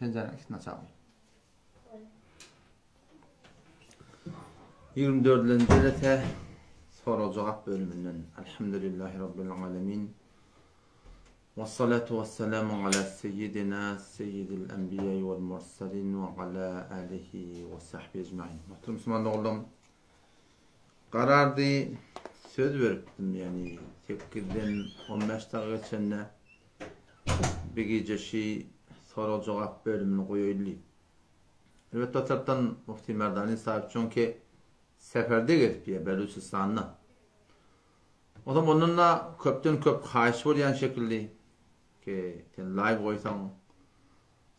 Penjiräniň ikisini açaly. 24-nji jelese sorag-jogap bölüminden. Elhamdülillahi Rabbil alemin. Vessalatu vesselamu ala seyyidina seyyidil enbiýa vel mursalin ve ala alihi ve sahbihi ecmain. Muhterem Müslüman doganlarym, karardy söz beripdim, yani 8-den 15 dakika geçende bir gije şi sorag-jogap bölümini goýaýly diýip. Elbetde o tarapdan Mufti Merdani sahip çünki seferde gezip ýa Beluçistanda. O zaman ondan da köpden köp haýyş bolýan şekilli ki sen live goýsaň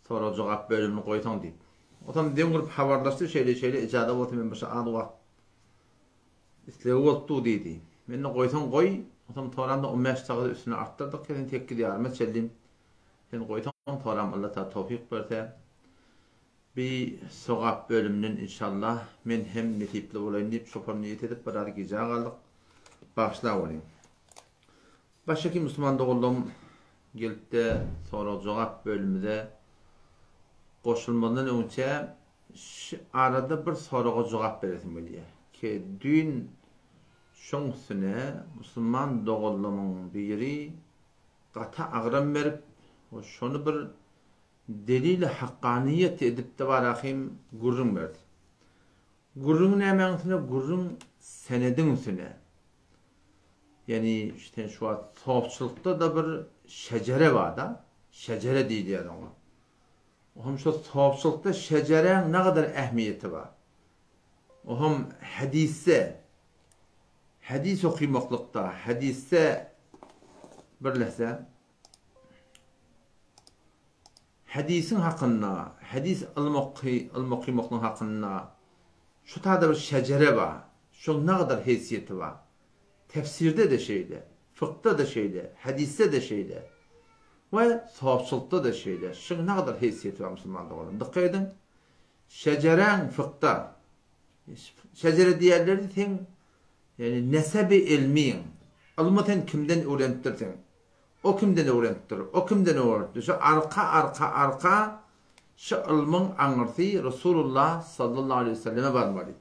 sorag jogap bölümini goýsaň diýip. O zaman deň gurup habarlaşdy şeýle şeýle ijaza bolsa men başa az wagt islegi bolupdy diýdi. Men de goýsaň goý, o zaman toramda 15 sagat üstüne artdyrdyk, sen 8 ýaryma çenli Sen goýsaň soram Alla taala towfyk berse bi sogap bölüminden inşallah men hem nesipli bolaýyn diýip şopar niýet edip biraz gijä galdyk bagyşla bolyň. Başaki musulman doganlarym gelipde sorag jogap bölümize goşulmazdan öňçä şu arada bir soraga jogap beresim gelýär ki düýn şoň üstüne musulman doganlarymyň biri gaty agram berip, şony bir delili hakkanyýet edip-de barahym gürrüň berdi. Gürrüň nämäň üstüne? Gürrüň senediň üstüne. Ýagny sen şu wagt sofçylykda-da bir şejere bar-da, şejere diýilýär oňa. Ohm şo sofçylykda şejeräň nägadar ähmiýeti bar. Ohm hadisde Hadis okymaklykda, hadisde birleşse, hadisiň hakynda, hadis ylym oky, ylym okymaklygyň hakynda şu taýda bir şejere bar. Şoň nagadar heýsiýeti bar. Tefsirde-de şeýle, fykda-da şeýle, hadisde-de şeýle we sofçylykda-da şeýle. Şoň nagadar heýsiýeti bar musulman doganlar. Dykgat ediň. Şejeräň fykda Şejere diýerleri seň ýagny nesebi ilmiň. Ylmy sen kimden öwrenipdirsiň? O kimden öwrenipdir? O kimden öwrenipdir? Şu arka arka arka şu ylmyň aňyrsy Resulullah sallallahu aleýhi we selleme barmaly.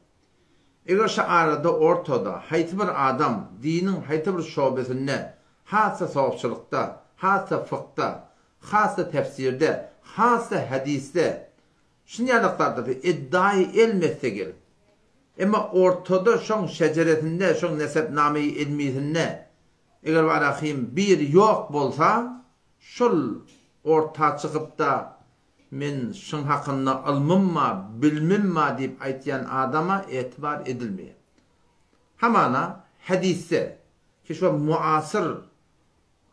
Eger şu arada ortada haýsy bir adam diniň haýsy bir şobesinde has-da sofçylykda, has-da fykda, has-da tefsirde, has-da hadysda Şuny ýaly eddaýy elmetse gelip. Emma ortada şoň şejeresinde, şoň nesepnameýi ilmisinde eger barahym biri ýok bolsa, şol orta çykypda men şuň hakynda ylmym bar, bilmim bar diýip aýtýan adama etibar edilmeýär. Hamana hadysde ki şo muasyr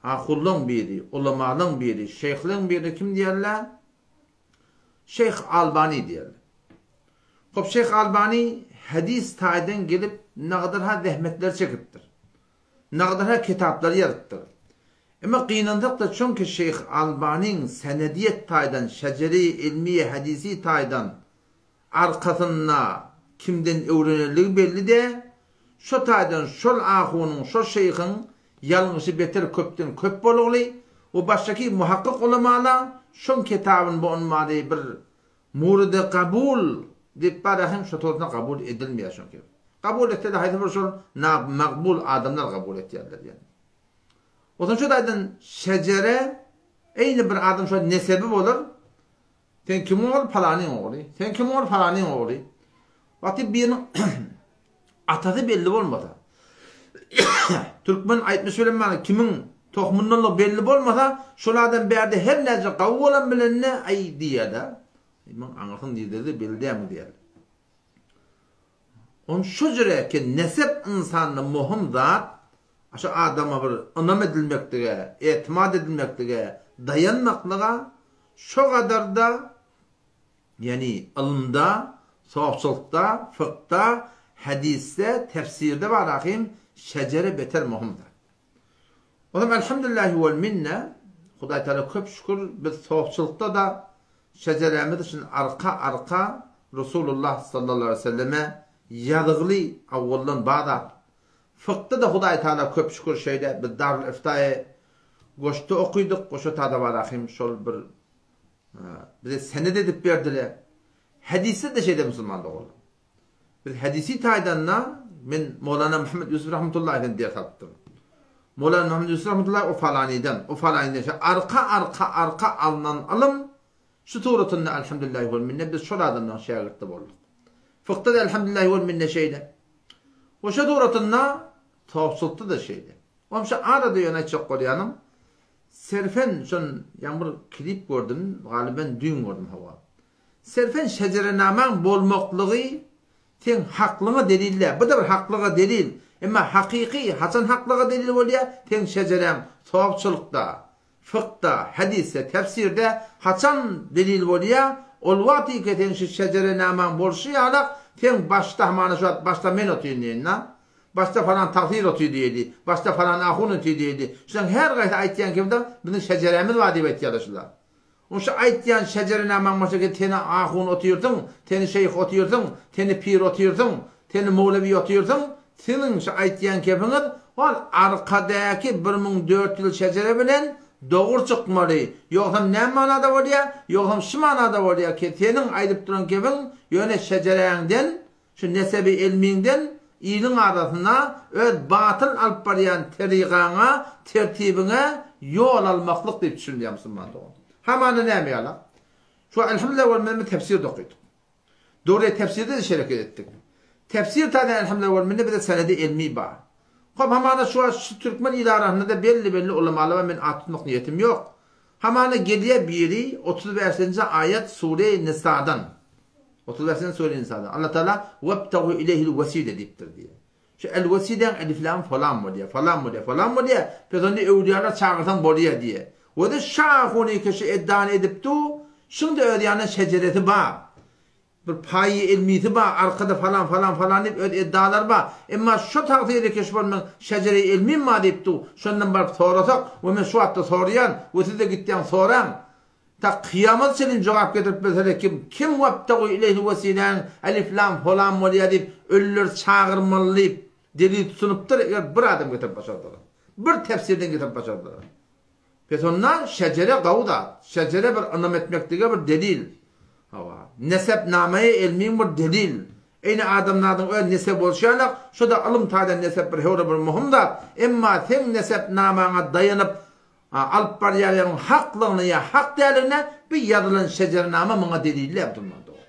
ahullaň biri, ulamalaň biri, şeýhleň biri kim diýerler? Şeýh Albani diýerler. Hop Şeýh Albani hadys taýdan gelip nagadar-ha zähmetler çekipdir. Nagadar-ha kitaplar ýazypdyr. Emma gynansak-da çünki Şeýh Albaniň senediýet taýdan, şejeri ilmi hadysy taýdan arkasynda kimden öwrenenligi belli däl, şo taýdan şol ahunyň, şo şeýhiň ýalňyşy beter köpden köp bolugly we başdaky muhakkyk ulamala şoň kitabyny bu onmady bir muride kabul diýip bara hem şo torsuna kabul edilmeýär şoň kitaby. Kabul etse-de haýsy bir şol na-magbul adamlar kabul etýärler ýani. Onsoň şo taýdan şejere eýni bir adam şo nesebi bolar, Sen kimiň ogly? Palanyň ogly. Sen kimiň ogly? Palanyň ogly. Wagty biriniň atasy belli bolmasa, türkmen aýtmyş bilen mana kimiň tohumyndanlygy belli bolmasa, şol adam bärde her näce gawy bolan bilende, aý diýýär-de. Muň aňyrsyny nirdedir belli dälmi diýýär. On şu jüreki nesep ynsanda möhüm zat, şu adama bir ynam edilmeklige, etimat edilmeklige, daýanmaklyga şo gadar-da, ýagny ylymda, sofçylykda, fykda, hadysda, tefsirde bar ahym şejere beter möhüm zat. Onam elhamdülillahi wel minne, Hudaý Taala köp şükür biz sofçylykda-da şejerämiz üçin arka-arka Resulullah sallallahu aleýhi we selleme ýazygly awwaldan bar zat. Fykda-da Hudaý Taala köp şükür şeýle biz Darül Iftaýy goşda okydyk, goşa tada bar ahym şol bir. Bize senet edip berdiler. Hadisde-de şeýle musulman doganlar. Biz hadisi taýdan-da men Mowlana Muhammed Ýusuf rahmetullahi ders alypdym. Mowlana Muhammed Ýusuf rahmetullahi o falanydan, o falanydan şu arka arka arka alnan ylym şu suratynda elhamdülillahi wal minne biz şol adamdan şägirtli bolduk. Fykda da elhamdülillahi wal minne şeýle. We şu suratynda towsukda da şeýle. Oňa şu arada ýöne aýtjak bolýanym Serfen şon ýaňy bir klip gördüm, galyben düýn gördüm hawa. Serfen şejerenamaň bolmaklygy seň haklyňa delil däl. Bu-da bir haklyga delil. Emma hakyky haçan haklyga delil bolýar? Seň şejeräň sopçylykda, fykda, hadysda, tefsirde haçan delil bolýar? Ol wagt ike seň şu şejerenamaň bolşy ýalak seň başda hamana şu wagt başda men otyryn diýen-dä. Başda falan tagsyr otyr diýeli, başda falan ahun otyr diýeli. Şulaň her gaýsy aýtýan kemde biziň şejerämiz bar diýip aýtýarlar şular. Oň şu aýtýan şejerenamaň başa gelip seni ahun otyrsyň, seni şeýh otyrsyň, seni pir otyrsyň, seni mowlewi otyrsyň, siziň şu aýtýan kepiňiz hol arkadäki 1004 ýyl şejere bilen dogry çykmaly. Ýogsam näme manada bolýar? Ýogsam şu manada bolýar ki, seniň aýdyp duran kepiň ýöne şejeräňden Şu nesebi elmiňden iliň arasynda öz batyl alyp barýan terygaňa, tertibiňe ýol almaklyk diýip düşünilýär musulman dogan. Hamana näme ýala? Şu elhamdülillah wal minne tefsir dokydyk. Dogry tefsirde-de şereket etdik. Tefsir taýdan elhamdülillah wal minne bize senedi elmi bar. Hop hamana şu wagt şu türkmen il arasynda-da belli-belli ulamalar bar men at tutmak niýetim ýok. Hamana gelýär biri 35-nji aýat sure Nisadan. 35-nji sure Nisada. Allah Taala webtagu ileyhil wesile diýipdir diýýär. Şu el wesiläň elif lam falan bolýar, falan bolýar, falan bolýar. Pes onda öwliýalar çagyrsaň bolýar diýýär. We-de şahuny kişi eddany edip du, şuň-da öz ýanynda şejeresi bar. Bir paýy ilmisi bar, arkada falan falan falan diýip öz eddalary bar. Emma şo tagsyry keşf bolmaň şejere-i ilmim bar diýip du, şondan baryp sorasak we men şu wagtda soraýan we siz-de gitýäň soraň. Ta kyýamat çenli jogap getirip bilseler kim kim webtegu ileýhi wesiläň elif lam holam bolýar diýip ölüleri çagyrmaly diýip delil tutunypdyr eger bir adam getirip başarsalar. Bir tefsirden getirip başarsalar. Pes onda şejere gawy zat. Şejere bir ynam etmeklige bir delil. Hawa. Nesepnamaýy elmiň bir delil. Eýni adamzadyň öz nesep bolşy ýalak, şo-da ylym taýdan nesep bir höwre bir möhüm zat. Emma seň nesepnamaňa daýanyp alyp barýan ýeriň haklygyna ýa hak dälligine bir ýazylan şejerenama muňa delil däl musulman dogan.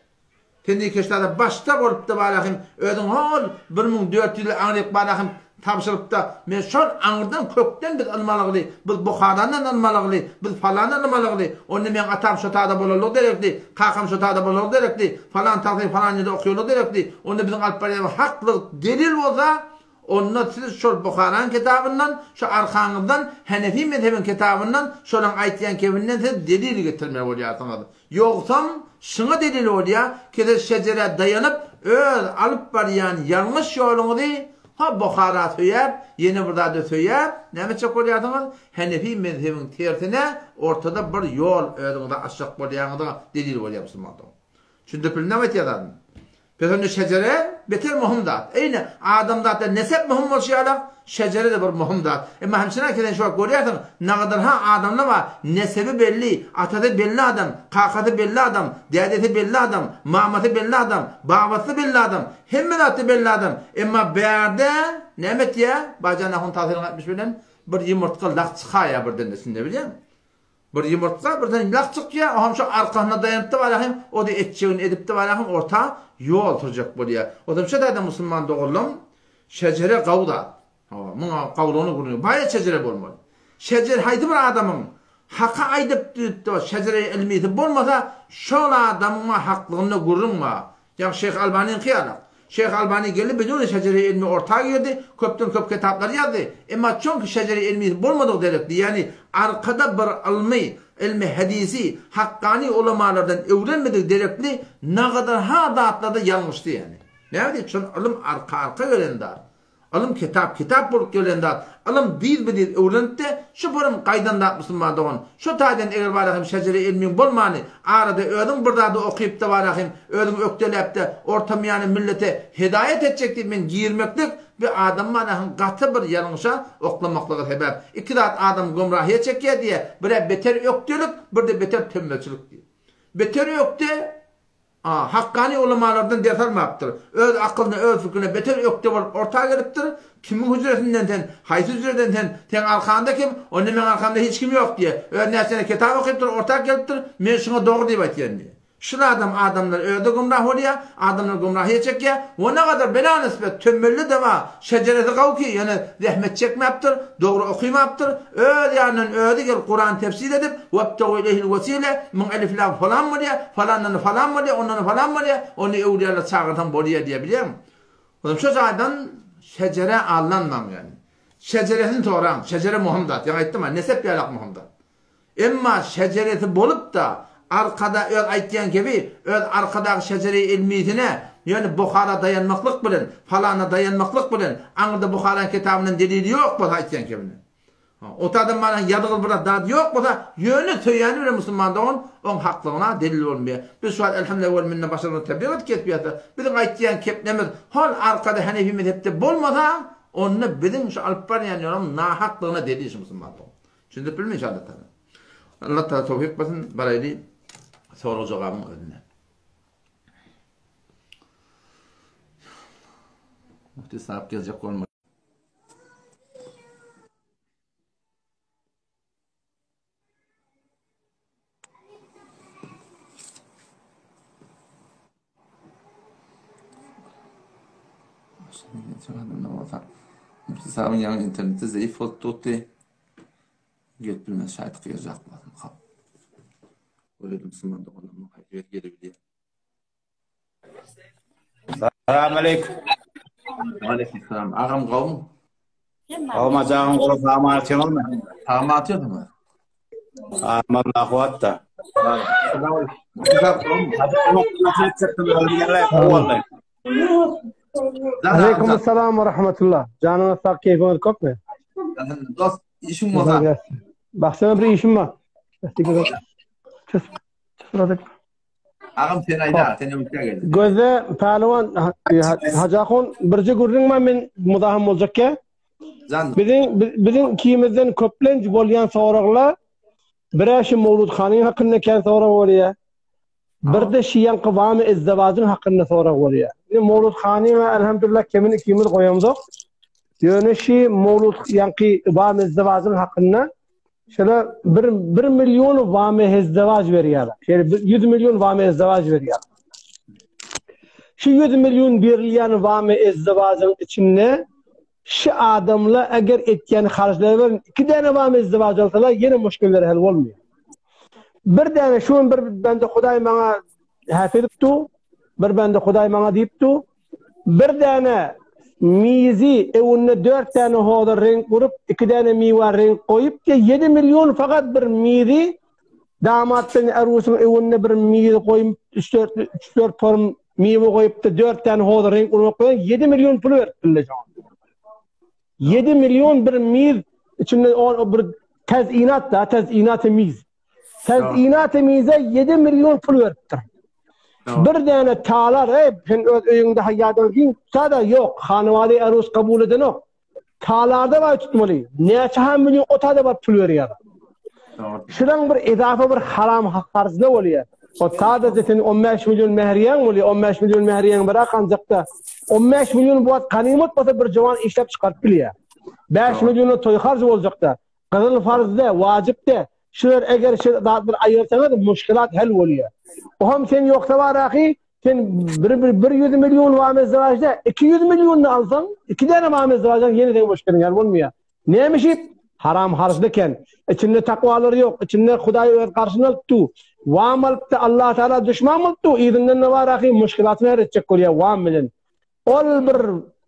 Sen nikeşlerde başda bolupda barahym özüň hol 1400 ýyl aňryk barahym tabşyrypda men şol aňyrdan kökden biz ylym alygly biz Buharandan ylym alygly biz falandan ylym alygly onda meň atam şo tada bolanlygy derekli kakam şo tada bolanlygy derekli falan tagsyr falan ýerde okýanlygy derekli onda biziň alyp barýan haklyk delil bolsa onda siz şol Buharaň kitabyndan şu arkaňyzdan Henefi mezhebiň kitabyndan şolaň aýtýan kebinden siz delil getirmeli bolýarsyňyz Ýogsam, şuňa delil bolýar, kese şejerä daýanyp, öz alyp barýan ýalňyş ýoluňyzy ha Buhara söýäp, ýene bir zada söýäp, näme etjek bolýarsyňyz? Henefi mezhebiň tersine ortada bir ýol özüňize açjak bolýaňyza delil bolýar musulman dogan. Düşündirip bildim näme aýtýan zadymy? Pes onda şejere beter möhüm zat. Eýni adamzatda nesep möhüm bolşy ýaly, şejere-de bir möhüm zat. Emma hemçinan ki sen şu wagt görýärsiň, nagadar-ha adamlar bar, nesebi belli, atasy belli adam, kakasy belli adam, dädesi belli adam, mamasy belli adam, babasy belli adam, hemme zatda belli adam. Emma bärde näme etýär? Baýjan ahun Tahyryň aýtmyş bilen bir ýumurtga lak çykaýar birden içinde bilýäňmi? Bir ýumurtga birden lak çykýar, o hem şo arkasyna daýanypdy barahym, o-da etjegini edipdi barahym, orta ýol sürjek bolýar. Ozam şo taýda musulman doganlaň şejere gawy zat. Hawa, muňa gawulygyny gürrüň. Baýa şejere bolmaly. Şejer haýsy bir adamyň haky aýdyp diýipdi, şejere ilmisi bolmasa, şol adamyň haklygynda gürrüň bar. Ýagny Şeýh Albanyňky ýalak. Şeýh Albany geldi biduni şejere ilmi orta girdi, köpden köp kitaplar ýazdy. Emma çonki şejere ilmisi bolmadygy derekli, ýagny arkada bir ylmy, ilmi hadisi, hakkani ulamalardan öwrenmedigi derekli nagadar ha zatlarda ýalňyşdy ýagny. Näme diýip şol ylym arka arka gelen zat. Ylym kitap, kitap bolup gelen zat. Ylym dyz-be-dyz öwrenip-de, şu pyrym gaýdan zat musulman dogan. Şo taýdan eger barahym şejere ilmiň bolmany, arada özüň bir zady okyp-da barahym, özüň ökdeläp-de, ortamyýany millete hedaýat etjek diýip men girmeklik bir adam barahym gaty bir ýalňyşa oklamaklyga sebäp. Iki zat adamy gümrahyýa çekýär diýýär, bir-ä beter ökdelik, bir-de beter tömmelçilik diýip. Beter ökde A, Hakkani ulamalardan ders almapdyr. Öz akylyna, öz pikrine beter ökde bolup orta gelipdir. Kimiň hüjresinden sen, haýsy hüjreden sen, seň arkaňda kim, onda meň arkamda hiç kim ýok diýýär. Öz näçe kitap okypdyr, orta gelipdir, men şuňa dogry diýip aýtýan diýýär. Şul adam adamlary özi gümrah bolýar, adamlary gümrahyýa çekýär. We nagadar bela nisbet tümmülli-de bar, şejeresi gawy ki, ýöne zähmet çekmäpdir, dogry okymapdyr, öz ýanyndan özi gelip Kurany tefsir edip, Webtegu ileyhil wesile, muň elif lam falan bolýar, falandan falan bolýar, ondan falan bolýar, ony öwlüýalar çagyrsaň bolýar diýýär, bilýäňmi? Olam şo jaýdan şejerä aldanmaň ýagny. Şejeresini soraň, şejere möhüm zat, ýaňy aýtdym-a, nesep ýalak möhüm zat. Emma şejeresi bolup-da, arkada öz aýtýan gebi, öz arkadaky şejere-i ilmisine, ýöne Buhara daýanmaklyk bilen, falana daýanmaklyk bilen, aňyrda Buharaň kitabyndan delili ýok bolsa aýtýan kebine. O taýdan mana ýazgyly bir zat ýok bolsa, ýöne söýýäni bilen musulman dogan, oň haklygyna delil bolmaýar. Biz şu wagt elhamdülillah wel minne başarymyz tebligat edip kesip ýatsa, biziň aýtýan kepnemiz hol arkada Hanefi mezhepde bolmasa, onda biziň şu alyp barýan ýolumyz nahaklygyna delil şu musulman dogan. Düşündirip bildim inşallah taala. Allah taala towfik bersin, baraýly sorag jogabyň özüne. Mufti sahip geljek bolma. Mufti sahibiň ýaňy interneti zeýif bolup durdy. Gelip bilmez şaýt gyýajak bolsun. Hop. Göreli musulman doganlarymyň haýsy biri gelebilýär. Salam aleyküm. Aleyküm salam. Agam gowmy? Gowma janyň gowy salam atýaňyzmy? Salam atýadyňyz. Aman ahwatda. Aleyküm assalam we rahmetullah. Janyňyz sag, keýpiňiz köpmi? Dost, işiň bolsa. Baksana bir işim bar. Agam sen aýda, sen öňkä gel. Gözde pälwan Hajy ahun birje gürrüň bar men muzahym boljakka. Jan. Biziň biziň ikimizden köplenç bolýan soraglar birä şu Mowlud hanyň hakynda kän sorag bolýar. Birde şu ýaňky Wamy Izdewajyň hakynda sorag bolýar. Indi Mowlud hanyň elhamdülillah kemini ikimiz goýamzok. Ýöne şu Mowlud ýaňky Wamy Izdewajyň hakynda Şöyle bir, bir milyon wame hezdewaç berýärler. Şeýle 100 milyon wame ezdewaç berýärler. Şu 100 milyon berilýän wame ezdewacyň içinde şu adamlar eger etýän harçlary bilen iki däne wame ezdewaç alsalar ýene muşkiller hal bolmaýar. Bir däne şu bir bende Hudaý maňa häp edipdi, bir bende Hudaý maňa diýipdi, Bir däne mizi öwünde dört däne hoza reňk urup, iki däne miwä reňk goýup, ýedi milýon fakat bir mizi damat bilen arusyň öwünde bir mizi goýup, üç-dört, üç-dört torum miwe goýup-da, dört däne hoza reňk urmak bilen ýedi milýon pul beripdirler şoňa. Ýedi milýon bir miz içinde o bir tezyinat da, tezyinat miz. Tezyinat mize 7 milýon pul beripdir. Bir däne talar, ey, sen öz öýüňde haýýadan giň, sada ýok, hanawady arus kabul edenok. Talarda bar tutmaly. Näçe ha milyon o tada bar pul berýär. Şuraň bir edafa bir haram harzda bolýar. O tada sen 15 milyon mehriýeň bolýar, 15 milyon mehriýeň bir akanjakda. 15 milyon bu wagt ganymat bolsa bir jowan işläp çykaryp bilýär. 5 milyona toý harjy boljakda. Gyzyl farzda, wajypda. Şular eger şu zatlary aýyrsaňyz muşkilat hal bolýar. Oham sen ýoksa bar ahy, sen bir bir 100 milyon wame zewajda 200 milyonyny alsaň, iki däne wame zewajdan ýene seň muşkiliň hal bolmaýar. Näme şip? Haram harçly eken. Içinde takwalary ýok, içinde Hudaý öz garşyny alypdy. Wam alypdy, Allah Taala düşman bolupdy, yzyndan ne bar ahy muşkilatyny hal etjek bolýar wam bilen. Ol bir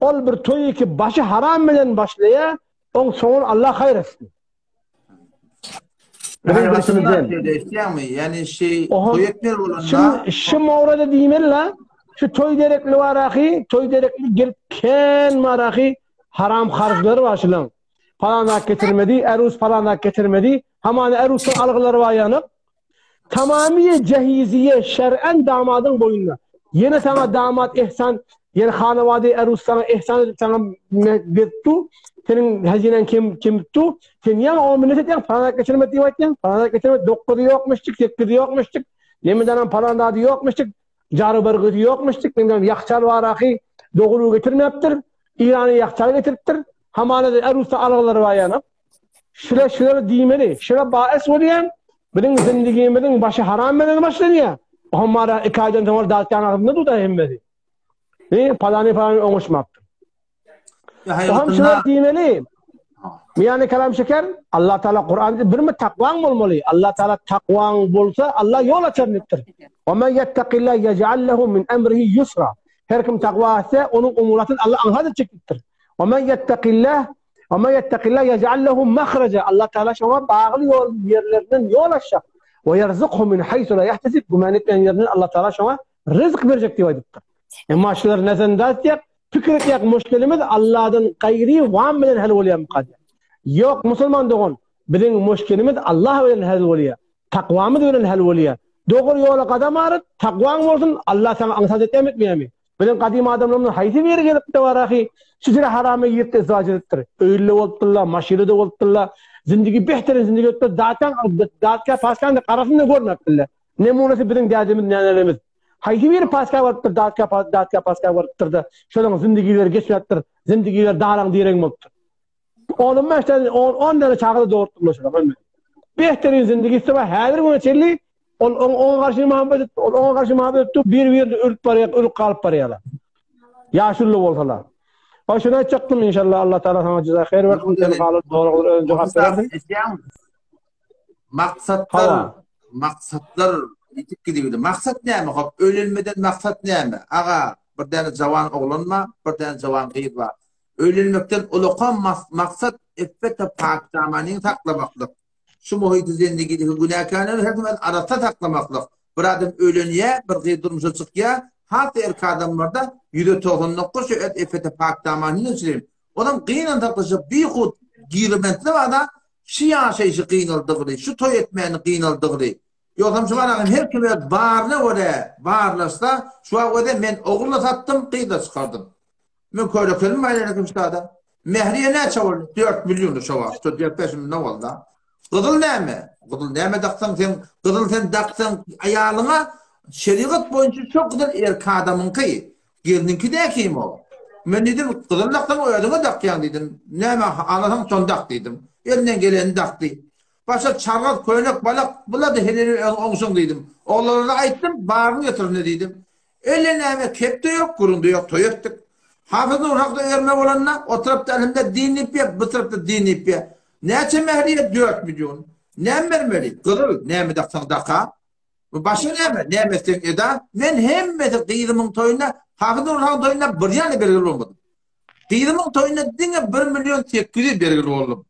ol bir toý ki başy haram bilen başlaýar, Oň soňuny Allah haýyr etsin. Biziň bilşimizden. Eşitýäňmi? Ýani şi toý etmeli bolanda. Şu mowrada diýmeli la. Şu toý derekli bar ahy, toý derekli gelip kän bar ahy, haram harzlary bar şulaň. Palan zat getirmedi, erus palan zat getirmedi. Hamana erusdan algylary bar ýanyk. Tamamyýe jehiziýe şer'en damadyň boýnuna. Ýene saňa damat ehsan, ýene hanawady erus saňa ehsan edip saňa beripdi. Seniň hazinäň kem Nemedanam palan zady ýokmuşdyk, jary bergisi ýokmuşdyk, nemeden ýakçal baraky dogrugy getirmepdir, Irana ýakçal getiripdir. Hamana-da Erusda algylary bar ýaly. Şular şular diýmeli. Şular baes bolýan biziň zindigimiziň başy haram bilen başlanýar. Ohamara iki aýdan soň ol datýan agzynda duda hemmesi. Ne palany palany oňuşmapdyr. Ohm şular diýmeli. Miýany kalam şeker, Allah Taala Kur'an birmi takwaň bolmaly. Allah Taala takwaň bolsa Allah ýol açar diýipdir. Wa men yettaqilla yec'al lehu min emrihi yusra. Her kim takwa etse, onuň umuratyny Allah aňsat etjek diýipdir. Wa men yettaqillah Wa men yettaqillah yec'al lehu mahraja. Allah Taala şoňa bagly ýol ýerlerinden ýol açjak. Wa yerzukhu min haythu la yahtasib. Güman etmeýän ýerinden Allah Taala şoňa ryzk berjek diýip aýdypdyr. Emma şular näsende aýtýak? Pikir etýäk muşkilimiz Allahdan gaýry wam bilen hal bolýarmyka diýip. Ýok musulman dogan, biziň muşkilimiz Allah bilen hal bolýar. Takwamyz bilen hal bolýar. Dogry ýola gadam aryp, takwaň bolsun, Allah saňa aňsat etýärmi etmeýärmi? Biziň gadym adamlarymyz haýsy biri gelipdi barahy, şüjre harama giripdi, izdiwaç edipdir. Öýli bolupdyrlar, maşyly-da bolupdyrlar. Zindigi behterin zindigi ötüpdir, datgan, datga paskany garasyny-da görmepdirler. Nemunasy biziň dädemiz, nänelerimiz. Haýsy biri paska barypdyr, datka, datka paska barypdyr-da, şolaryň zindigileri geçmepdir, zindigileri daraň direň bolupdyr. On bäş tane, on, on tane çaga-da dogurtdyrlar şolar, hemme. Behterin zindigisi bar, häzir güne çenli ol oňa garşy muhabbet etdi, ol oňa garşy muhabbet etdi, bir-birini ölüp barýar, ölüp galyp barýarlar. Ýaşuly bolsalar. Hoş şunu aýtjakdym inşallah Allah Taala sana jeza haýyr bersin. Sen galan soraglara özüň jogap berersiň. Maksatlar, maksatlar ýitip gidiberdi. Maksat näme? Hop, öýlenmeden maksat näme? Aga, bir däne jawan oglan bar, bir däne jawan gyz bar. Öýlenmekden ulakan maksat iffet-i pakdamanyňy saklamaklyk. Şu muhiti zendigideki günäkärleri her zaman arassa saklamaklyk. Bir adam öýlenýär, bir gyz durmuşa çykýar, has erkek adamlarda 199 şu iffet-i pakdamanyny üçin. Onam gynansak-da bihut girementli bada şu ýaşaýşy gynaldygyny, şu toý etmäni gynaldygyny. Ýogsam şu baragym her kim öz baryna görä barlaşsa, şu wagt özi men ogul-da satdym, gyz-da çykardym. Men körekelim bar ýenekim ştada. Mähriye näçe boldy? 4 milliondy şo wagt. Şo 4-5 million boldy. Gyzyl näme? Gyzyl näme daksaň sen, gyzyl sen daksaň aýalyňa şerigat boýunça şo gyzyl erkek adamyňky. Gelniňki dä kim ol? Men diýdim, gyzyl daksaň özüňe dakýaň diýdim. Näme alasaň şony dak diýdim. Elinden gelenini dakdy. Başga çargaz, köýnek, balak bular-da heleli özüň oňşuň diýdim. Oglanlara aýtdym, baryny getirinde diýdim. Elle näme kep-de ýok, gürrüň-de ýok, toý etdik. Hafyz Nur hakda örme bolanda, o tarapda elhemdä din diýip ýa, bu tarapda din diýip ýa. Näçe mähriýe? Dört million. Näme bermeli? Gyzyl, näme daksaň daka. Bu başga näme? Näme etseň eda. Men hemmesi gyzymyň toýunda, Hafyz Nur hagyň toýunda bir ýaly bergili bolmadym. Gyzymyň toýunda diňe bir million 800 bergili boldum.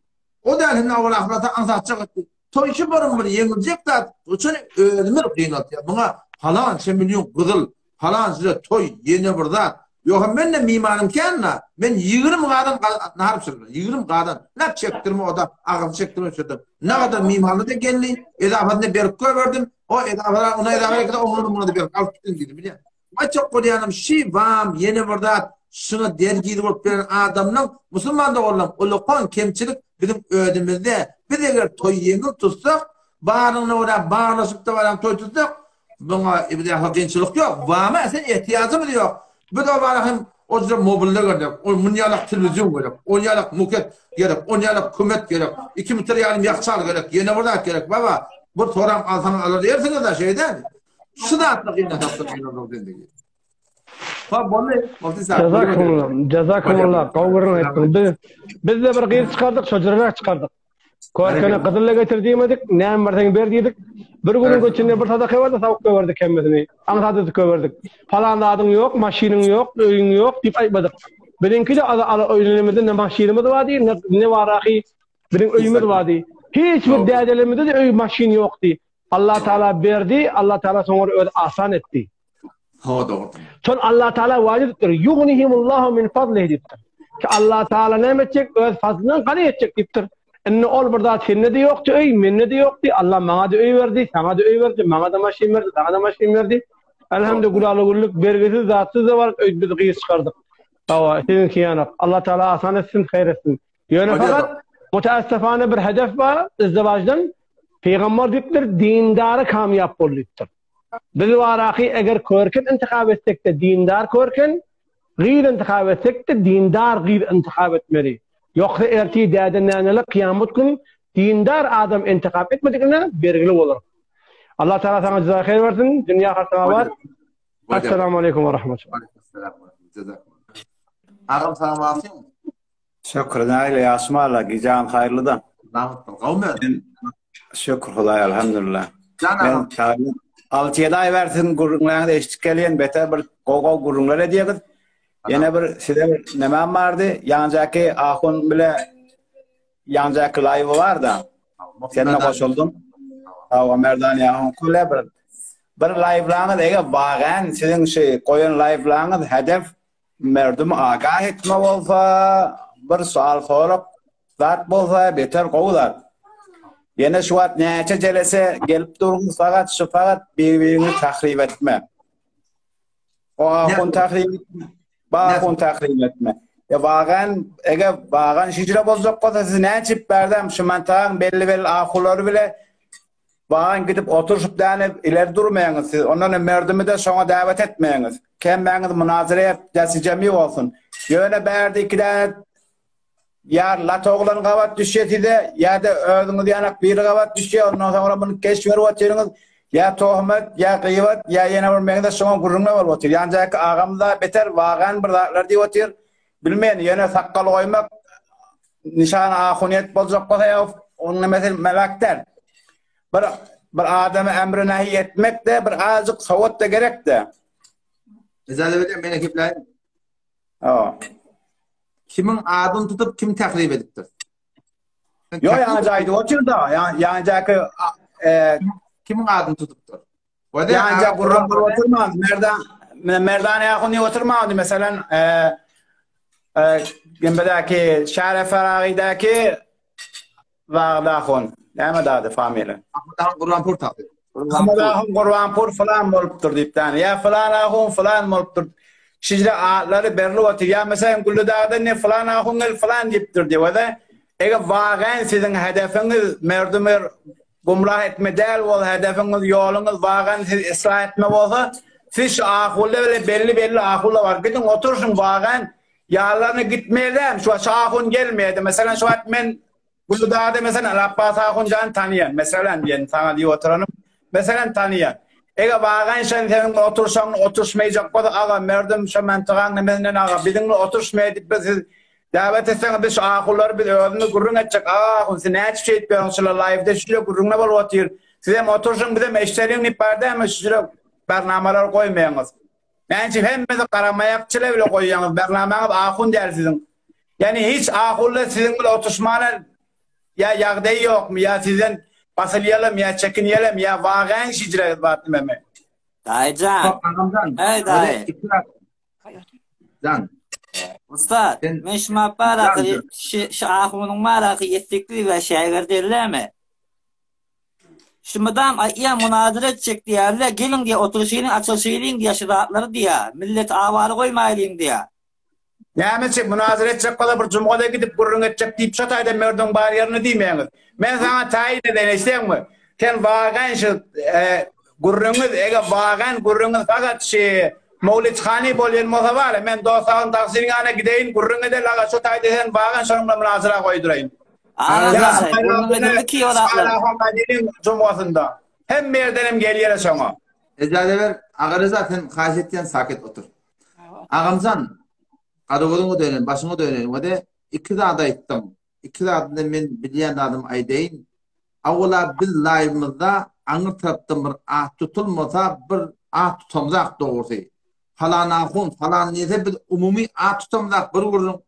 O da elhemdä owal ahyrata aňsatjak etdi. Toýçy barym bir ýeňiljek zat üçin özümiz gynaltýar. Muňa palança million gyzyl, palança toý, ýene bir zat. Ýogsam men-de mimanym kän-de, men 20 gadan nahar bişirdim. 20 gadan. Lap çekdirme o-da, agyz çekdirme bişirdim. Nagadar mimanly-da geldi, edapasyny berip goýberdim. O edapalar, ona edapalar ekde, oňa-da muňa-da berip alyp gitdim diýdi, bilýän. Aýtjak bolýanym şi bam ýene bir zat şuňa dergir bolup gelen adamlaň musulman doganlaň ulakan kemçilik biziň özümizde biz eger toý ýeňil tutsak baryna görä barlaşypda barýan toý tutsak muňa ibdäha kynçylyk ýok bama sen ehtiýajymyz ýok biz o bara hem o jüre mobilde gerek ol munýalak telewizion gerek onýalak muket gerek onýalak kömet gerek iki metr ýarym ýakçal gerek ýene bir zat gerek baba bir soram alsaň alar diýersiňiz-ä şeýdä Şu zatlar ýene tapdyk ýene zindigi. Ha boldy. Boldy sag. Jazakumullah. Jazakumullah. Gowy gürrüň aýtdyň. Biz biz de bir gyz çykardyk, şo jürräk çykardyk. Körkene gyzylla getir diýmedik, näme berseň ber diýdik. Bir günüň içinde bir sadaka berdi, sawuk goýberdik hemmesini. Aňsat edip goýberdik. Palan zadyň ýok, maşynyň ýok, öýüň ýok diýip aýtmadyk. Biziňki de ala ala öýlenimizde ne maşynymyz bardy, ne ne baraky biziň öýümiz bardy. Hiç bir dädelerimizde de öý maşyn ýokdy. Allah Taala berdi, Allah Taala soňra özi asan etdi. Hawa dogry. Şol Allah Taala wada edipdir. Yughnihimullahu min fadlihi diýipdir. Ki Allah Taala näme etjek? Öz fazlyndan gany etjek diýipdir. Indi ol bir zat sende-de ýokdy öý, mende-de ýokdy. Allah maňa-da öý berdi, saňa-da öý berdi, maňa-da maşyn berdi, saňa-da maşyn berdi. Elhamdülillah gülala-güllük, bergisiz zatsyz-da baryp öý biz gyz çykardyk. Hawa, siziňki ýanak. Allah Taala asan etsin, haýyr etsin. Ýöne fakat mutaessefane bir hedef bar, izdivajdan Pygamber diýipdir, dindary kamýap bol diýipdir. Biz waraky eger körken intihap etsek-de dindar körken, gyz intihap etsek-de dindar gyz intihap etmeli. Ýogsa ertir däde-näneler kyýamat gün dindar adam intihap etmedigine bergili bolar. Allah Tagala saňa jaza haýyr bersin, dünýä ahyret abat. Assalamu aleýkum we rahmetullah. Agam sagbolsun. Şükür nägile ýagşy mala gijäň haýyrlyda. Nagtdyr gowmy özüň? Şükür Hudaýa elhamdülillah. Men 6-7 aý bäri siziň gürrüňleriňizi eşidip gelýän beter bir gowy gowy gürrüňler edýäňiz. Ýene bir size bir nemem bardy. Ýanjaki ahun bile ýanjaki live barda. Sen-de goşuldym. Hawa Merdan ýahun kule bir bir live-laňyz eger wagan siziň şu goýan live-laňyz hedef Merdum agah etme bolsa, bir sual sorap zat bolsa beter gowy zat. Ýene şu wagt näçe jelese gelip durgun fakat şu fakat bir-biriňi tahrip etme. O ahun tahrip etme. Bu ahun tahrip etme. E wagan ege wagan şijre boljak bolsa siz näçip berdem şu mantagyň belli-belli ahulary bile Bagan gidip oturyşyp däne ileri durmaýaňyz siz. Ondan hem merdimi-de şoňa däwet etmeýäňiz. Kemmäňiz munazara däsi jemi bolsun. Ýöne bärde iki däne ýa lat oglan gabat düşýä size, ýa-da özüňiz ýanak biri gabat düşýä, ondan soňra muny keş berip otyryňyz. Ýa tohmet, ýa gyýbat, ýa ýene bir meňzeş şoňa gürrüňler bolup otyr. Ýanjaki agamyz-a beter wagan bir zatlar diýip otyr. Bilmen, ýöne sakgal goýmak nyşany ahunyýet boljak bolsa ýa onuň nemesi melak däl. Bir bir adamy emri nahi etmek de bir azjyk sowat da gerek de. Ijaza berýän men ekipläýin. Ha. Kimiň adyny tutup kim tahrip edipdir? Ýok, ýaňy aýdyp otyr da, ýaňy e, kimiň adyny tutupdyr? Ýanja gürrüň bolup oturman, Merdan Merdan Ýahun diýip oturmandy, meselem, e, e, gembedäki Şäre Faragidäki Bagdahun, näme dady familiýa? Ahmet Gurbanpur tapdy. Ahmet Ahun Gurbanpur filan bolupdyr diýip däne. Ýa filan ahun filan bolupdyr. Şijre atlary berilip otyr. Ýa meselem Güllüdagda ne filan ahun gel filan diýipdir diýip. Eger wagan siziň hedefiňiz merdümer Gumrah etme däl bolsa hedefiňiz ýoluňyz wagan siz yslah etme bolsa siz şu ahulla bile belli belli ahulla bar gidiň oturşyň wagan ýanlaryna gitmelidämi şu wagt şu ahun gelmeýärdi meselem şu wagt men Guludagda meselem Alapbas ahun jany tanyýan meselem diýen saňa diýip oturanym meselem tanyýan eger wagan şen seniň oturşaň oturşmaýjak bolsa aga merdim şo mentygaň nemesinden aga biziň oturşmaýa diýip biz siz Dawet etseňiz biz şu ahullary biz özümiz gürrüň etjek aga ahun siz näçe şeýdip ýörüňiz şular laýwda şüle gürrüňde bolup otyr sizem oturşyň bizem eşdeliň diýip bar dämi şüle barnamalary goýmaýaňyz näçe hemmesi garamaýakçyla bile goýýaňyz barnamaňyz ahun däl siziň ýani hiç ahulla siziň bile oturşmana ýa ýagdaýy ýokmy ýa sizden basylýalam ýa çekinýelem ýa wagaň şijre bar nimemi Daýyjan. Eý daýy. Jan. Ussat, men şu mapbaraky şu ahunyň baraky ýetdikli we şägirdi ellämi? Şu mydam aýtýan munazara etjek diýýärler, geliň diýýär, oturyşylyň, açylyşylyň diýýär şu zatlary diýýär. Milleti awara goýmaýlyň diýýär. Näme üçin munazara etjek bolsa bir jumgada gidip gürrüň etjek diýip şo taýda merdiň bar ýerine diýmäňiz. Men saňa taýyn edeýin eşdeňmi? Sen wagan şu Gürrüňiz eger wagan gürrüňiz fakat şi Mowlid hany bolýan bolsa bar men dost agyn tagsynyň ýanyna gideýin gürrüň edeli aga şo taýda sen wagan şonuň bilen munazara goýduraýyn. Jumgasynda. Hemme ýerden hem gelýär şoňa. Ejaza ber Aga Reza sen haýyş etýän saket otur. Agamjan gara gözüňe döneýin başyňa döneýin we de iki zat aýtdyň. Iki zadyny men bilýän zadymy aýdaýyn. Awala biz laýwymyzda aňyr tarapdan bir at tutulmasa bir at tutamzak dogrusy. Falan ahun falan diýse biz umumy at tutamzak bir gürrüň.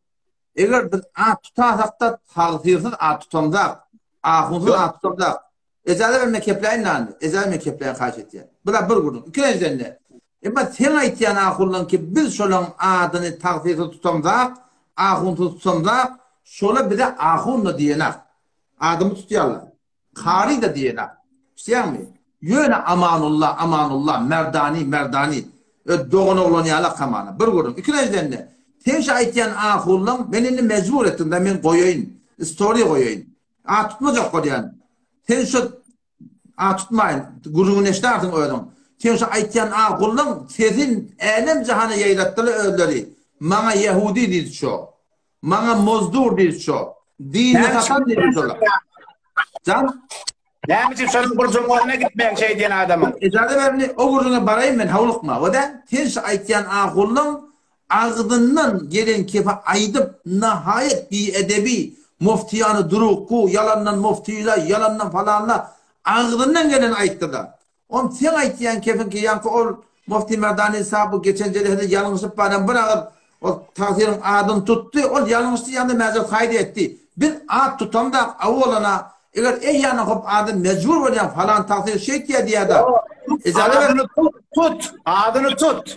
Eger biz at tutasakda tagsyrsuz at tutamzak. Ahunsyz at tutamzak. Ejaza ber men kepläýin nany. Ejaza men kepläýin haýyş etýän. Bula bir gürrüň. Ikilenjiden-de emma seň aýtýan ahunlaň ki biz şolaň adyny tagsyrsuz tutamzak, ahunsyz tutamzak, şola bize ahun-da diýenak. Adymy tutýarlar. Kary-da diýenak. Eşidýäňmi? Ýöne Amanulla, Amanulla, Merdani, Merdani. Ö dogan oglan ýalak hamana. Bir gürrüň. Ikilenjiden-de seň şu aýtýan ahunlaň men indi mejbur etdiň-de men goýaýyn. Istoriýa goýaýyn. At tutmajak bolýan. Sen şu at tutmaýyn. Gürrüňini eşidarsyň özüň. Sen şu aýtýan ahullaň sesin älem-jahana ýaýratdylar özleri. Maňa ýehudi diýdi şo. Maňa mozdur diýdi şo. Dinini satan diýdi şolar. Jan? Näme üçin şonuň bir jumgasyna gitmeýäň şeý diýen adamyň? Ejaza ber indi o gürrüňe baraýyn men howlukma. O-da sen şu aýtýan ahullaň Agzyndan gelen kefi aýdyp, nahaýat biedebi, muftiýany durukgu, ýalandan muftiýla, ýalandan falanla, agzyndan geleni aýtdy-da. Om seň aýtýan kefiňki ýaňky ol mufti Merdani sahib bu geçen jelesede ýalňyşyp baran bir agyz ol tagsyryň adyny tutdy, ol ýalňyşdy ýa-da mäzeret haýyt etdi. Biz at tutamzak awwalana eger eýýäne hop adam mejbur bolýan falan tagsyr şeýtýä diýýä-da. Ejaza ber. Adyny tut, tut, adyny tut.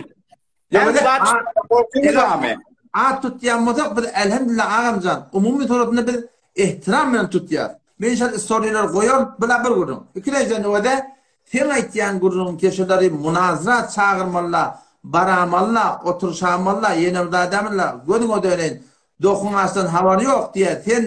At tutýan bolsak biz elhamdülillah agamjan umumy suratynda biz ehtiram bilen tutýas. Men şol istoriýalary goýaryn bula bir gürrüň. Ikilenji nöwede seň aýtýan gürrüňiň keşeleri munazra çagyrmalyla baramalyla oturyşamalyla ýene bir zat dämila gözüňe döneýin dokuň açdan habary ýok diýä sen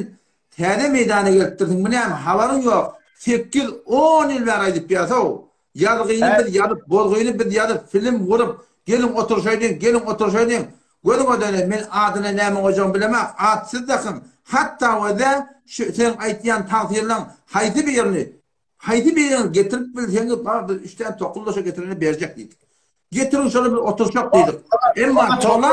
täze meýdana gelipdirsiň bu näme habaryň ýok sekiz on ýyl bäri aýdyp ýasow Ýazgyny biz ýazyp, bozgyny biz ýazyp, film gurup, geliň oturşaýlyň, geliň oturşaýlyň. Gözüňe döneýin, men adyna näme goýjagymy bilemok, at siz dakyň. Hatda we-de şu seň aýtýan tagsyrylaň haýsy birini, haýsy birini getirip bilseňiz, bar biz üç däne tokullaşa getirene berjek diýdik. Getiriň şony biz oturşak diýdik. Emma şola...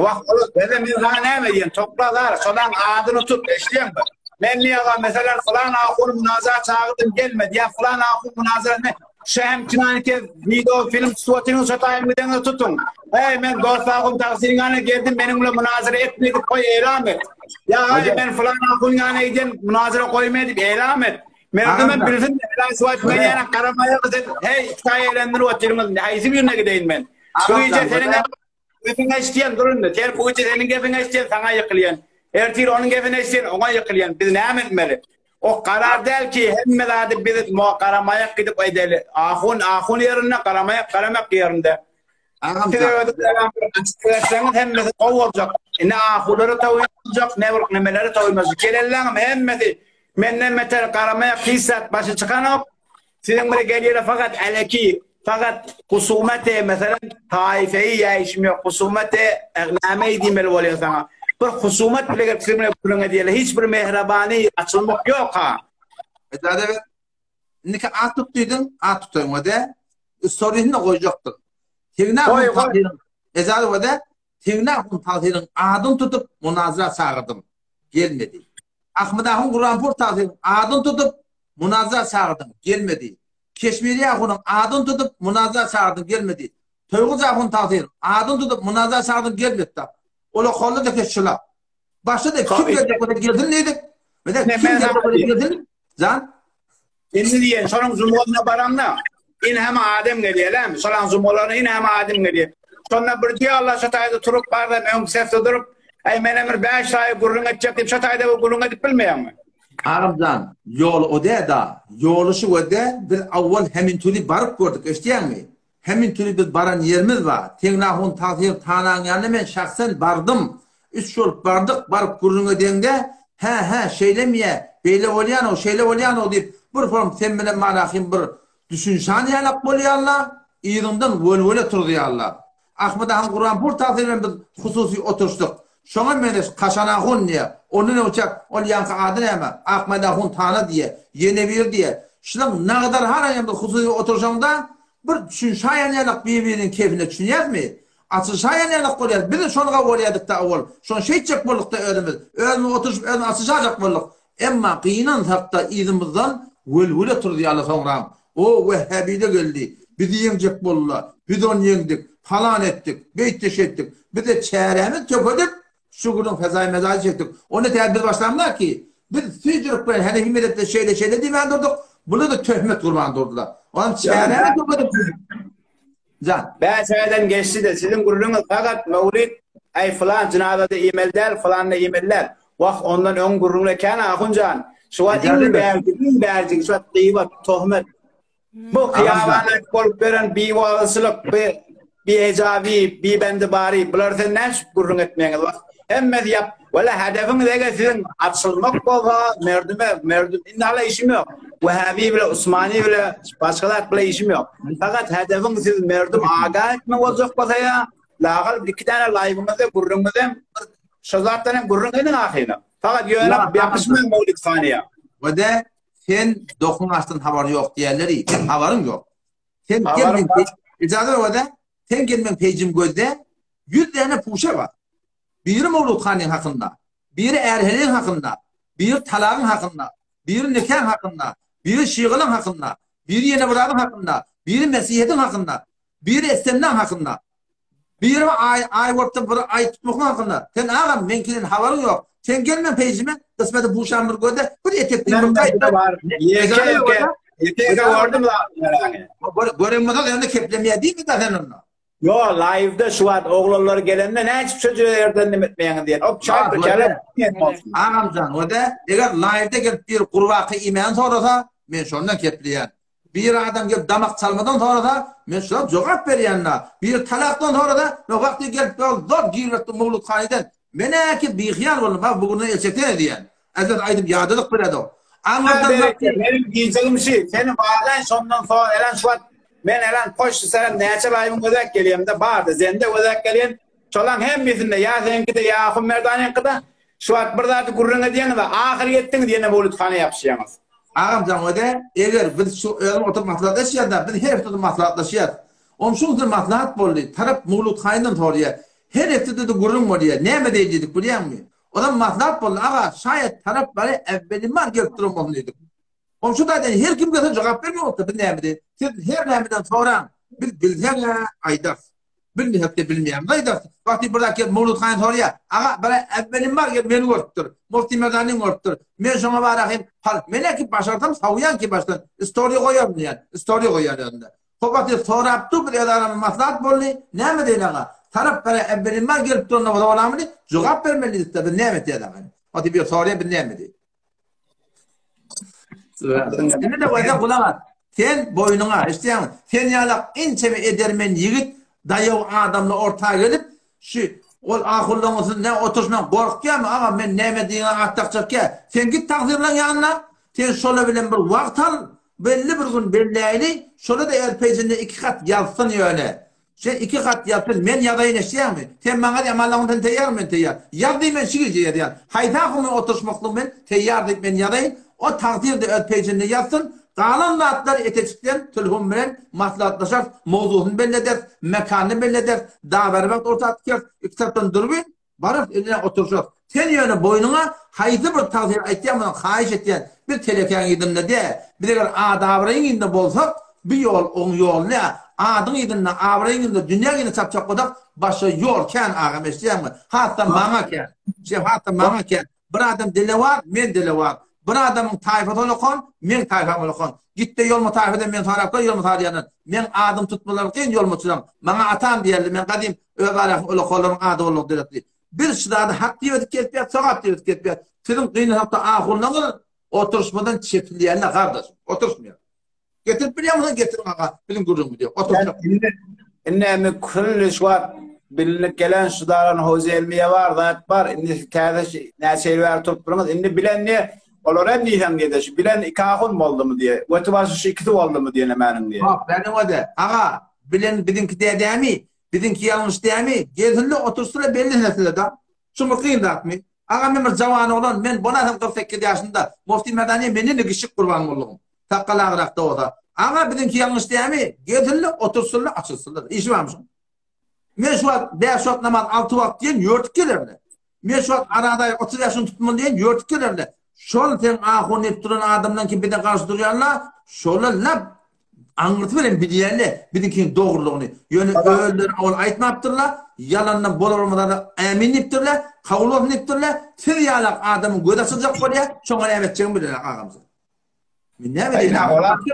Wah, olar bize men saňa näme diýen, topla zar, şolaň adyny tut, eşidýäňmi? Men diýýän, meselem, falan ahun munazara çagyrdym, gelmedi, ýa falan ahun munazara ne, şu hem kinanike video film tutup otyryň, şo taýyn gideňiz tutuň. Eý, men dost ahun tagsyryň ýanyna geldim, meniň bilen munazara etme diýip goý eýlam et. Ýa aý, men falan ahun ýanyna gidýän, munazara goýma diýip eýlam et. Merdimem bilsin, helal şu wagt men ýana garamaýagy sen, heý, iki aý eýlendirip otyryňyz, haýsy birine gideýin men? Bu gije seniň Gepiňi eşidýän dur indi. Sen bu gije seniň gepiňi eşidýän saňa ýykylýan. Ertir onuň gepini eşidýän oňa ýykylýan. Biz näme etmeli? O karar däl ki hemme zady biz mo garamaýak gidip edeli. Ahun ahun ýerinde, garamaýak garamak ýerinde. Agam Siz özüňiz açyk berseňiz hemmesi gowy boljak. Ne ahulara toýunjak, ne bir nemelere toýunjak. Gelenleňem hemmesi menden beter garamaýak hiç zat başy çykanok. Siziň bile gelýäne fakat äleki, fakat husumete, meselem, taifeýi ýa işim ýok, husumete, näme diýmeli bolýar saňa. Bir husumat bile gelip siziň bilen gürrüň edýärler. Hiç bir mähribany açylmak ýok ha. Ejaza ber. Indiki at tut diýdiň, at tutaýyn we de storyny goýjakdyr. Tegna Goý, goý. Ejaza we de Tegna hun tagsyryň adyny tutup munazara çagyrdym. Gelmedi. Ahmet ahun Gurbanpur tagsyryň adyny tutup Munazara çagyrdym, gelmedi. Keşmiri ahunyň adyny tutup, munazara çagyrdym, gelmedi. Toýguç ahun tagsyr, adyny tutup, munazara çagyrdym, gelmedi. Ola kolla da şula. Başda da kim geljek bolsa gelsin diýdik. Bize kim geljek bolsa gelsin. Jan. Indi diýen, şonuň jumgasyna baranda, ine hem adam gelýär, şolaň jumgalaryna ine hem adam gelýär. Şonda bir diýe Allah şu taýda turup bardan öň sesde durup, Äý menem bir 5 aý gürrüň etjek diýip şu taýda bir gürrüň edip bilmeýäňmi? Agamjan, ýoly o dä-da, ýoly şu we-de, biz awwal Hemintuli baryp gördük, eşidýäňmi? Hemintuli biz baran ýerimiz bar. Tegnahun tagsyr Tanaň ýanyna men şahsen bardym. Üç bolup bardyk, baryp gürrüň edeňde, Hä, hä, şeýlemiýä, beýle bolýan-ow, şeýle bolýan-ow diýip, bir forum sen bilen manahym bir düşünşan ýalak bolýarlar, yzyňdan welwele turuzýarlar. Ahmet ahan Gurbanpur tagsyr bilen biz hususy oturyşdyk. Şoňa meňzeş Kaşan ahun diýýär. Ondan öňçäk ol ýaňky ady näme? Ahmet ahun Tana diýýär. Ýene biri diýýär. Şulaň Nagdar han hem biz hususy oturyşaňda bir düşünşaýan ýalak bir-biriniň kefine düşünýäsmi? Açyşaýan ýalak bolýar. Biz şony bolýadykda owal. Şony şeýtjek boldukda özümiz. Özümiz oturyşyp özümiz açyşajak bolduk. Emma gynansakda yzymyzdan welwele turdy ýaly soňram. O wehhabile geldi. Bizi ýeňjek boldular. Biz ony ýeňdik. Palan etdik. Beýtdi şeýtdik. Biz-de çärämizi tökedip, şu günüň fezaý-mezaýy çekdik. Onda tä biz başlamzak ki, biz süýjülik bilen Henefi mezhepde şeýle-şeýle diýmän durduk. Bular-da töhmet gurman durdular. Onam çärämizi tökedip, Jan. Bäş aýdan geçdi-de, siziň gürrüňiz fakat Mewlid, äý pylan jynazada iýmeli däl, pylanda iýmeli däl. Wah, ondan öň gürrüňler kän ahun jan. Şu wagt iň bärji, iň bärjigi şu wagt gyýbat, tohmet. Bu hyýabana bolup beren biwagyzçylyk, bi bihejabi, bibendibary, bulary sen näme üçin gürrüň etmeýäňiz wah. Hemmesi ýap. Wala hedefiňiz eger siziň açylmak bolsa, merdime, merdim, indi hala işim ýok. Wehhabi bile, Usmani bile, başga zat bile işim ýok. Fakat hedefiň siz merdum aga etmek boljak bolsa ýa, lagal iki däne laýwyňyzda gürrüňiňizem bir şo zatdan hem gürrüň ediň ahyry. Fakat ýöne ýapyşmaň Mowlid hanyýa. Wede sen dokuň açdan habary ýok diýerleri, sen habaryň ýok. Sen gel men ijaza ber wede, sen gel men peýjim gözde 100 däne puşa bar. Biri Mowlud hanyň hakynda, biri är-heleýiň hakynda, biri talagyň hakynda, biri nikaň hakynda, biri şygylyň hakynda, biri ýene bir zadyň hakynda, biri mesihetiň hakynda, biri estemnaň hakynda, biri aý aý bolupdyr bir aý tutmaklyň hakynda. Sen agam meňkiden habaryň ýok. Sen gel meň peýjime, kysmeti buşan bir gözde, bir etekli bir gaýtda. Ýeke ýeke ýeke ýeke gördüm zatlary. Gören bolsaň ýöne keplemeýär diýme-de sen onda. Ýo laýwda şu wagt oglanlar gelende näçip şo ýerden neme etmeýäňiz diýen. Op çaý bir kele diýen bolsun. Agamjan o-da eger laýwda gelip bir gurbaka iýmäni sorasa men şondan kepleýän. Bir adam gelip damak çalmadan sorasa men şoňa jogap berýän-da. Bir talakdan sorasa men wagty gelip zor girip Mowlud hanydan men-ä ki bihyýal boldum ha bu gününe el çeksene diýýän. Äzet aýdyp ýadadyk biledo. Aňyrdan wagty. Meniň diýjegim şi, seni barlaýyn şondan soň elen şu wagt men elen poçta serem näçe laýwyň gözäk gelýemde bardy zende gözäk gelýän şolaň hemmesinde ýa seňkide ýa Ahun Merdanyňkyda şu wagt bir zady gürrüň edýäňiz ahyry ýetdiňiz ýene Mowlüthana ýapyşýaňyz. Agam jaň öde eger biz şu özüm oturyp maslahatlaşýas-da biz her hepdede maslahatlaşýas. Oň şuňsy maslahat boldy tarap Mowlüt handan soraýar. Her hepdede-de gürrüň bolýar. Näme deý diýdik bilýäňmi? Ozam maslahat boldy, aga, şaýat tarap bary äwwelimar gelip duran bolsun diýdik. Goňşy daýdan her kim gelse jogap bermek bolupdyr, biz näme diýip. Siz her nämeden soraň, biz bilsek-ä aýdarys. Bilmesek-de bilmeýänimizi aýdarys. Wagty bir zat gelip Mowlud han soraýar, aga, bary äwwelimar gelip meni görüpdir, Mufti Merdanyny görüpdir. Men şoňa bara hem, men-ä ki başarsam sawýan ki başdan, istoriýa goýaryn diýýän, istoriýa goýýan özünde. Hobasy sorap dur, biz öz aramyzda maslahat boldy. Näme diýeli aga? Tarap gara äwwelimar gelip duranda bolsa bolamydy? Jogap bermeli diýdik-de, biz näme etýäs aga indi? Hobasy bir soraýar, biz näme diýeli? Indi-de bolsa gulak as. Sen boýnuňa, eşidýäňmi? Sen ýalak ençeme edermen ýigit, daýaw adamlar orta gelip, şu ol ahullaň üstünde oturyşyna gorkýarmy? Aga, men näme diýeniňe at dakjakýa. Sen git tagzyrlaň ýanyna, sen şolar bilen bir wagt al, Belli bir gün belläýli, şola-da eger pejinde iki hat ýazsyn ýöne. Şe iki hat ýazsyn, men ýazaýyn eşidýäňmi? Sen maňa diýýäň, Mallagyň sen teýýarmy, men teýýar. Ýaz diý men şu gije ýazýan. Haýsy ahuny oturyşmaklyk men teýýar diýip men ýazaýyn, o tagsyr-da öz pejinde ýazsyn, galan zatlary eteçikden telefon bilen maslahatlaşarys, mowzusyny belli ederis, mekanyny belli ederis, daberwagt orta atýarys, iki tarapdan dürbin, Barys eline oturjak. Sen ýöne boýnuňa haýsy bir tagsyr aýtýan bolsaň haýyş etýän biz telekäň yzynda däl. Biz eger at-abraýyň yzynda bolsak bu ýol oň ýoly däl. Adyň yzynda, abraýyň yzynda, dünýäň yzynda çapjak bolsak başga ýol kän agam eşidýäňmi? Hasam maňa kän. Şef hasam maňa kän. Bir adam dilewar, men dilewar. Bir adamyň taýfasy olakan, meň taýfam olakan. Gitde ýolma taýfadan men sorap gör ýolma sarýandan. Meň adym tutmalary kyn ýolmaçylaň. Maňa atam diýerli men gadym öz arasyň olakalaryň ady bolmak derekli. Biz şu zady hak diýip edip gelip sogap diýip edip gelip Siziň gynanakda ahunlaňyz oturyşmadan çekilýänler gardaş. Oturyşmaýar. Getirip bilýän bolsaň getiriň aga, biziň gürrüňimiz ýok. Oturyşak. Indi indi mi külli şu wagt bilinip gelen şu daran howze elmiye bar, zat bar. Indi täze näçe ýyl bäri turup durňyz. Indi bilen diýe, olar hem diýseň diýe, şu bilen iki ahun boldumy diýe. Göti başy şu ikisi boldumy diýe nämäniň diýe. Hop, meniň öde. Aga, bilen biziňki dädämi? Biziňki ýalňyş dämi? Gelsinler otursynlar belli mesele da. Şu bir kyn zatmy? Aga men bir jawan oglan, men bolasam 48 ýaşynda. Mufti Merdaniýe menden de kiçik gurban boldugym. Sakgal agrakda bolsa. Aga biziňki ýalňyş dämi? Gelsinler otursynlar açylsynlar. Işi barmy şuň? Men şu wagt 5 wagt namaz 6 wagt diýen ýörtük gelerler. Men şu wagt arada 30 ýaşyny tutmaly diýen ýörtük gelerler. Şol sen ahun diýip duran adamdan ki bize garşy durýanlar, şolar lap aňyrsy bilen bilýärler biziňkiniň dogrulygyny. Ýöne özleri ol aýtmapdyrlar, ýalandan bolar bolmasa ämin diýipdirler, kabul bolsun diýipdirler. Siz ýalak adamyň gözi açyljak bolýar, şoňa näme etjegini bilenok agamjan. Men näme diýeyim?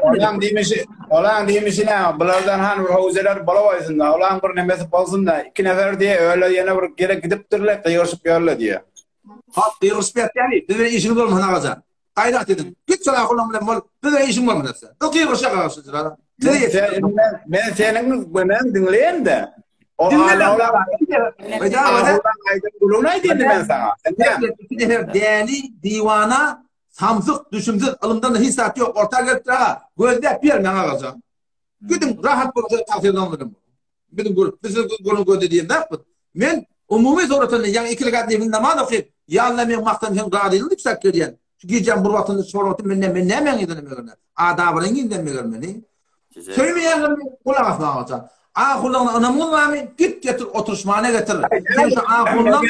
Olaň diýmişi, olaň diýmişi näme? Bulardan han bir howzeler bola goýsun da, olaň bir nemesi bolsun da, iki nefer diýe, öyle ýene bir gerek gidipdirler, gygyryşyp ýörler diýe. Hop, gygyryşyp ýatýany, biz bilen işiňiz bolmasyn agajan. Gaýrat ediň. Git şol ahullaň bilen bol, biz bilen işiň bolmasyn etse. Bu gygyryşa garşydyr adam. Men seniň men diňleýän-de. O Aýdan guluny aýdýan men saňa. Däli, diwana. Samsyk, düşümsiz, ylymdan-da hiç zat ýok. Orta gelipdir aga. Gözläp ýörmäň agajan. Gidiň, rahat boluň, size tagsyr bilen. Biziň gör, biz siziň görüň gözde diýen zat bu. Men umumy suratynda ýaňy iki rekat nefil namaz okyp, ýa Allah meň maksadym seň razylygyň diýip şak gelýän. Şu gijäň bir wagtynda soragty men men nämäň yzyna megerine? Adabyryň yzyna meger meni. Söýmeýänler men gulak asma agajan. Ahunlaryna ynamyňyz barmy? Git getir oturyşmana getir. Sen şu ahunlaň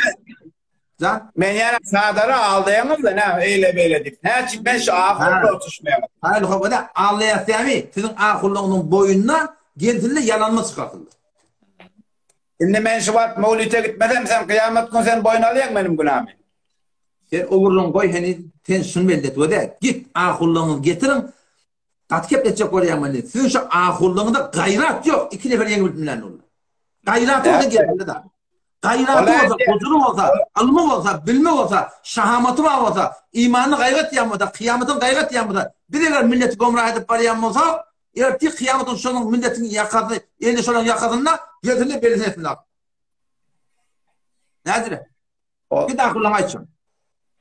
Jan. Men ýa sadara aldaýaňyz-da nä eýle beýle diýip. Näçe men şu ahunla oturyşmaýan. Haýyr howada aldaýas dämi? Siziň ahunlaryňyzyň boýunda gelsinle ýalanma çykarsynlar. Indi men şu wagt mowlite gitmesem sen kyýamat gün sen boýun alýaň meniň günämi. Sen o gürrüňi goý heniz sen şuny belli et wede git ahunlaryňyzy getiriň gaty kepletjek bolýaň meni siziň şu ahunlaryňyzda gaýrat ýok iki nefer ýeňip bilmän ol. Gaýraty bolsa gelsinler da. Gaýraty bolsa, gujury bolsa, ylmy bolsa, bilimi bolsa, şahamaty bar bolsa, imanyny gaýgy etýän bolsa, kyýamatyny gaýgy etýän bolsa, biz eger milleti gomrah edip barýan bolsak, ertir kyýamatyň şonuň milletiň ýakasy, eli şolaryň ýakasynda, gelsinler bellisini etsinler. Nädire? Bir daha kullan aýtjak.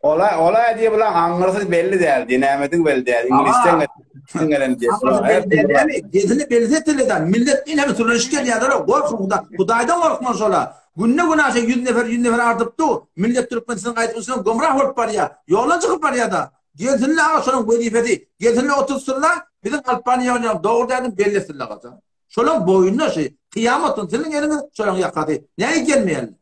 Ola ola diýip bulan aňyrsy belli däl, diýnemediň belli däl. Iňlisden gelen diýip. Gezini belli etdiler. Millet ine bir türlü iş gelýärler. Gorkuň Huda, Hudaýdan gorkman şola. Günde gün aşa 100 nefer 100 nefer artyp du. Millet Türkmenistanyň gaýtgysyna gomrah bolup barýar. Ýoldan çykyp barýar da. Gelsinler aga şonuň wezipesi. Gelsinler otursynlar, biziň alyp barýan ýolumyz dogry däldigini belli etsinler gaça. Şolaň boýnuna şu kyýamatyn siziň eliňiz, şolaň ýakasy. Näge gelmeýärler?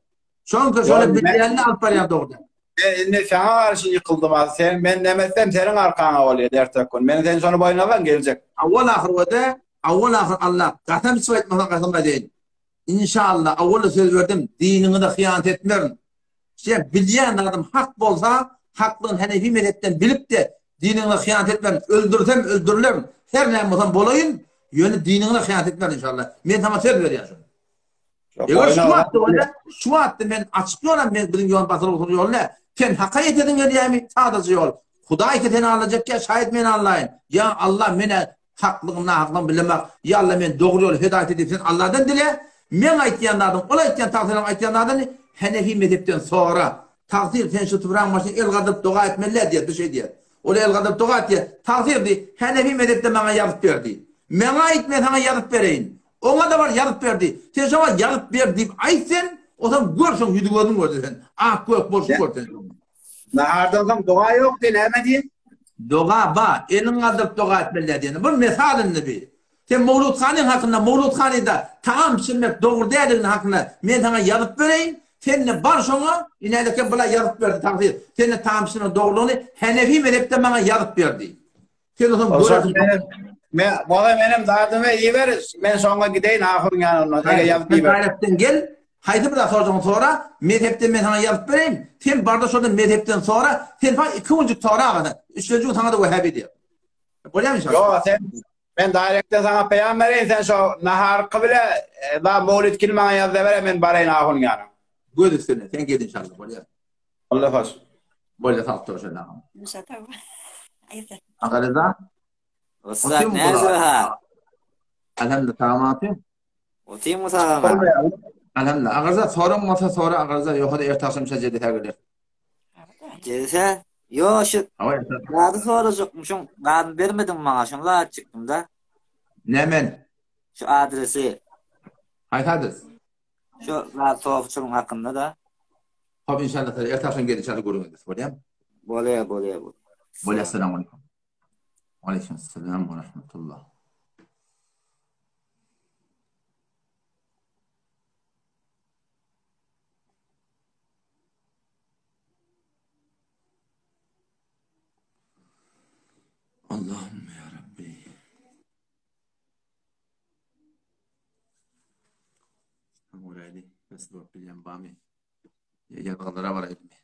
Şoňka şola bilýänini alyp barýan dogry. Men indi saňa garşy ýykyldym az. Sen men näme etsem seniň arkaňa bolýar erteki gün. Men sen şony boýun alsaň geljek. Awwal ahyr wede, awwal ahyr Allah gasam içip aýtmasaň gasam aýdaýyn. Inşallah awwal söz berdim diniňize hyýanat etmerin. Şeýle bilýän zadym hak bolsa, haklygyny Henefi mezhepden bilip-de diniňize hyýanat etmerin. Öldürsem öldürilerin. Her näme bolsam bolaýyn, ýöne diniňize hyýanat etmerin inşallah. Men saňa söz berýän şony. Eger şu wagtda bolsa, şu wagtda men açyk ýolam, men biziň ýol basyr usul ýol däl. Sen haka ýetesiň gelýärmi? Sadaja ýol. Hudaý ki seni aldajak ýa şaýat men aldaýyn. Ýa Allah menä haklygyny nahaklygyny bilemak. Ýa Allah men dogry ýoly hidaýat et diýip sen Allahdan dile. Meň aýtýan zadym, ol aýtýan tagsyryň aýtýan zadyny Henefi mezhepden sora. Tagsyr sen şu tupragyň başyna el galdyryp doga etmeli diýýär, bir şey diýýär. Ol el galdyryp doga etýär. Tagsyr diý, Henefi mezhepden maňa ýazyp ber diý. Maňa aýt men saňa ýazyp bereýin. Oňa-da bar ýazyp ber diý. Sen şoňa ýazyp ber diýip aýt sen, onsoň gör şoň ýüzi gözüň görse sen. Ak gök bolşuny gör sen şoň. Nahardan soň doga ýok diý näme diý? Doga ba, eliňi galdyryp doga etmeli däl diýeni. Bir mesal indi bi. Sen Mowlut hanyň hakynda Mowlut hanyda tagam bişirmek dogry däldigini hakynda men saňa ýazyp bereýin. Sen-de bar şoňa, inäleken bula ýazyp berdi tagsyr. Sen-de tagam bişirmegiň dogrulygyny Henefi mezhepde maňa ýazyp ber diý. Sen otam görersiň. Men wala menem zadymy iber, men şoňa gideýin ahyryň ýanyna. Eger ýazyp iber. Gaýratdan gel, haýsy bir zat sorajagyňy sora, mezhepden men saňa ýazyp bereýin. Sen barda şonda mezhepden sora, sen saňa iki günjük sora agada. Üçlenji gün saňa-da wähabi diýer. Bolýarmy inşallah? Ýok, sen men direktden saňa peýam bereýin, sen şo naharky bile da mowlid kini maňa ýaz bere, men baraýyn ahunyň ýanyna. Göz üstüne, sen gel inşallah, bolýar. Allah hoş. Bolýar sag dur şöyle agam. Aga Reza. Ussat näme ha? Elhamdülillah sag Otyrmy Otyrmy sag Elhamdülillah. Aga Reza soraň bolsa sora Aga Reza ýoka da erte agşam şa jedese geler. Jedese? Ýo şu Zady sorajakmy şoň zadyny bermediň maňa şoň zat çykdym da. Nämen? Şu adresi. Haýsy adres? Şu zat sofçylyň hakynda da. Hop inşallah erte agşam gel inşallah görüň edis bolýar. Bolýar bolýar. Bolýar assalamu alaykum. Aleyküm selam ve rahmetullah. Allah'ım ya Rabbi. Orayly, nasıl bolup bilýän bamy? Ýazgylara baraýlymy?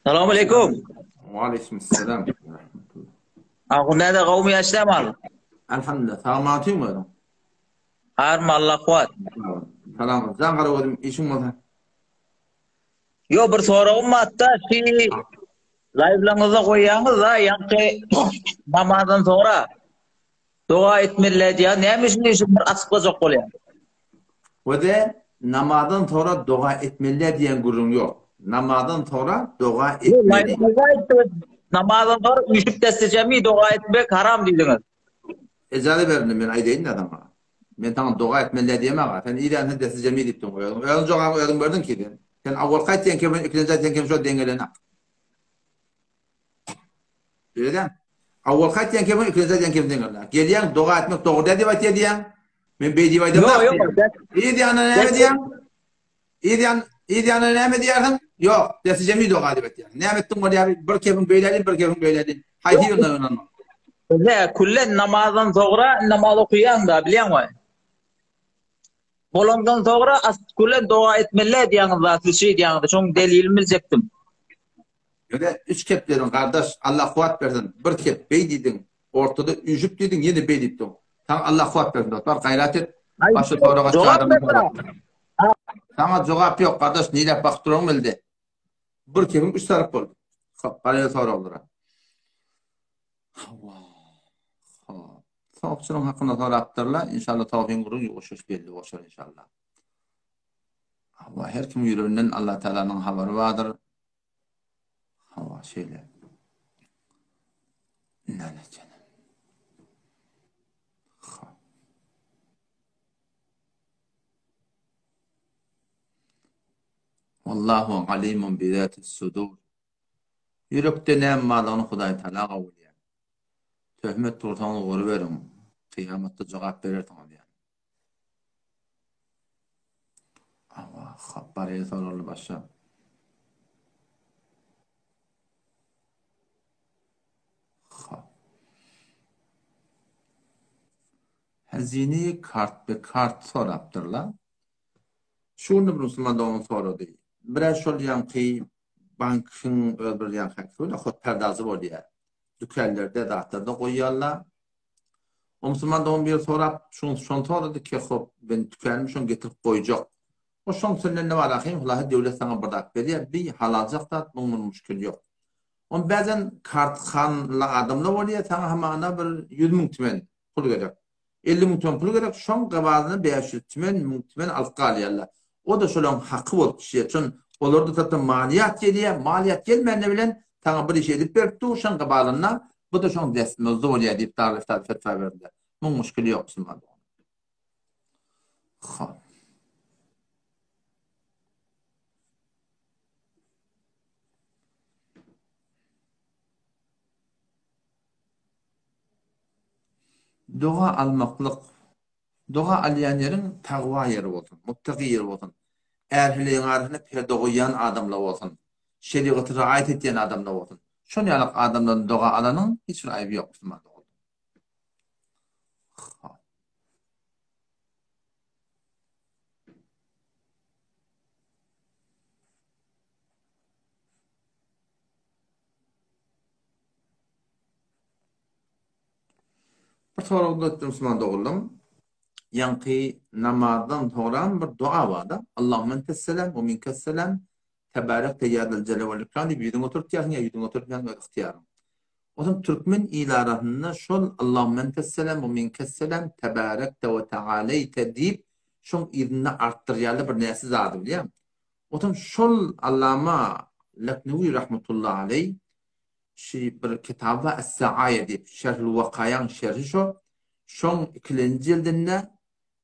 Salam aleykum. Wa aleykum selam. Ahun näde gowmy ýaşlamal? Elhamdülillah. Sagmatyň özüň. Arma Allah kuwat. Salam. Jan gara özüm işiň bolsa. Yo bir soragym bar da, şi. Laýwlaňyzda goýýaňyz-da, ýaňky namazdan soňra doga etmeli diýýär. Näme üçin diýip bir açyklajak bolýar. Wede namazdan soňra doga etmeli diýen gürrüň ýok. Namazdan soňra doga etmeli. Namazdan soňra üýşüp dessejemi doga etmek haram diýdiňiz. Ejaza ber indi men aýdaýyn-da saňa. Men saňa doga etmeli diýemag-a. Sen iränsiň dessejemi diýipdiň. Özüň jogabyňy özüň berdiň ki sen. Sen awalky aýtýan kemin ikilenji aýtýan kemin şo deň gelenak. Şeýle Awalky aýtýan kemin ikilenji aýtýan kemin deň gelenak. Gelýäň doga etmek dogry däl diýip aýtýar diýýäň. Men beý diýip aýdamok. Ýok, ýok. Yz ýanyna näme diýýäň? Yz ýan yz ýanyna näme diýýärsiň? Ýok, desi jemi doga diýip aýtýar. Näme etdiň bolýar? Bir kefiň beýle diýip, bir kefiň beýle diýip. Haýsy ýylda ynanmak? Bize küllen namazdan soňra namaz okaýaň-da, bilýäňmi? Bolandan soňra asgüle doga etmeli diýýäňiz zat siz şeý diýýäňiz şoň delilini biljekdim. Ýöne üç kep dediň gardaş Allah kuwwat bersin bir kep beý diýdiň ortada üýşüp diýdiň ýene beý diýip duň saňa Allah kuwwat bersin dos bar gaýrat et başga soraga Jogap ber Saňa jogap ýok gardaş niräk bakyp duraň bildi bir kepiň üç tarap boldy hop garaýa soraglara. Hawa. Hop. Sofçynyň hakynda sorapdyrlar. Inşallah Tawfyň gürrüň ýuwaş-ýuwaş belli boşar inşallah. Hawa, her kimiň ýüreginden Allah Taalanyň habary bardyr. Hawa, şeýle. Näme Hop. Wallahu alimun bi zatis sudur. Ýürekde näme barlygyny Hudaý Tagala gowy bilýär. Töhmet ursaňyz uruberiň, kyýamatda jogap berersiňiz diýýär. Hawa, hop, barýa soragly başa. Hop. Hazini kart be kart sorapdyrlar. Şu günde bir musulman dogan sorady. Birä şol ýaňky bankyň öz bir ýaňky haky bolýar, hot perdajy bolýar. Dükanlarda, zatlarda goýýarlar. O musulman dogan biri sorap, şuny şony sorady ki, hop, men tükanymy şony getirip goýjak. O şoň senden ne bar ahym, hulahy döwlet saňa bir zat berýär, bi halaljak zat, muň bir muşkili ýok. On bäzen kart hanly adamlar bolýar, saňa hamana bir 100 müň tümen pul gerek. 50 müň tümen pul gerek, şoň gabazyna 500 tümen, 1000 tümen alyp galýarlar. O-da şolaň haky bolup düşýär. Çün olarda tarapdan maliýat gelýär, maliýat gelmände bilen saňa bir iş edip berip dur, şoň gabalynda bu-da şoň destmuzdy bolýar diýip Darül-Iftada fetwa berdiler. Muň muşkili ýok musulman dogan. Hop. Doga almaklyk, doga alýan ýeriň tagwa ýeri bolsun, muttaki ýeri bolsun, är-heleýiň arasynda perde goýýan adamlar bolsun, şerigaty raýat edýän adamlar bolsun. Şon ýalak adamlardan doga alanyň hiç bir aýby ýok musulman dogan. Bir sorag goýupdyr musulman doganlarym. Ýaňky namazdan soňram bir doga bar-da. Allahumma entesselam we minkesselam tebarekte ýa zal jelal wal ikram diýip ýüzüňi oturtýarsyň ýa ýüzüňi oturtmaýaň öz ygtyýaryň. Onsoň türkmen il arasynda şol Allahumma entesselam we minkesselam tebarekte we taaleýte diýip şoň yzynda artdyrýarlar bir näsi zady bilýäňmi? Onsoň şol Allama Leknewi rahmetullahi aleý Şi bir kitaby bar Es-Saaýa diýip, Şerhül Wakaýaň şerhi şo. Şoň ikilenji jildinde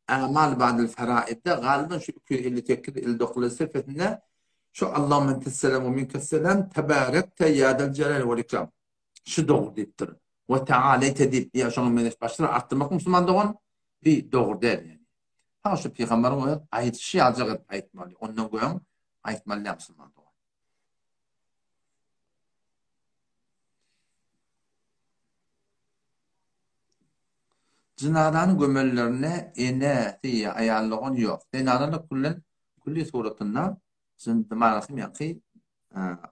A'mal ba'del feraidde galyban şu 258 59 sefesinde şu Allahümme entesselam we minkesselam tebarekte ýa del jelal wal ikram. Şu dogry diýipdir. We taaleýte diýip ýa şoňa meňzeş başgalar artdyrmak musulman dogan bi dogry däl ýani. Ha şu pygamberiň öz aýdyşy ýaljak edip aýtmaly. Ondan göň aýtmaly däl musulman dogan. Jynazany gömenlerinde ene, si, aýal dogan ýok. Zenanalar küllen külli suratynda manasy ýaňky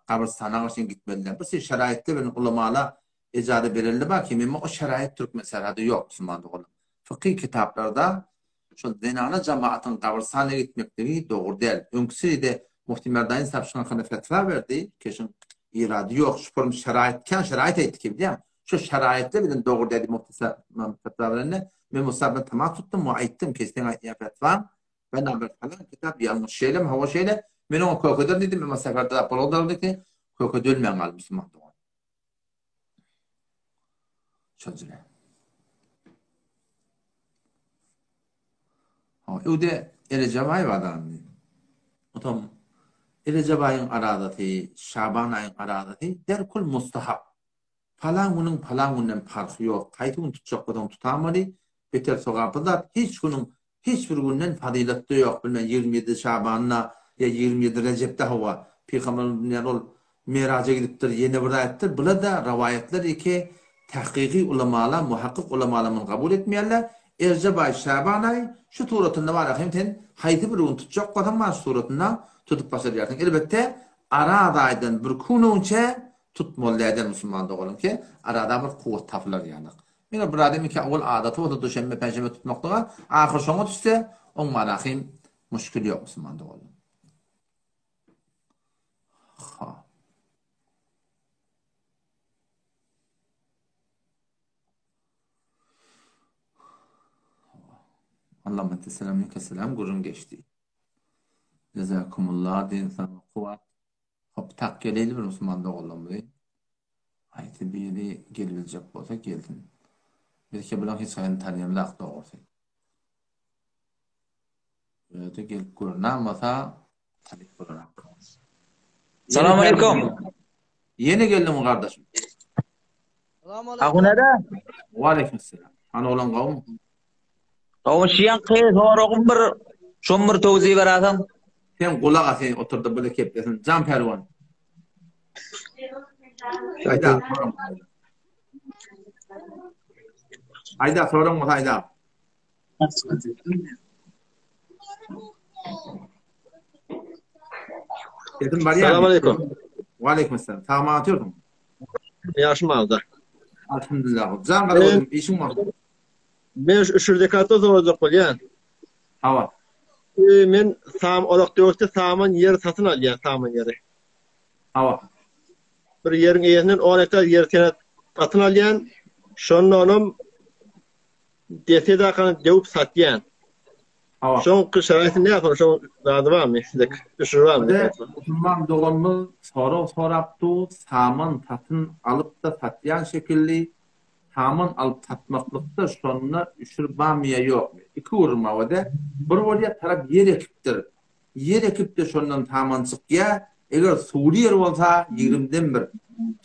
gabrystana garşy gitmeliler. Bir şey şaraýatda bilen ulamala ejaza berildi bar ki, emma o şaraýat türkmen sährada ýok musulman doganlar. Fykhy kitaplarda Şol zenana jemaatyň gabrystana gitmekligi dogry däl. Öňküsi-de Mufti Merdaýyn sahib şuň hakynda fetwa berdi. Keşiň. Irady ýok. Şu purum şeraýt, kän şeraýt aýtdy ki, bilýäňmi? Şu şeraýatlar bilen dogry diýdi Muhtasar fetwa berende. Men Muhtasar bilen tamas tutdum we aýtdym ki, seň aýtýan fetwaň ben bir falan kitap ýalňyş şeýlemi, hawa şeýle. Men oňa kökederin diýdim, emma seferde zat bolandyr diýdi. Kökedelmän galdy musulman dogan. Şonjule. Ha, öwde Erejebaý bar adamdy. Otam Erejebaýyň arazasy, Şaban aýyň arazasy derkul mustahap. Palan günüň palan günden parhy ýok. Haýsy gün tutjak bolsaň tutamaly. Beter sogaply zat hiç günüň hiç bir günden fazylatda ýok. Bilmän 27 Şabanda ýa 27 Rejepde hawa Pygamberimiz bilmän ol Meraja gidipdir, ýene bir zat etdir. Bula-da rawaýatlar eke tahkyky ulamalar, muhakkyk ulamalar muny kabul etmeýärler. Erjep aý, Şaban aý şu suratynda bar hem sen haýsy bir gün tutjak bolsaň bar şu suratynda tutup başarýarsyň. Elbetde Araz aýdan bir kun öňçe tutmaly däl musulman doganym ki arada bir kuwwat tapylar ýalyk. Eger bir adam iki owal adaty bolsa duşenbe penşenbe tutmaklyga ahyr şoňa düşse oň marahym muşkil ýok musulman doganlar. Ha. Allahümme selam minke selam gürrüň geçdi. Jazakumullah din sana kuwat. Hop tak geleli bir musulman doganlarymyzy. Haýsy biri gelibiljek bolsa gelsin. Biz ki bilen hiç haýsyny tanýamzak dogrusy. Öde gelip görünen bolsa talyp bolarak. Salam aleyküm. Ýene geldiň gardaşym. Ahun ede. Wa aleyküm selam. Hany oglan gowmy? Gowy şiýanky soragym bir şom bir towzi berasaň. Sen gulak as sen oturda bile keplesin. Jan Pälwan. Aýda. Aýda soraň bolsa aýda. Sesim barýar. Salam aleyküm. Wa aleyküm selam. Sagman otyrsyň. Ýaşym alda. Alhamdulillah. Jan garagözüm işiň bar. Men şu üşür zekatda sorajak bolýan. Hawa. E, men sam orak döwürde saman ýeri satyn alýan, saman ýeri. Hawa. Bir ýeriň eýesinden 10 gektar ýer senet satyn alýan. Şonda onam desedakany döwüp satýan. Hawa. Şoň şaraýty näme? Şoň zady barmy? Sizde üşür barmy? Musulman doganymyz sorag sorapdy, saman satyn alyp-da satýan şekilli Saman alyp satmaklykda şonda üşür barmy ýa ýokmy? Iki gürrüň bar o-da. Bir bolýa tarap ýer ekipdir. Ýer ekipde şondan saman çykýa. Eger suwly ýer bolsa ýigrimden bir,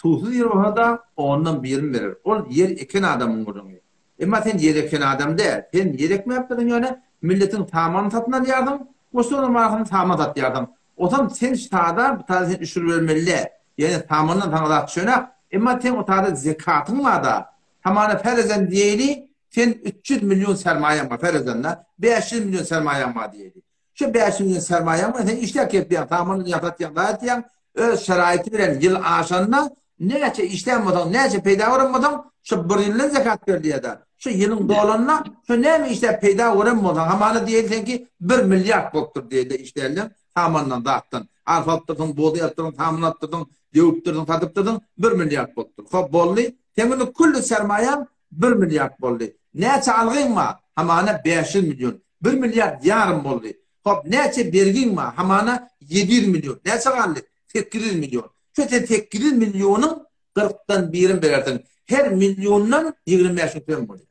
suwsuz ýer bolsa-da ondan birini berer. Ol ýer eken adamyň gürrüňi. Emma sen ýer eken adam däl. Sen ýer ekmäpdirsiň ýöne milletiň samanyny satyn alýarsyň we şonuň arasynda saman satýarsyň. Otam sen ştada bu taýda sen üşür bermeli däl. Ýagny samandan saňa zat düşenak. Emma seň o taýda zekatyň barda. Hamana ferezen diýeýli, sen 300 million sermaýaň bar ferezende, 500 million sermaýaň bar diýeýli. Şu 500 million sermaýaň bilen sen işläp gelip samanyny ýa satýaň, zat etýäň, öz şeraýyty bilen ýyl aşanda näçe işlän bolsaň, näçe peýda gören bolsaň, şu bir ýyldan zekat berilýär-de. Şu ýylyň dolanda, şu näme işläp peýda gören bolsaň, hamana diýeli seňki 1 milliard bolupdyr diýeli işlänleň samandan, zatdan. Arpa alypdyrsyň, bugdaý alypdyrsyň, saman alypdyrsyň, döwüpdirsiň, satypdyrsyň, 1 milliard bolupdyr. Hop, boldy. Seň indi külli sermaýaň 1 milliard boldy. Näçe algyň bar? Hamana 500 million. 1 milliard ýarym boldy. Hop, näçe bergiň bar? Hamana 700 million. Näçe galdy? 800 million. Şu sen 800 millionyň 40-dan birini berersiň. Her milliondan 25 müň bolýar.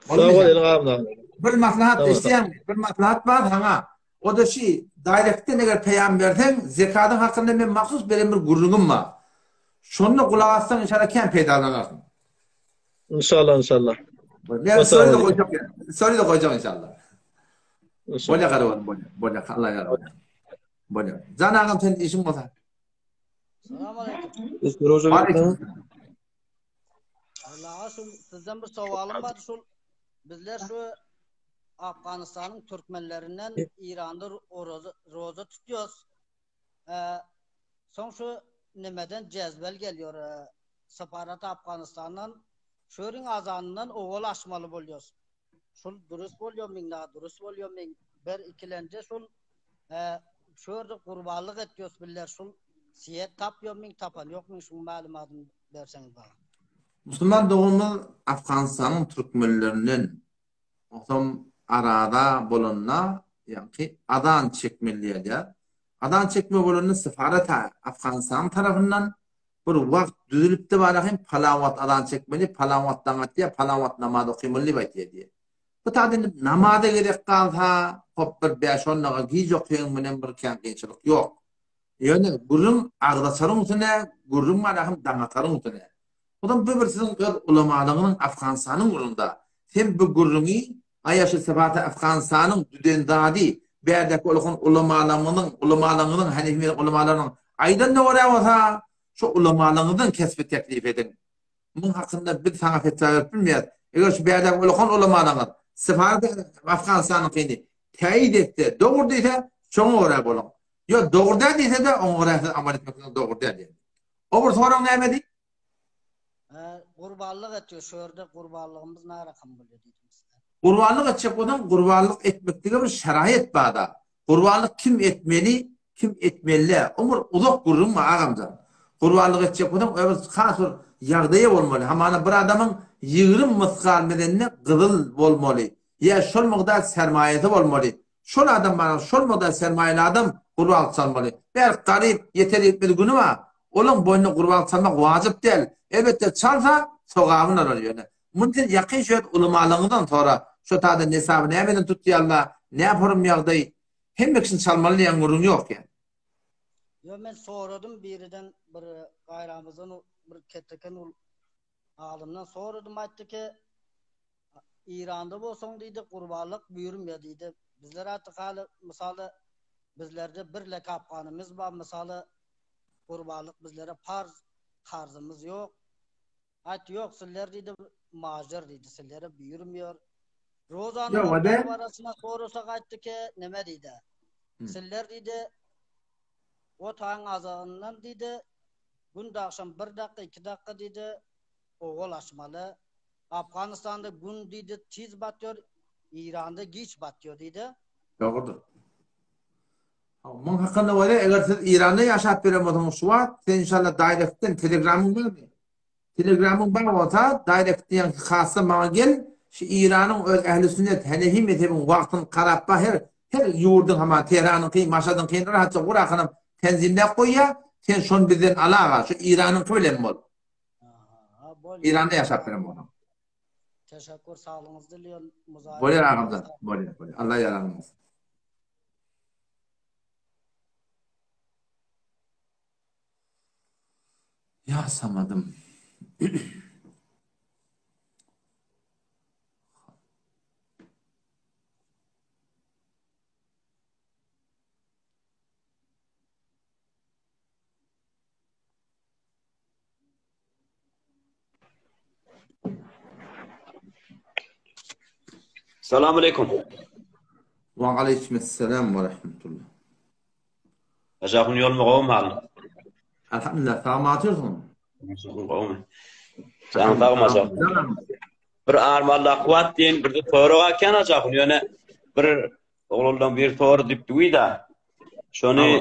Sag bol eliň agzana. Bir maslahat eşidýäňmi? Bir maslahat bar saňa. O da şi direktden eger peýam berseň, zekadyň hakynda men mahsus beren bir gürrüňim bar. Şonda gulak assaň inşallah kän peýdalanarsyň. Inşallah inşallah. Men story da goýjak. Story da goýjak inşallah. Bolýa garawan bolýa. Bolýa Allah ýar bolýa. Bolýa. Jan agam sen işiň bolsa. Salam aleyküm. Allaha şu sizden bir sowalym bar şul bizler şu Afganistanyň türkmenlerinden İranda oraza roza tutýarys. Ee, soň şu nimeden jezbel geliyor. E, Separat Afganistandan şöriň azanyndan owal açmaly bolýarys. Şul dürüst bolýar min, na dürüst bolýar min. Bir ikilenje şul e, Şu ýerde gurbanlyk etýos biller şul siýet tapýo min tapan ýok min şuň malumatyny berseňiz maňa. Musulman doganymyz Afganystanyň türkmenlerinden Onsoň araza bolanda ýaňky azan çekmeli diýilýär. Azan çekme bolanda sefaret Afganystanyň tarapyndan bir wagt düzülipdi bara hem palan wagt azan çekmeli, palan wagt daň atýar, palan wagt namaz okymaly diýip aýtýar diýýär. Bu taýda indi namaza gerek galsa, hop bir bäş-on daga giç okaýyň bilen bir kän kynçylyk ýok. Ýöne gürrüň agzaçaryň üstüne, gürrüň bara hem daňataryň üstüne. Onam bu bir siziň öz ulamalygyňyň Afganystanyň ugrunda. Sen bu gürrüňi aýa şu sypata Afganystanyň düzen zady bärdäki ulakan ulamalaryňyzyň ulamalaryňyzyň Hanefi mezhebi ulamalarynyň aýdanyna görä bolsa şu ulamalaryňyzdan kesbi teklif ediň. Muň hakynda biz saňa fetwa berip bilmeýäs. Eger şu bärdäki ulakan ulamalaryňyz sypaty Afganystanyňkyny täýit etse, dogry diýse, şoňa görä boluň. Ýok, dogry däl diýse-de, oňa görä siz amal etmekligiňiz dogry däl diýen. O bir sorag nämedi? Gurbanlyk etýär, şu ýerde gurbanlygymyz närakam bolýar diýdim size. Gurbanlyk etjek bolsaň, gurbanlyk etmeklige bir şeraýat barda. Gurbanlyk kim etmeli, kim etmeli däl. O bir uzak gürrüň bar agamjan. Gurbanlyk etjek bolsaň, o bir has bir ýagdaýa bolmaly. Hamana bir adamyň 20 mysgal medende gyzyl bolmaly. Ýa şol mukdar sermaýasy bolmaly. Şol adam bar, şol mukdar sermaýaly adam gurbanlyk çalmaly. Bärik garyp, ýeter-ýetmez güni bar. Olaň boýnuna gurbanlyk çalmak wajyp däl. Elbetde çalsa, sogabyny alar ýöne. Muny sen ýakyn şu ýert ulamalaryňyzdan sora. Şo taýda nesaby nämeden tutýarlar, nä forum ýagdaý. Hemme kişini çalmaly diýen gürrüň ýok ýa. Ýo men soradym biriden bir gaýramyzdan bir keteken ol alymdan soradym aýtdy ki Iranda bolsaň diýdi gurbanlyk buýurmaýar diýdi. Bizler aýtdyk haly mysaly bizlerde bir lek afganymyz bar mysaly gurbanlyk bizlere parz karzymyz ýok. Aýtdy ýok sizler diýdi majer diýdi sizlere buýurmaýar. Rozanyň barasyna sorasak aýtdy ki neme diýdi. Sizler diýdi o taýyň azanyndan diýdi günde agşam bir dakika iki dakika diýdi owal açmaly. Afganystanda gün diýdi tiz batýar, Iranda giç batýar diýdi. Dogrudyr. Muň hakynda bolýar, eger siz Iranda ýaşap ýören bolsaňyz şu wagt, sen inşallah Directden Telegramyň barmy? Telegramyň bar bolsa, Direct diýen hassa maňa gel, şu Iranyň öz ähli sünnet, Hanefi mezhebiň wagtyny garap bar, her her ýurduň hama Tehranyňky, Maşadyňkyny rahatça gurakanam tenzimläp goýýar, sen şony bizden alaga, şu Iranyňky bilen bol. Iranda ýaşap ýören bolsaň. Teşekkür saglygyňyzy dileýän Muzaýyr. Bolýar agamjan. Bolýar, bolýar. Allah ýaragyň bolsun. Ýa samadym. Salam aleykum. Wa aleykümselam ve rahmetullah. Aşakun ýolmy gowmy halyň? Elhamdülillah sagmy atyrsyň? Gowmy? Sen sagmy aşakun? Bir armalla kuwat diýen bir sorag akan aşakun ýöne bir Oglanlaň biri sordy diýip duýda. Şony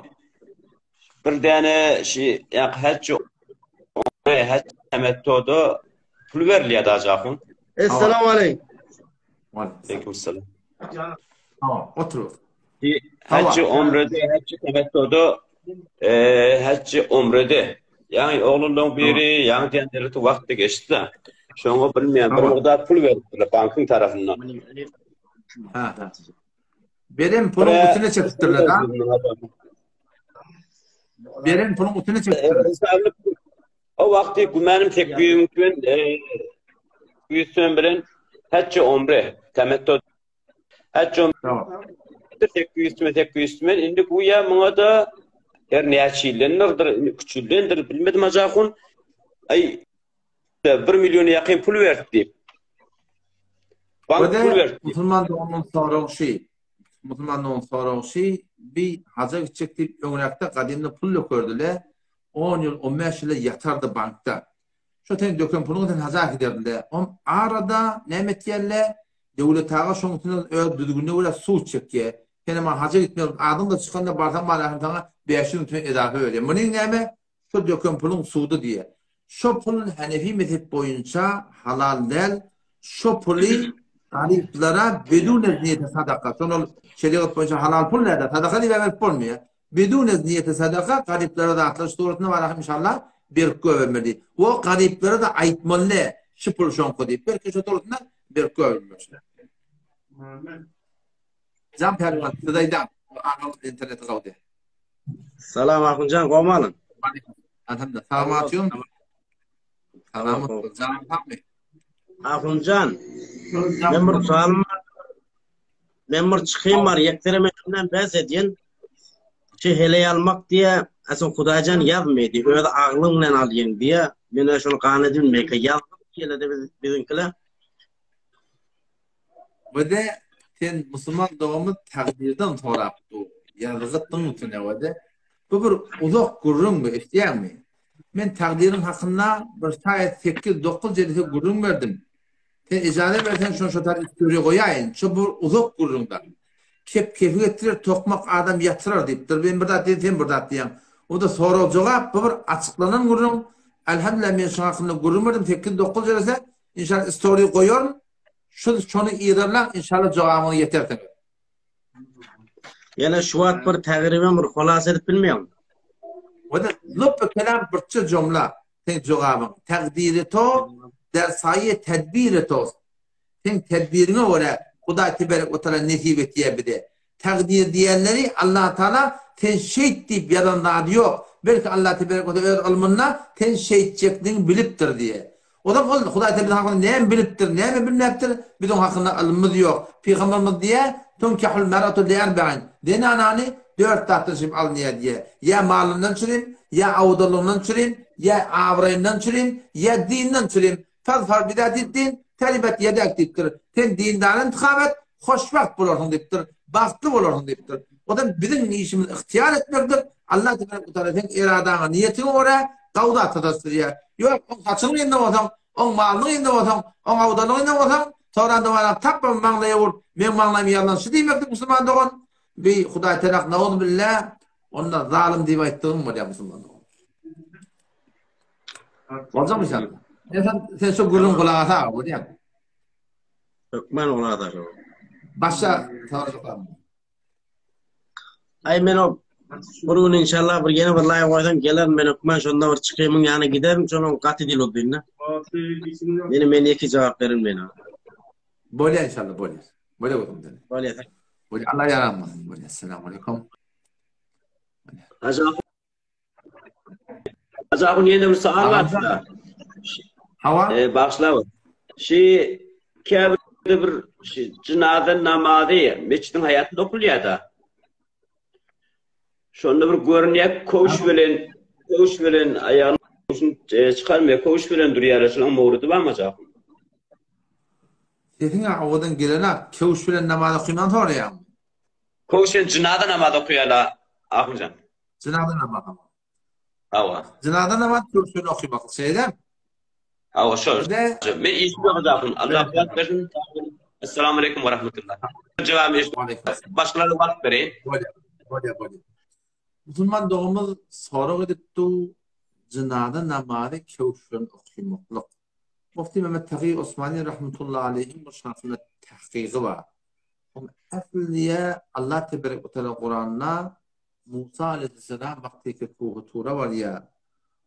bir däne şi ýa hajj hajj temettoda pul berilýär da jahun. Esselamu aleýkum. Aleýkum salam. Tamam, otur. Hajj umrede, hajj temettoda e, hajj umrede. Ýagny oglanlaň biri ýaňy diýen dereti wagtda geçdi-de. Şoňa bilmeýän bir mukdar pul beripdirler bankyň tarapyndan. Ha. Beren puluň üstüne çekipdirler da. Beren puluň üstüne çekipdirler. O wagty gümänim tekbir mümkin. Üstün bilen hacı omre temettu hacı omre tekbir üstüme tekbir üstüme indi bu ya muňa da her näçe ýyldandyr, küçüldendir bilmedim ajakun. Ay 1 milliona ýakyn pul berdi diýip. Bank pul berdi. Musulman doganymyň soragy şy. Musulman dogan soragy şy, bi haja gitjek diýip öňräkde gadymda pul dökerdiler. 10 ýyl, 15 ýyla ýatardy bankda. Şo sen döken puluňy sen haja giderdiler. Om arada näme etýärler? Döwlet aga şoň üstünden öz düzgünine görä sud çekýär. Senem haja gitmek adyň-da çykanda barsaň bararsyň saňa 500 tümen edafa berýär. Munyň näme? Şo döken puluň sudy diýýär. Şo pul Hanefi mezhep boýunça halal däl. Şo puly garyplara bedune niýeti sadaka. Şol ol şerigat boýunça halal pul däl-de, sadaka diýip berip bolmaýar. Bedune niýeti sadaka garyplara zatlar şu suratynda bar ahym inşallah berip göbermeli. O garyplara-da aýtmaly däl, şu pul şoňky diýip. Belki şo suratynda berip göbermeli. Jan Pälwan, siz aýdaň. Agam interneti gawdy. Salam Ahunjan, gowmalyň? Alhamdulillah. Salamatýum. Salamat, jan sagmy? Ahunjan, men bir sualym bar. Men bir çykym bar, ýektere men bilen bäs edýän. Şu heleý almak diýe, asyl Hudaýjan ýazmady, öz aglyň bilen alýaň diýe. Men şony gana edilmeke ýazdym diýele-de biz biziňkiler. Wede sen musulman dogamyz takdyrdan sorap dur. Ýazgytdyň üstüne wede. Bu bir uzak gürrüň bu eşidýäňmi? Men takdyryň hakynda bir şaýat 8-9 jelse gürrüň berdim. Sen ejaza berseň şony şo taýda istoriýa goýaýyn. Şo bir uzak gürrüň da. Kep kefi getirer, tokmak adam ýatyrar diýipdir. Men bir zat diýen, sen bir zat diýýäň. O-da sorag-jogap, bu bir açyklanan gürrüň. Elhamdülillah men şoň hakynda gürrüň berdim 8-9 jelse. Inşallah istoriýa goýaryn. Şu şony yzarlaň inşallah jogabyňyza ýetersiňiz. Ýene şu wagt bir tägriben bir holas edip bilmeýän. Wada lübbi kelam birçe jumla seň jogabyň. Takdiri to der saýy tedbiri tost. Seň tedbiriňe görä Hudaý teberek we taala nesip etýär bize. Takdyr diýenleri Allah Taala sen şeýt diýip ýazan zady ýok. Belki Allah teberek we taala öz ylmynda sen şeýtjekdigiňi bilipdir diýe. Ozal ol Hudaý Teala biziň hakymyzda näme bilipdir, näme bilmäpdir, biz oň hakynda ylmymyz ýok. Pygamberimiz diýýär, Tunkahul mer'atu li erbain. Zenanany dört zatdan çyryp alynýar diýýär. Ýa malyndan çyryp, ýa awdalygyndan çyryp, ýa abraýyndan çyryp, ýa dinden çyryp. Fazfar bizatid-din, teribet ýedek diýipdir. Sen dindary intihap et, hoşbagt bolarsyň diýipdir. Bagtly bolarsyň diýipdir. O da biziň işimiz ygtyýar etmekdir. Allah tebarek we taala seň eradaňa, niýetiňe görä gawda sataşdyrýar. Ýok, oň saçynyň ýerinde bolsaň, oň malynyň ýerinde bolsaň, oň awdalygyň ýerinde bolsaň, soranda barap tapman maňlaýa urup, meň maňlaýym ýalan şu diýmekdir musulman dogan. Bi Hudaý tarap nauzubilla, onda zalym diýip aýtdygyň bolýar musulman dogan. Boljakmy sen? Sen sen şu gürrüň gulaga sag bolýar. Hökman gulaga sag. Başa sorajak. Aý men o bir gün inşallah bir ýene bir laýk goýsam gelerin men hökman şonda bir çykymyň ýanyna giderin şonuň gaty dil udynda. Meni men ýeke jogap berin men. Bolýar inşallah bolýar. Bolýar bolsun. Bolýar. Bolýar. Allah ýaran bolsun. Bolýar. Assalamu alaykum. Hajy Hajy ahun ýene bir sowal bar size. Hawa. E, bagyşla. Şi käbirde bir şi jynaza namazy mesjidiň haýatynda okulýar da. Şonda bir görünýär köwüş bilen köwüş bilen aýagyny köwşüni e, çykarmaýar, köwüş bilen durýarlar. Şonuň mowrudy barmy Hajy ahun? Sesiň owadan gelenak, köwüş bilen namaz okyman soraýaňmy? Köwüş bilen jynaza namazy okaýarlar ahunjan. Jynaza namazy. Hawa. Jynaza namaz köwüşden okymak şeýle. Hawa şol. Men işim ýok ahun. Allah kuwwat bersin. Essalamu aleýkum we rahmetullah. Jogabymy eşitdim. Başgalara wagt bereýin. Bolýar. Bolýar, bolýar. Musulman doganymyz sorag edipdi, jynaza namazy köwüşden okymaklyk. Mufti Mehmet Tagy Osmani rahmetullahi aleýhiň bir şahsynda tahkygy bar. Oň ähliye Allah teberek we teala Kuranda Musa aleýhisselam wagtyky Kuhy Tura barýar.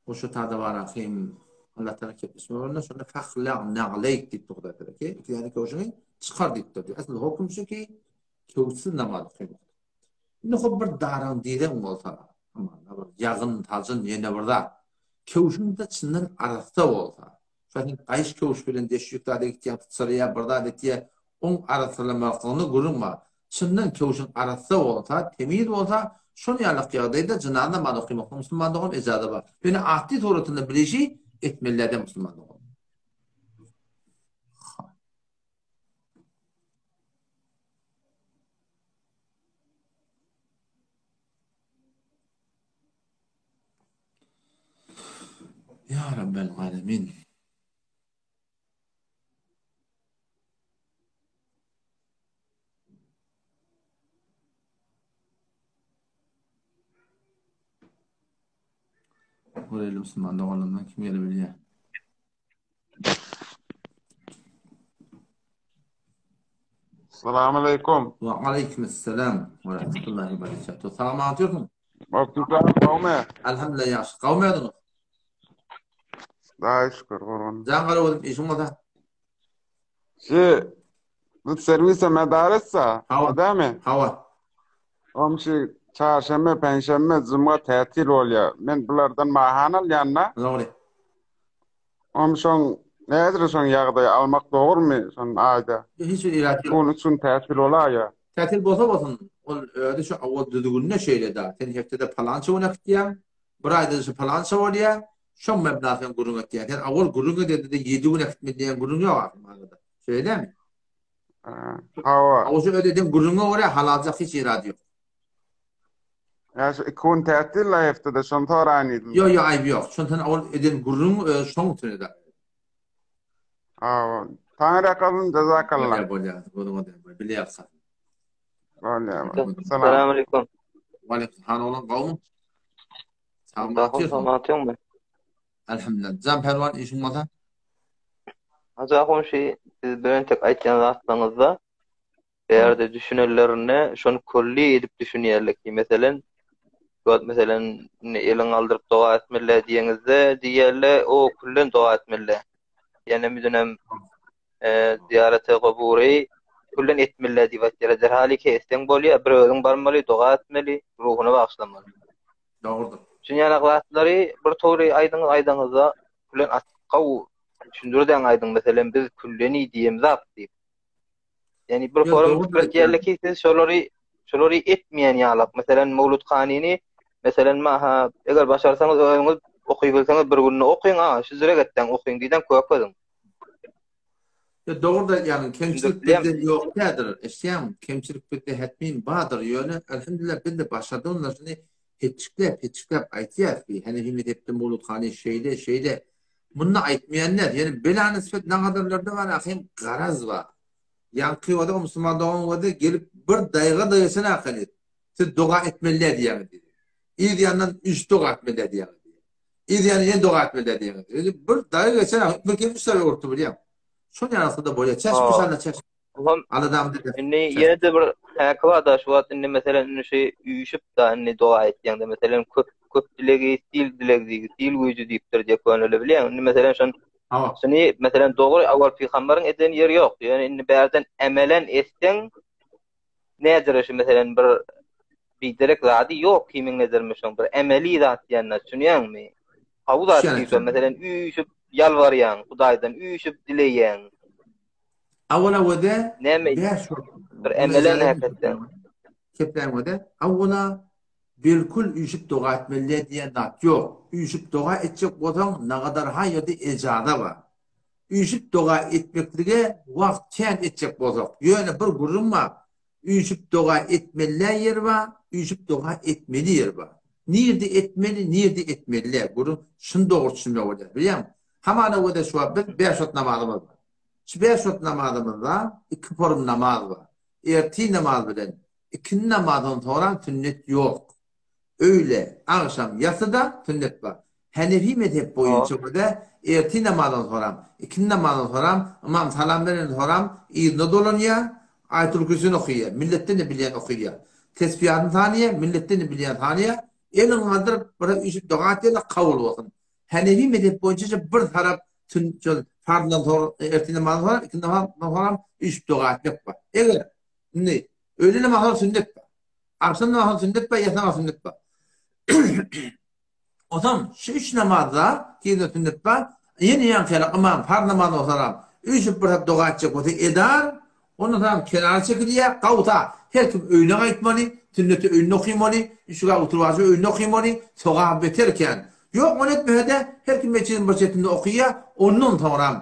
O şo tada barahym Allah teala kepleşme bolanda şonda fahla na'leýk diýipdir Hudaý teala ki, ýani köwşüňi çykar diýipdir. Asl höküm şu ki, köwşsüz namaz okamak. Indi hop bir daraň direň bolsa, hamana bir ýagyn, tajyn ýene bir zat. Köwşüň-de çyndan arassa bolsa, şo sen gaýyş köwüş bilen deşik zada gitýäň, syçraýar, bir zat etýär, oň arassalamaklygyna gürrüň bar. Çyndan köwşüň arassa bolsa, temiz bolsa, şol ýalak ýagdaýda jynaza namaz okymaklyk musulman dogan ejaza bar. Ýöne atly suratynda bilişi etmeli däl musulman dogan. Ya Rabbel Alemin. Göreýli musulman doganlarymdan kim gelebilýär. Salam aleykum. Wa aleyküm selam we rahmetullahi we berekatuh. Salam atýarsyň? Mawtuzan gowmy? Elhamdülillah ýagşy. Gowmy ýadyňyz? Daýy şükür gurban. Jan gara özüm işiň bolsa. Şu bu servise medaressa, Hawa. Dämi? Hawa. Omşy çarşenbe, penşenbe, jumga tätil bolýar. Men bulardan mahan alýan-da. Dogry. Omşoň nädir şoň ýagdaýy almak dogrumy şon aýda? Hiç bir irat ýok. Gün üçin tätil bolaýa. Tätil bolsa bolsun, ol özi şu awal düzgünde şeýle da. Sen hepdede palança gün äkitýäň, bir aýda şu palança bolýa, şoň mebla sen gürrüň etýäň. Sen awal gürrüň edende 7 gün äkitmeli diýen gürrüň ýok aslynda arada. Şeýle dälmi? Hawa. Awal şu özi eden gürrüňe görä halaljak hiç irady ýok. Ýa şu iki gün tätil la hepdede şony soraýyn diýdim. Ýok ýok aýby ýok. Şony sen ol eden gürrüň özi şoň üçin eder. Hawa. Taňryýalkasyn jezakalla. Bolýar bolýar. Gözüňe degme. Bile ýalkasyn. Bolýar. Salam. Salam aleyküm. Waleýkim han oglan gowmy? Sagmy Sag ol, atýarsyň? sagmy atýaňmy? Elhamdülillah. Jan Pälwan işiň bolsa? Hajy ahun şi siz birentek aýtýan zatlaryňyzda Bärde düşünenlerinde şony külli edip düşünýärler ki, meselen, şu wagt meselen indi eliňi galdyryp doga etmeli diýeňizde diýýärler, o küllen doga etmeli. Ýene müdünem e, ziýarete gubury küllen etmeli diýip aýtýarlar. Derhal ki etseň bolýar, bir özüň barmaly, doga etmeli, ruhuny bagyşlamaly. Dogrudyr. Düşünýän zatlary bir towry aýdyňyz aýdaňyzda küllen açyk gowy düşündirdeň aýdyň meselem biz külleni diýemzak diýip. Ýani bir forum pikir etýärler ki siz şolary şolary etmeýän ýalak. Meselem Mewlud Kanyny meselem maha eger başarsaňyz özüňiz oky bilseňiz bir günde okyň a şu zirek etseň okyň diýden köp özüň. Ya dogry da ýagny kemçilik bizde ýok däldir. Eşýäň kemçilik bizde hetmin bardyr. Ýöne elhamdülillah biz de başardygymyzda şuny hetçikläp hetçikläp aýtýas ki Hanefi mezhepde Mewlud Kany şeýle şeýle Munda aýtmaýan däl. Ýöne bela nisbet nagadyrlarda bar ahim garaz bar. Ýaňky ýoda o musulman dogan gözi gelip bir daýga daýaşan ahyry. Siz doga etmeli däl diýýäňiz diýdi. Yz ýandan üç doga etmeli däl diýýäňiz diýdi. Yz ýany ýene doga etmeli däl diýýäňiz. Ýöne bir daýga geçen ahyry bir kem üç daýga urupdy bilýäň. Şol ýarasy-da bolýar. Çeşme inşallah çeşme. Olam Aladam dedi. Indi ýene-de bir häki bar-da şu wagt indi meselem indi şu üýşüp da indi doga etýäňde meselem köp köp dilegi sil dilegi diýgi sil güýji diýipdir diýip könele bilýäň. Indi meselem şon Hawa. şuny meselem dogry awal pygambaryň eden ýeri ýok. Ýöne indi bärden emelen etseň nädire şu meselem bir biderek zady ýok kimiň nedirmi şoň bir emeli zat diýende düşünýäňmi? Hawy zat diýip meselem üýşüp ýalbarýaň Hudaýdan üýşüp dileýäň. Awala wede Näme bäş wagt bir emelen häketden. Kepläň wede awala bilkul üýşüp doga etmeli diýen zat ýok. Üýşüp doga etjek bolsaň nagadar ha ýerde ejaza bar. Üýşüp doga etmeklige wagt kän etjek bolsak. Ýöne bir gürrüň bar. Üýşüp doga etmeli ýer bar, üýşüp doga etmeli ýer bar. Nirde etmeli, nirde etmeli däl. Gürrüň şuny dogry düşünmek bolýar. Bilýäňmi? Hamana wede şu wagt biz bäş wagt namazymyz bar. Şu bäş wagt namazymyzda iki forum namaz bar. Ertir namaz bilen ikindi namazdan soňra sünnet ýok. Öýle, agşam, ýassyda sünnet bar. Hanefi mezhep boýunça görä ertir namazdan soňra, ikindi namazdan soňra ymam salam berenden soňra yzyna dolanýar, Aýatul Kürsini okaýar, milletden-de bilýän okaýar. Tesbihatyny sanaýar, milletden-de bilýän sanaýar. Elini galdyryp, bir üýşüp doga etýärler, kabul bolsun. Hanefi mezhep boýunça bir tarap sün şol farzdan soň ertir namazdan soň ikindi namazdan soň üýşüp doga etmek bar. Eger indi öýle namazdan sünnet bar. Agşam namazdan sünnet bar, ýatsa namazdan sünnet bar. Onsoň şu üç namazda tizden sünnet bar. Ýene ýaňky ýaly ymam farz namazyny osaram üýşüp bir zat doga etjek bolsa edar, ondan soňam kenara çekilýär, gawsa her kim öýüne gaýtmaly, sünneti öýünde okymaly, üçügä oturwajyby öýünde okymaly, sogaby beter kän. Ýok, ony etmese-de her kim metjidiň bir çetinde okyýar, ondan soňram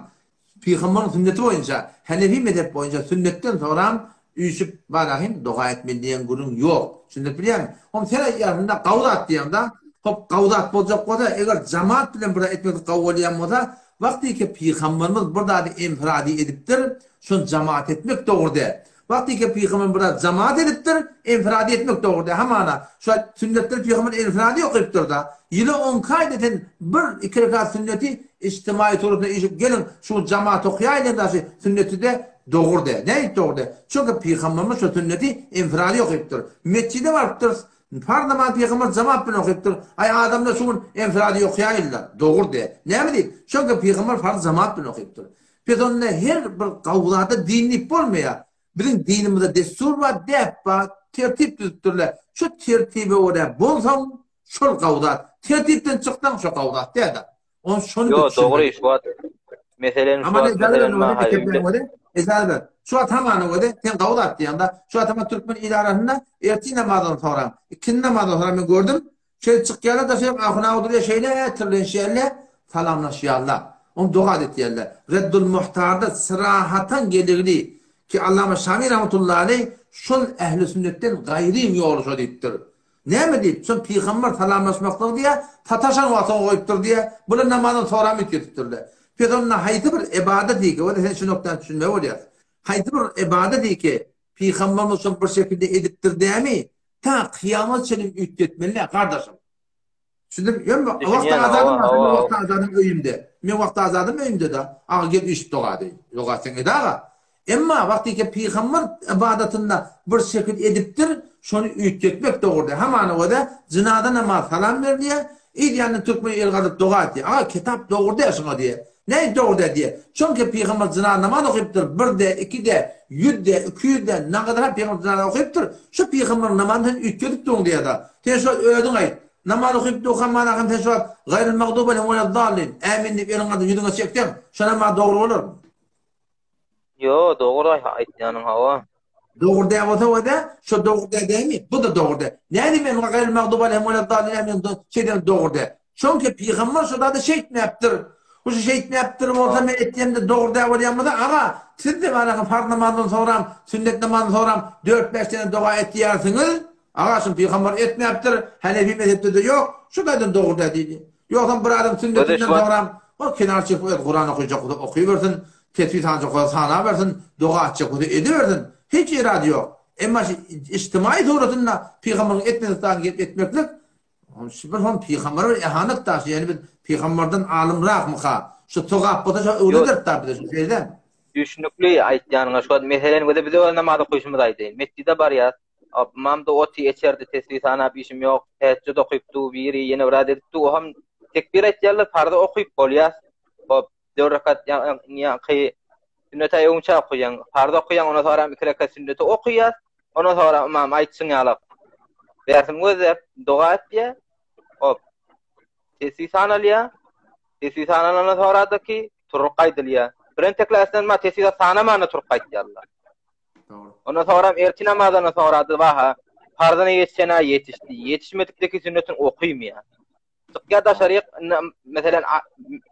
Pygambaryň sünneti boýunça, Hanefi mezhep boýunça sünnetden soňram üýşüp barahym doga etmeli diýen gürrüň ýok. Sünnet bilýäňmi? Hom sen aýdýarsyň-da gawy zat diýýäň-da. Hop gawy zat boljak bolsa, eger jamaat bilen bir zat etmeklik gawy bolýan bolsa, wagtyky Pygambarymyz bir zady enfiradi edipdir, şony jamaat etmek dogry däl. Wagtyky pygamber biraz jamaat edipdir, enfirady etmek dogry däl. Hamana, şu sünnetleri pygamber enfirady okypdyr-da. Ýyla onki aýda sen bir, iki rekat sünneti ijtimaýy suratynda üýşüp geliň, şu jamaat okaýaýyň daşy sünneti-de dogry däl. Nädip dogry däl? Çünki pygamberimiz şu sünneti enfirady okypdyr. Metjide barypdyrys, Parz namazy pygamber jamaat bilen okypdyr. Aý adamlar şu gün enfirady okaýaýynlar. Dogry däl. Näme diýip? Çünki pygamber farzy jamaat bilen okypdyr. Pes onda her bir gawzada din diýip bolmaýar. Biziň dinimizde dessur bar, däp bar, tertip düzüpdirler. Şu tertibe görä bolsaň, şol gawzat. Tertipden çyksaň, şo gawzat däl-de. Ony şony Ýo, dogry, şu wagt meselem şu wagt meselem maha öýde. Ejaza ber. Şu wagt hamana göre sen gawzat diýende, şu wagt hama türkmen il arasynda ertir namazdan soňra, ikindi namazdan soňra men gördüm. Şeýle çykýarlar da şeýle ahuna oturýar şeýle tirlenşýärler, salamlaşýarlar. Ony doga etýärler. Reddul Muhtarda syrahatan geligli ki Allama Şami rahmetullahi aleyh şol ehli sünnetden gaýryň ýoly şo diýipdir. Näme diýip, şol pygamber salamlaşmaklygy diýýär, sataşan wagtyňy goýupdyr diýýär, bular namazdan soram üýtgetipdirler. Pes onda haýsy bir ybadat eke, onda sen şu noktadan düşünmeli bolýarsyň. Haýsy bir ybadat eke, pygamberimiz şony bir şekilde edipdir dämi, ta kyýamat çenli üýtgetmeli däl, gardaşym. Düşündim, ýöne wagt azadym, men wagt azadym öýümde. Men wagt azadym öýümde-de, aga gel üýşüp doga edeýin. Ýok, sen ed aga. Emma wagtyky pygamber ybadatynda bir şekil edipdir, şony üýtgetmek dogry däl. Hamana göze jynaza namaz salam berilýär, yz ýanyndan türkmen el galdyryp doga etýär. Aga kitap dogry däl şuňa diýýär. Nädip dogry däl diýýär. Çünki pygamber jynaza namaz okypdyr, bir de, iki de, ýüz de, 200 de, nagadyr pygamber jynaza okypdyr. Şu pygamberiň namazyny sen üýtgedip durň diýýär-de. Sen şu wagt özüň aýt. Namaz okyp durkaň mana hem sen şu wagt gaýril magdubi aleyhim weleddallin, ämin diýip eliňi galdyryp ýüzüňe çekseň, şo namaz dogry bolarmy? Ýo, dogry aýtýanyň hawa. Dogry däl bolsa wada, şo dogry däl dälmi? Bu da dogry däl. Nädip men gaýril magdubi aleyhim weleddallin ämin şeýdem dogry däl. Çünki pygamber şo zady şeýtmäpdir. Bu şu şeýtmäpdir bolsa men etýemde dogry däl bolýan bolsa, aga, siz de bana farz namazdan soňram, sünnet namazdan soňram dört-bäş däne doga etýärsiňiz. Aga, şuny pygamber etmäpdir, Hanefi mezhepde-de ýok, şu taýdan dogry däl diýdi. Ýogsam bir adam sünnetinden soňram ol kenar çekip öz Kuran okyjak bolsa okybersin, tesbih sanjak bolsa sanabersin, doga etjek bolsa edibersin. Hiç irady ýok. Emma şu ijtimaý suratynda pygamberiň etmedik zadyny gelip etmeklik şu bir hon pygambere bir ehanet daşy, ýagny biz pygamberden alymrakmyka? Şu sogap bolsa şo öwrederdi da bize şu şeýle. Düşnükli aýtýanyňa şu wagt meseleni göze biz öz namaz okyşymyzy aýdaýyn. Metjide barýas. Ymam-da oty eçerdi, tesbih sanap işim ýok. Teheccüd okyp du, biri ýene bir zat edip du, oham tekbir aýtýarlar, parzy okyp bolýas. Hop, dört rekat ýaňky sünnete öňçä okaýaň, parzy okaýaň, ondan soňram iki rekat sünneti okaýas. Ondan soňra ymam aýtşyň ýalak. Bärsim gözläp doga etýär. Hop. Tesbih sanalýar. Tesbih sanalandan soňra-da ki, turup gaýdylýar. Birentekler aslynda ma tesbih sanamanda turup gaýtýarlar. Dogry. Ondan soňra ertir namazyndan soňra-da baha parzyna ýetişen-ä ýetişdi. Ýetişmedikdeki sünnetini okaýmaýar. Çykýar daşaryk, meselem,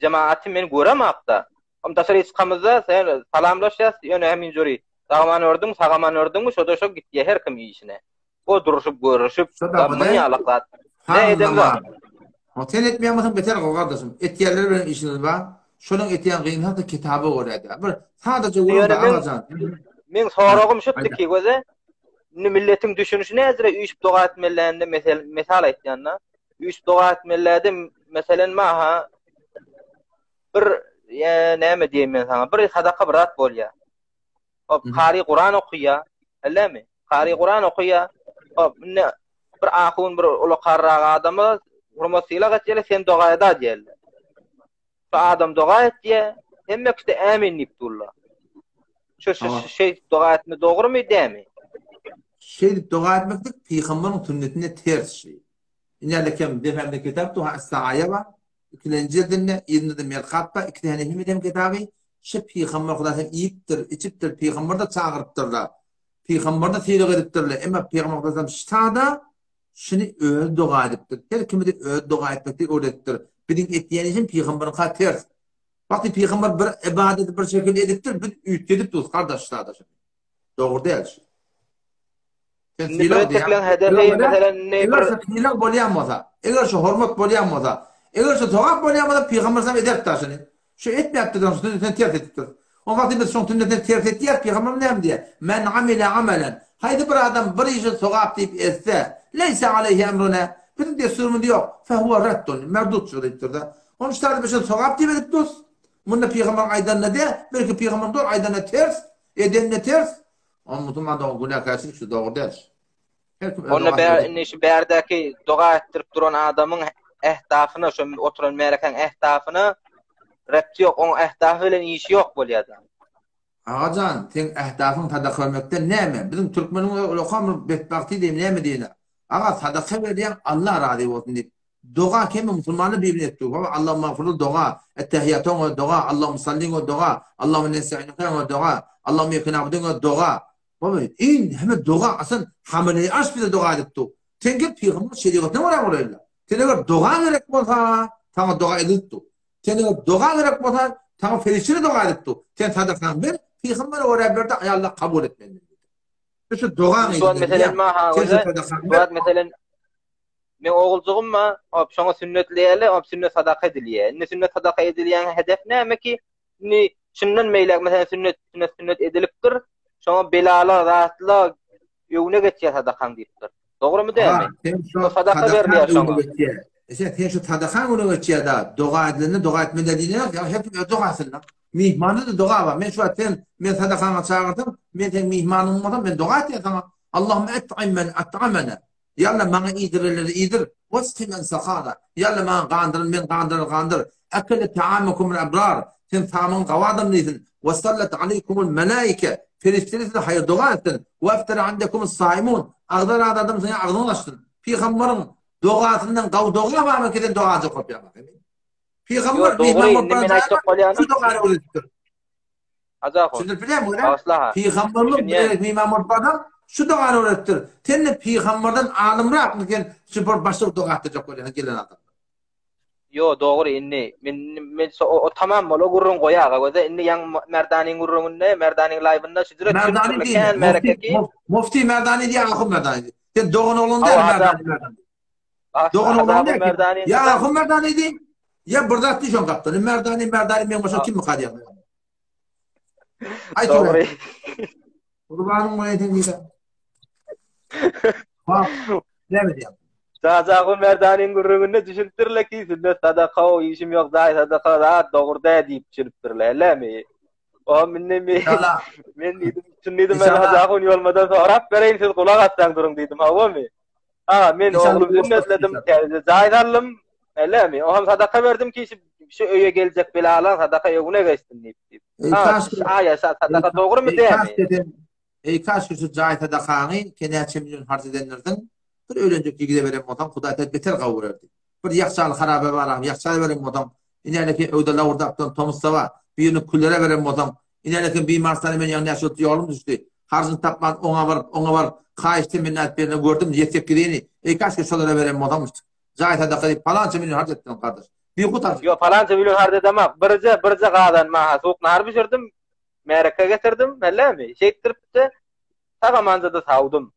jemaaty men göremakda. Hem daşary çykamyzda sen salamlaşýas, ýöne hem injuri. Sagaman ördüň, sagaman ördüňmi, şo-da şo gitýär her kim işine. O duruşyp, görüşip, muny ýalak zat. Ne edemzok. O sen etmeýän bolsaň beter gowy gardaşym. Etýänler bilen işiňiz bar. Şonuň etýän gynsa-da kitaba görä-dä. Bir sadaja görüň-de agajan. Meň soragym şutdy ki göze. Indi milletiň düşünişi näzire üýşüp doga etmelände mesel mesal aýtýanda. Üýşüp doga etmelläde meselen maha bir näme diýeýin men saňa bir sadaka bir zat bolýar. Hop, kary Kuran okaýar. Ellemi? Kary Kuran okaýar. Hop, indi bir ahun bir ulakarrak adama hurmat sylag etýärler, sen doga eda diýerler. Şu adam doga etýär, hemme kişi ämin diýip durlar. Şu şu şey doga etme dogrumy, dämi? Şeýdip doga etmeklik pygamberiň sünnetine ters şey. Ine kem defemde kitap duha as-saaýa bar. Ikilenji jildinde, yzynda-da Merkat bar, ikisi Henefi mezhebiň kitaby. Şu pygamber Hudaý sen iýipdir, içipdir, pygamberi-de çagyrypdyrlar. Pygamberi-de sylag edipdirler. Emma pygamber Hudaý sen şada şuny özi doga edipdir. Her kimi-de özi doga etmeklik öwredipdir. Biziň etýän işim pygamberiňka ters. Wagty pygamber bir ybadaty bir şekilde edipdir, biz üýtgedip durus gardaş şada şuny. Dogry däl şu. Sen Indi sylag bir diýýän. hedefi meselen indi Eger şu sylag bolýan bolsa, eger şu hormat bolýan bolsa, eger şu sogap bolýan bolsa pygamber sam ederdi şuny. Şu etmäpdir, şuny sen ters edipdir. O wagty biz şoň sünnetine ters etýäris, pygamberimiz näme diýýär? Men amile amelen. Haýsy bir adam bir işi sogap diýip etse, leýse aleýhi emruna, biziň dessurymyzda ýok, fehuwe reddun, merdut çykyr diýipdir-de. Onuň şu taýda bir şey sogap diýip edip durus. Munda pygamberiň aýdanyna däl, belki pygamberiň dogry aýdanyna ters, edenine ters. Onuň musulman dogan günäkärçilik şu dogry däl. Her kim öz Onda dogasyny bär edip. indi şu bärdäki doga etdirip duran adamyň ähdafyna, şo oturan märekäň ähdafyna repti ýok, oň ähdafy bilen işi ýok bolýar-da. Agajan, seň ähdafyň sadaka bermekden näme? Biziň türkmeniň ulakam bir betbagty diýeyim näme diýeýin. Aga sadaka berýäň Allah razy bolsun diýip. Doga kemi musulmanlar bir-birine etdi. Hawa Allahumma gfirli doga, Ettehiýatyň özi doga, Allahumma salliň özi doga, Allahumma nestainukaň özi doga, Allahumma iyyake na'buduň özi doga. Baba, iň hemme doga asyl Hameleý Arş bize doga edip dur. Sen gel pygamber şerigatyna görä bolaýla. Sen eger doga gerek bolsa, saňa doga edilip dur. Sen eger doga gerek bolsa, saňa perişdeler doga edip dur. Sen sadakaňy ber, pygambere görä ber-de, aý Allah kabul et menden. Şu dogaň Şu wagt meselem maha Sen şu göze, sadakaňy şu ber. wagt meselem men oguljygym ma, hop şoňa sünnetleýärler, hop sünnet sadaka edilýär. Indi sünnet sadaka edilýän hedef näme ki? Indi şundan beýläk meselem sünnet sünnet sünnet edilipdir. Şoňa belalar, zatlar öňüne geçýär sadakaň diýipdir. Dogrumy dälmi? Ha, sen şu Şo sadaka sadakaň berilýär öňüne şoňa. geçýär. E sen, sen şu sadakaň öňüne geçýär da, doga edilende doga etmeli diýlen ýok, ýa her kim öz dogasynda. Myhmanda-da doga bar. Men şu wagt sen, men sadakaňa çagyrsam, men seň myhmanyň bolsam, men doga etýän saňa. Allahümme et'im men at'amena. Ýa Alla maňa iýdirenleri iýdir, wasqi men sakana. Ýa Alla maňa gandyran meni gandyrany gandyr. Ekele ta'amakumul abrar. Sen tagamyňy gawy adam diýsin. Wa sallat aleýkumul melaike. Perişdeler size haýyr doga etsin. Wa aftara indekumus saimun. Agzy razy adam siziň agzyňyzy açsyn. Pygambaryň dogasyndan gawy doga barmy ki sen dogaja kopýaň? Pygamber Ýok, dogry, myhman indi men aýtjak bolýanym. Şu dogany öwredipdir. Ajaho. Düşündirip bilýärmi görä? Bagyşla-ha. Pygamberlik Düşünýän. bir myhman bolup barsaň, şu dogany öwredipdir. Sen de pygamberden alymrakmy sen şu bir başga bir doga atjak bolýaň gelen adam. Ýo, dogry indi. Men men o, o tamam bol, o gürrüň goýaga göze. Indi ýaň Merdanyň gürrüňinde, Merdanyň live-ynda şu jüre Merdany düşünipdirler diýme. kän Mufti, märekeki. Muf- Mufti Merdany diýýär, Ahun Merdany diýýär. Sen dogan oglan däl, Hawa, Merdany Merdany. Dogan oglan Ahun däl. Merdany. Ýa Ahun Merdany diý, ýa bir zat diý şoň gapdaly. Merdany, Merdany meň başga kim myka diýýär. Aýt Dogry. Gurbanyň bolaýyn sen diýdi. Ha, näme diýýär? Jajagul Merdanyň gürrüňinde düşünipdirler ki, sünnet sadaka o işim ýok, jaý sadaka zat dogry däl diýip düşünipdirler, älemi? O indi mi? Men diýdim, şun diýdim men Hajahun ýolmadan sorap bereýin, siz gulak assaň duruň diýdim, hawamy? Ha, men oglum sünnetledim, täze jaý saldym, älemi? O hem sadaka berdim ki, şu öýe geljek belalar sadaka öňüne geçsin diýip diýip. Ha, aýa sadaka dogrymy dälmi? Eý kaş şu jaý sadakaňy ke näçe million harç edendirsiň, bir öýlenjek ýigide beren bolsaň Hudaý seni beter gawy görerdi. Bir ýakjaly harabe baragym ýakjaly beren bolsaň, inäleki öwde lawurdap duran tomus saba birini küllere beren bolsaň, inäleki bimarstana men ýaňy näçe ýurt ýolum düşdi, harjyny tapman oňa baryp, oňa baryp, haýyş temenna edip berene gördüm ýetsekgizini, eý kaşki şolara beren bolsaňmyşdyk. Jaý sadaka diýip palança million harç etdiň gardaş. Bihut harç. Ýok palança million harç edemok. Birje, birje gazan maha suwuk nahar bişirdim. Märeke getirdim, hellemi? Şeýtdirip-de, sag-amanjada sawdym.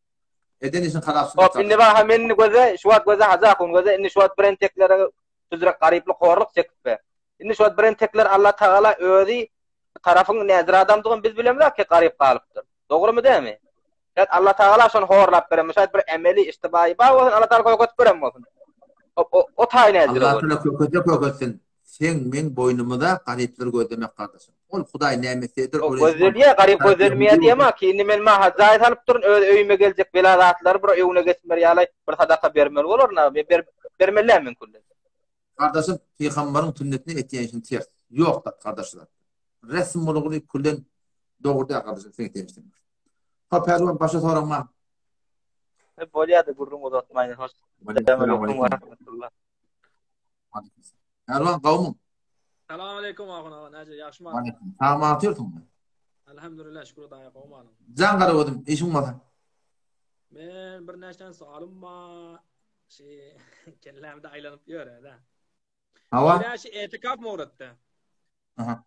Eden işiň halapsyny Hop, indi baha men indi göze, şu wagt göze Hajy ahun göze, indi şu wagt birenteklere tüzrek garyplyk, horluk çekip be. Indi şu wagt birentekler Alla Tagala özi tarapyň näzir adamdygyny biz bilemzok ki garyp galypdyr. Dogrumy dämi? Şaýat Alla Tagala şony horlap berenmi, şaýat bir emeli, iştibaýy bar bolsun, Alla Tagala köketip beren bolsun. Hop, o, o taý näzire Alla bolýar. Tagala köketse köketsin. Seň meň boýnumyza garyplary gözlemek gardaşym. Ol Hudaý näme etsedir O gözelýär, garyp gözelmeýär diýemok ki, indi men maha jaý salyp durun, öz öýüme geljek bela zatlary bir öňüne geçmer ýaly bir sadaka bermeli bolaryn, men ber, bermeli däl men küllen. Gardaşym, pygambaryň sünnetine etýän işiň ters. Ýok zat gardaş zat. Resm bolguly küllen dogry däl gardaşym seň etýän işiň. Hop Pälwan başga soragyň barmy? Bolýa-da gürrüň uzatmaýyn. Hoş. Salam we rahmetullah. Erwan gowmyň? Salam aleýkum Ahun aga, näce ýagşymy? Aleýkum. Sag otyrsyňmy? Elhamdülillah şükür Hudaýa gowmy alyň. Jan gara özüm, işiň bolsa. Men bir näçe soalym bar. Şi kellämde aýlanyp ýör-ä. Hawa. Bir şi etikaf mowratda. Aha.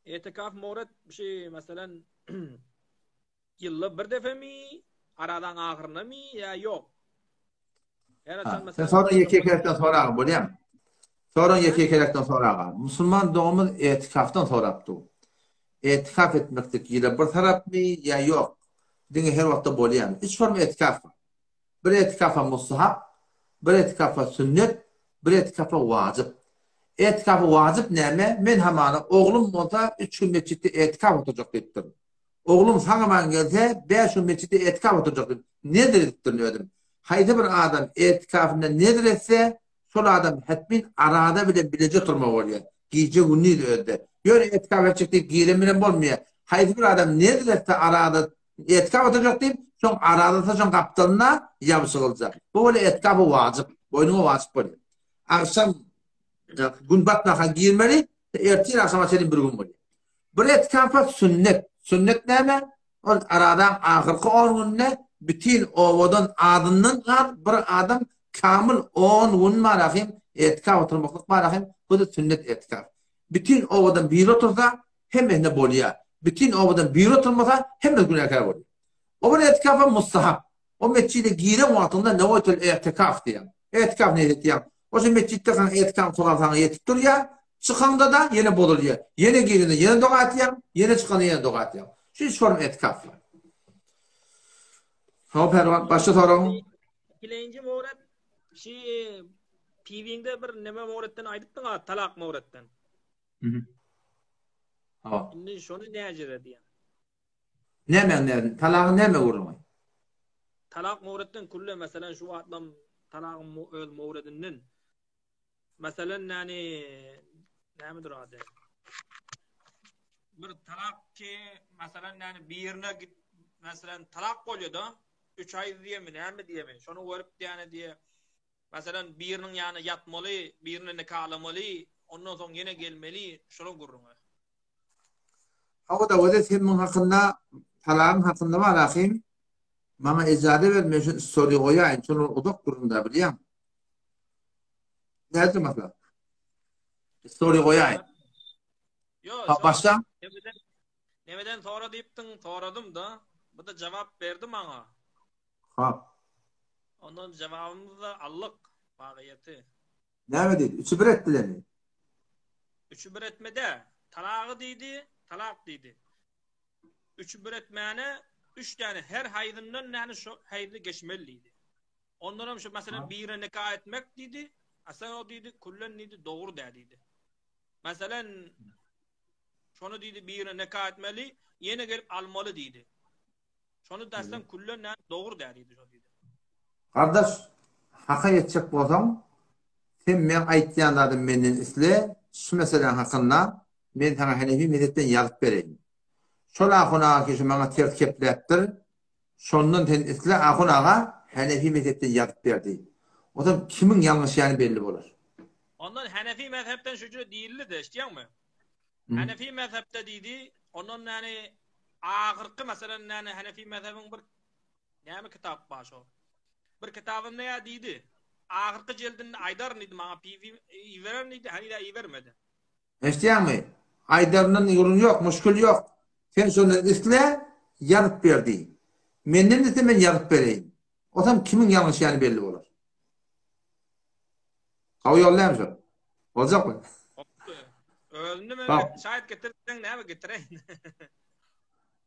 Etikaf mowrat şi meselen Ýylda bir defemi, aradan ahyryndamy ýa ýok? Her haçan Sen meselem soraň ýeke ýekelikden soraga bolýamy? Soraň ýeke ýekelikden soraga. Musulman doganymyz etikafdan sorapdy. Etikaf etmeklik ýyla bir tarapmy ýa ýok? Diňe her wagtda bolýarmy? Üç forma etikaf bar. Bir etikafa mustahap, bir etikafa sünnet, bir etikafa wajyp. Etikafa wajyp näme? Men hamana oglum bolsa üç gün metjitde etikaf oturjak diýipdirin. Oglum sag-aman gelse bäş gün metjitde etikaf oturjak diýip nezr edipdirin özüm. Haýsy bir adam etikafynda nezr etse, Şol adam hetmin arada bilen bileje oturmaly bolýar. Gije gündiz özde. Ýöne etikaf etjek diýip giren bilen bolmaýar. Haýsy bir adam nezr etse arada etikaf oturjak diýip, şoň aradasy şoň gapdalynda ýabşygyljak. Bu bolýar etikafy wajyp. Boýnuňa wajyp bolýar. Agşam gün batmaka girmeli, ertir agşama çenli bir gün bolýar. Bir etikafa sünnet. Sünnet näme? Ol aradaň ahyrky on gününde bütin obadan azyndan az bir adam kamyl on gün barahym etikaf oturmaklyk barahym bu-da sünnet etikaf. Bütin obadan biri otursa hemmesine bolýar. Bütin obadan biri oturmasa hemmesi günäkär bolýar. O bir etikafam mustahap. O metjide giren wagtyňda neweýtul etikaf diýýäň. Etikaf niýet etýäň. Oşo metjitde saň etikaň sogaby saňa ýetip durýar. Çykaňda-da ýene bozulýar. Ýene girende ýene doga etýäň, ýene çykanda ýene doga etýäň. Şu üç form etikaf bar. Hawa Pälwan, başga soragyň? Ikilenji mowret şi piwiňde bir neme mowretden aýdypdyň-a, talak mowretden. Hawa. Indi şony näjede diýýän. Näme näme? Talagyň näme gürrüňi? Talak mowretden külle meselen şu wagtlam talagyň öz mowredinden. Meselen näni nämedir ady? Bir talak ki meselen näni birine git meselen talak bolýar da 3 aý diýemi näme diýemi şony görüp diýene diýe meselen biriniň ýanyna ýatmaly birini nikalamaly ondan soň ýene gelmeli şolaň gürrüňi. Hawa-da, weze sen muň hakynda, talagyň hakynda bar ahym. Maňa ejaza ber, men şuny story goýaýyn. Şol uzak gürrüň-dä, bilýäň. Nädip maslahat? Story goýaýyn. Ýok, Ha, başla. Nemeden, nemeden sora diýipdiň, soradym-da. Bu-da jogap berdi maňa. Ha. Ondan jogabymyzy-da aldyk, bagyýeti. Näme diýdi? Üçi bir etdilermi? Üçi bir etmede. Talagy diýdi, talak diýdi. Üçi bir etmäne üç däne her haýzyndan näne şo haýzy geçmeli diýdi. Ondanam şu meselem birine nika etmek diýdi. Asan o diýdi, küllen diýdi, dogry dä diýdi. Meselen şony diýdi birine nika etmeli, ýene gelip almaly diýdi. Şony daşdan küllen näme dogry däl diýdi şo diýdi. Gardaş, haka ýetjek bolsaň, sen meň aýtýan zadymy menden isle, şu meseläň hakynda men saňa Henefi mezhepden ýazyp bereýin. Şol ahun aga ki şu maňa ters kepläpdir, şondan sen isle ahun aga Henefi mezhepden ýazyp ber diý. Onsoň kimiň ýalňyşýany belli bolar. Ondan Henefi mezhepden şujra diýildi-de, eşitýäňmi? Hanefi mezhepde diýdi, ondan näni ahyrky meselem näni Hanefi mezhebiň bir näme kitap bar şo. Bir kitabynda ýa diýdi. Ahyrky jildinde aýdaryn diýdi maňa PV ibererin diýdi, heniz ibermedi. Eşidýäňmi? Aýdaryndan gürrüň ýok, muşkil ýok. Sen şondan isle, ýazyp ber diý. Menden isle men ýazyp bereýin. Osam kimiň ýalňyşýany belli bolar. Gowy ýol dälmi şol? Boljakmy? Özünde men şaýat getirseň näme getireýin.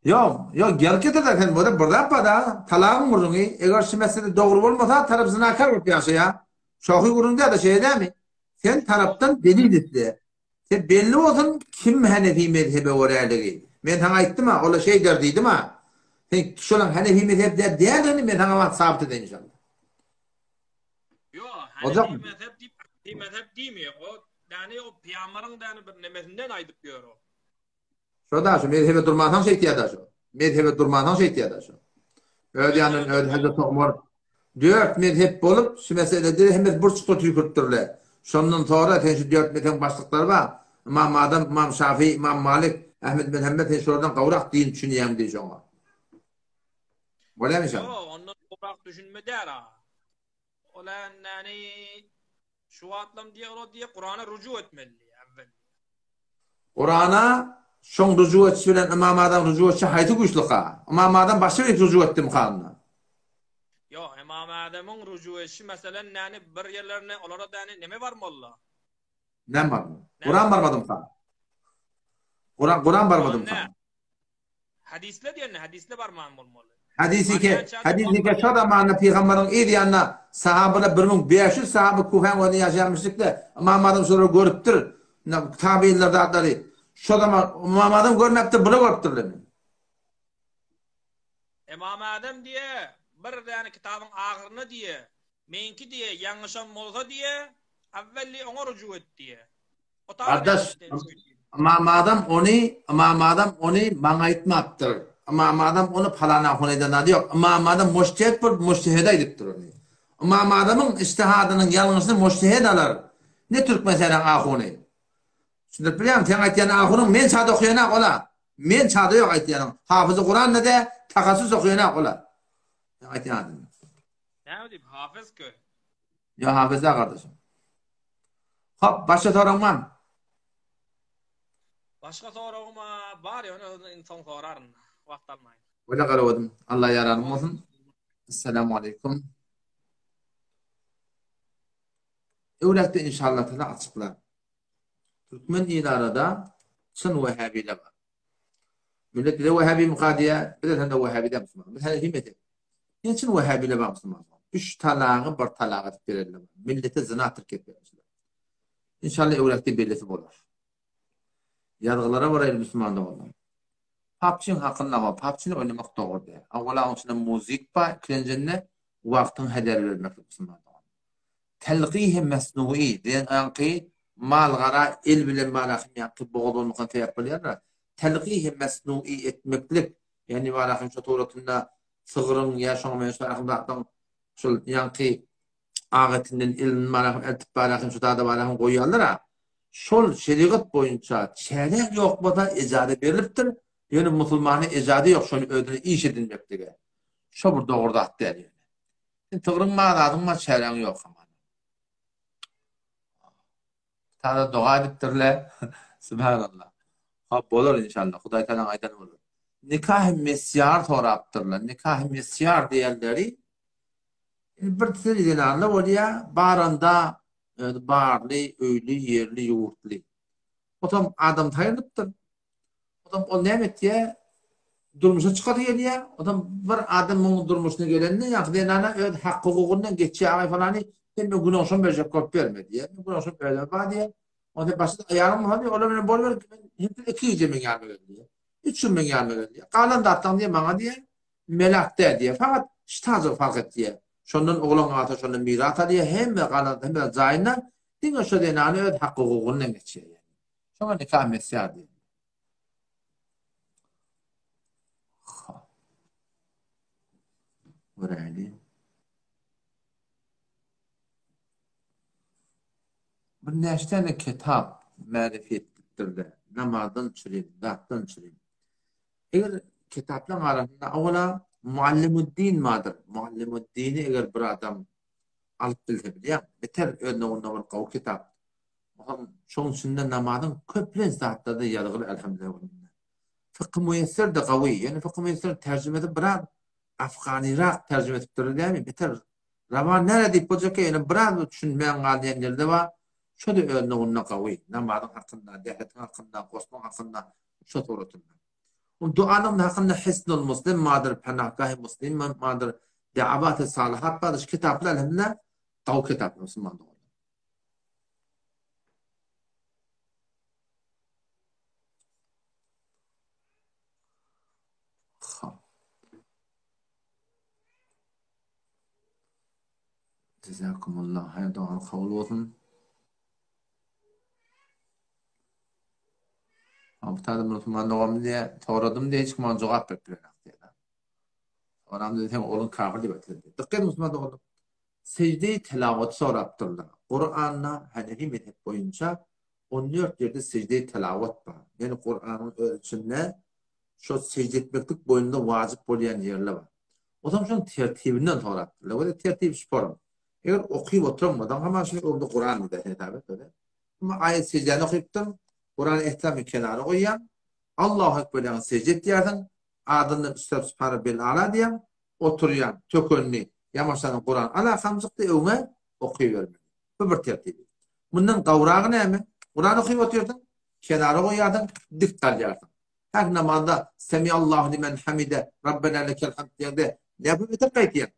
Ýok, ýok, gel getir-de sen bu bir zat bar-da, talagyň gürrüňi, eger şu mesele dogry bolmasa, tarap zynakar bolup ýaşaýar. Şohy gürrüň däl-de, şeýle dälmi? Sen tarapdan delil isle. Sen belli bolsun kim Hanefi mezhebe göräligi. Men saňa aýtdym-a, ola şeýder diýdim-a. Sen şolaň Hanefi mezhep däldigini men saňa wagt sabyt edeýin inşallah. Ýok, Hanefi mezhep diýip, Hanefi mezhep diýmeýär. O däni o pygambaryň däni bir nemesinden aýdyp ýör o. Şo da şu mezhebe durmansoň şeýtýär-de şo. Mezhebe durmansoň şeýtýär-de şo. Öz ýanyndan öz Hezreti Omar dört mezhep bolup, şu meselede hemmesi bir çukur tüýküripdirler. Şondan sonra sen şu dört mezhebiň başlyklary bar. Ymam Adam, Ymam Şafi, Ymam Malik, Ahmet ibn Hanbel sen şolardan gowrak din düşünýäň diý şoňa. Bolýarmy şo? Ýok, ondan gowrak düşünme däl-a. Ol näni şu wagtlam diýe ol diýe Kurana ruju etmeli diýe äwwel. Kurana şoň ruju etişi bilen Ymam Azam ruju etişi haýsy güýçlika? Ymam Azam başga bir ruju etdimika onda? Ýok, Ymam Azamyň ruju etişi meselen näni bir ýerlerine olara däni neme barmalyla? Näme barmaly? Kuran barmadymyka? Kuran Kuran barmadym sana. Hadisle diýende hadisle barman bolmaly. Hadisi ke hadisi ke şo zamanda pygamberiň yz ýanyna sahabalar 1500 sahaba Kufäň özünde ýaşaýarmyşlykda Ymam Azam şolary görüpdir. Tabiinler zatlary. Şo zaman Ymam Azam görmepdir, bular görüpdirler. Ymam Azam diýe bir däne kitabyň ahyryna diýe meňki diýe ýalňyşam bolsa diýe awwelli oňa rujuk et diýe. Gardaş, Ymam Azam ony, Ymam Azam ony maňa aýtmapdyr. Ymam Azam ony palan ahun aýdan zady ýok. Ymam Azam mujtehit bolup mujtehide aýdypdyr ony. Ymam Azamyň ijtihadynyň ýalňyşyny mujtehit alar. Ne türkmen seniň ahuny. Düşündirip bilýärmi? Seň aýtýan ahunyň men çada okaýanak ola. Men çada ýok aýtýanyň. Hafyzy Kuran ne de tahassus okaýanak ola. Seň aýtýan adamyň. Näme diýip hafyz kö? Ýa hafyz da gardaşym. Hop, başga soragyň barmy? Başga soragym bar, ýöne ony soň soraryn. Wagt almaýyn. Öyle garawadym. Allah ýaranym bolsun. Assalamu alaykum. Öwlekde inşallah taala açyklar. Türkmen ilarada çyn wehhabiler bar. Millet bize wehhabi mika diýýär, bize sende wehhabi däl musulman. Biz hanefi mezhebi. Näme üçin wehhabiler bar musulman? Üç talagy bir talak edip bererler. Millete zina tirkep bermişler. İnşallah öwrekde bellisi bolar. Ýazgylara baraýly musulman doganlar. PUBG-iň hakynda hawa, PUBG-ni oýnamak dogry däl. Awwala oň içinde muzik bar, ikilenjinde wagtyň heder bermeklik musulman dogan. Telqihi mesnui diýen ýaňky mal-gara el bilen barahym ýaňky bogazlanmakan sebäp bolýarlar. Telqihi mesnui etmeklik, ýagny barahym şo suratynda sygryň ýa şoňa meňzeş barahym zatlaryň şol ýaňky ak etinden elini barahym eltip barahym şu zada barahym goýýarlar-a. Şol şerigat boýunça çäre ýok bolsa ejaza berlipdir, ýöne musulmana ejaza ýok şony özüne iş edinmeklige. Şo bir dogry zat däl ýöne. Sen sygryň bar zadyň bar çäräň ýok hamana. Sana doga edipdirle. Subhanallah. Hop bolar inşallah. Hudaý tagalaň aýdany bolar. Nikah mesýar sorapdyrlar. Nikah mesýar diýenleri bir seri zenanlar bolýar, baranda özi barly, öýli, ýerli, ýurtly. Otam adam saýylypdyr. Odam ol näme etýär? Durmuşa çykasy gelýär. Odam bir adam muň durmuşyna gelende, ýa zenana öz hak-hukugyndan geçýär, agaý falany, sen men günäşam berjek bolup berme diýýär. Men günäşam özüme bar diýýär. Onda başda aýalyň bolsa diýýär, olar bilen boluber, men hepde iki gije meň ýanyma gel diýýär. Üç gün meň ýanyma gel diýýär. Galan zatlaryň diýýär, maňa diýýär, melak däl diýýär. Fakat ştajyk fark et diýýär. Şondan oglan galsa şondan miras alýar, hemme galan hemme jaýynda diňe şo zenany öz hak-hukugyndan geçýär. Şoňa nika mesýar diýilýär. Göräýli. Bir näçe tane kitap märif etdirdi. Namazdan çürin, zatdan çürin. Eger kitaplaryň arasynda awala Muallimuddin bardyr. Muallimuddini eger bir adam alyp bilse bilýär. Beter özüne onda bir gowy kitap. Olam şoň içinde namazyň köplenç zatlary-da ýazgyly elhamdülillah we minne. Fykhy Muýesser-de gawy, ýöne Fykhy Muýesseriň terjimesi biraz afganyrak terjime edipdirler dämi, beter rawan näre diýip boljak ýöne biraz bir düşünmän galýan ýeri-de bar. Şo-da öz nowunda gawy, namazyň hakynda, dähetiň hakynda, gosluň hakynda şo suratynda. Ol duanyň hakynda Hisnul Muslim bardyr, Penahgahy Muslim bardyr, Deawaty Salyhat bardyr, şu kitaplar elhamdülillah gawy kitaplar musulman doganlar. Jazakumullah haýyr dogaňyz kabul bolsun. Bu taýda musulman doganym diýýär, soradym diýýär, hiç kim maňa jogap berip bilenok diýýär. Soram diýdi, sen ogluň kafir diýip aýtdylar diýýär. Dykgat musulman doganlar. Sejde-i tilawaty sorapdyrlar. Kuranda Hanefi mezhep boýunça 14 ýerde sejde-i tilawat bar. Ýagny Kuranyň öz içinde şo sejde etmeklik boýunda wajyp bolýan ýerler bar. Onsoň şonuň tertibinden sorapdyrlar. Weli tertibi şu form. Eger okyp oturan bolsaň, haman şuny öňde Kuran diýip hesap et. Emma aýat sejdäni okypdyň, Kurany ehtiramly kenara goýýaň, Allahu ekber diýýäň, sejde etýärsiň, adyndan üstläp Subhane Rabbil Ala diýýäň, oturýan tökenini ýamaşanyň Kuran alakamjykdy öňe okybermeli. Bu bir tertibi. Mundan gawragy näme? Kuran okyp otyrsyň. Kenara goýýarsyň, dik galýarsyň. Her namazda Semiallahu limen hamide, Rabbena lekel hamd diýende näme beter gaýtýaň?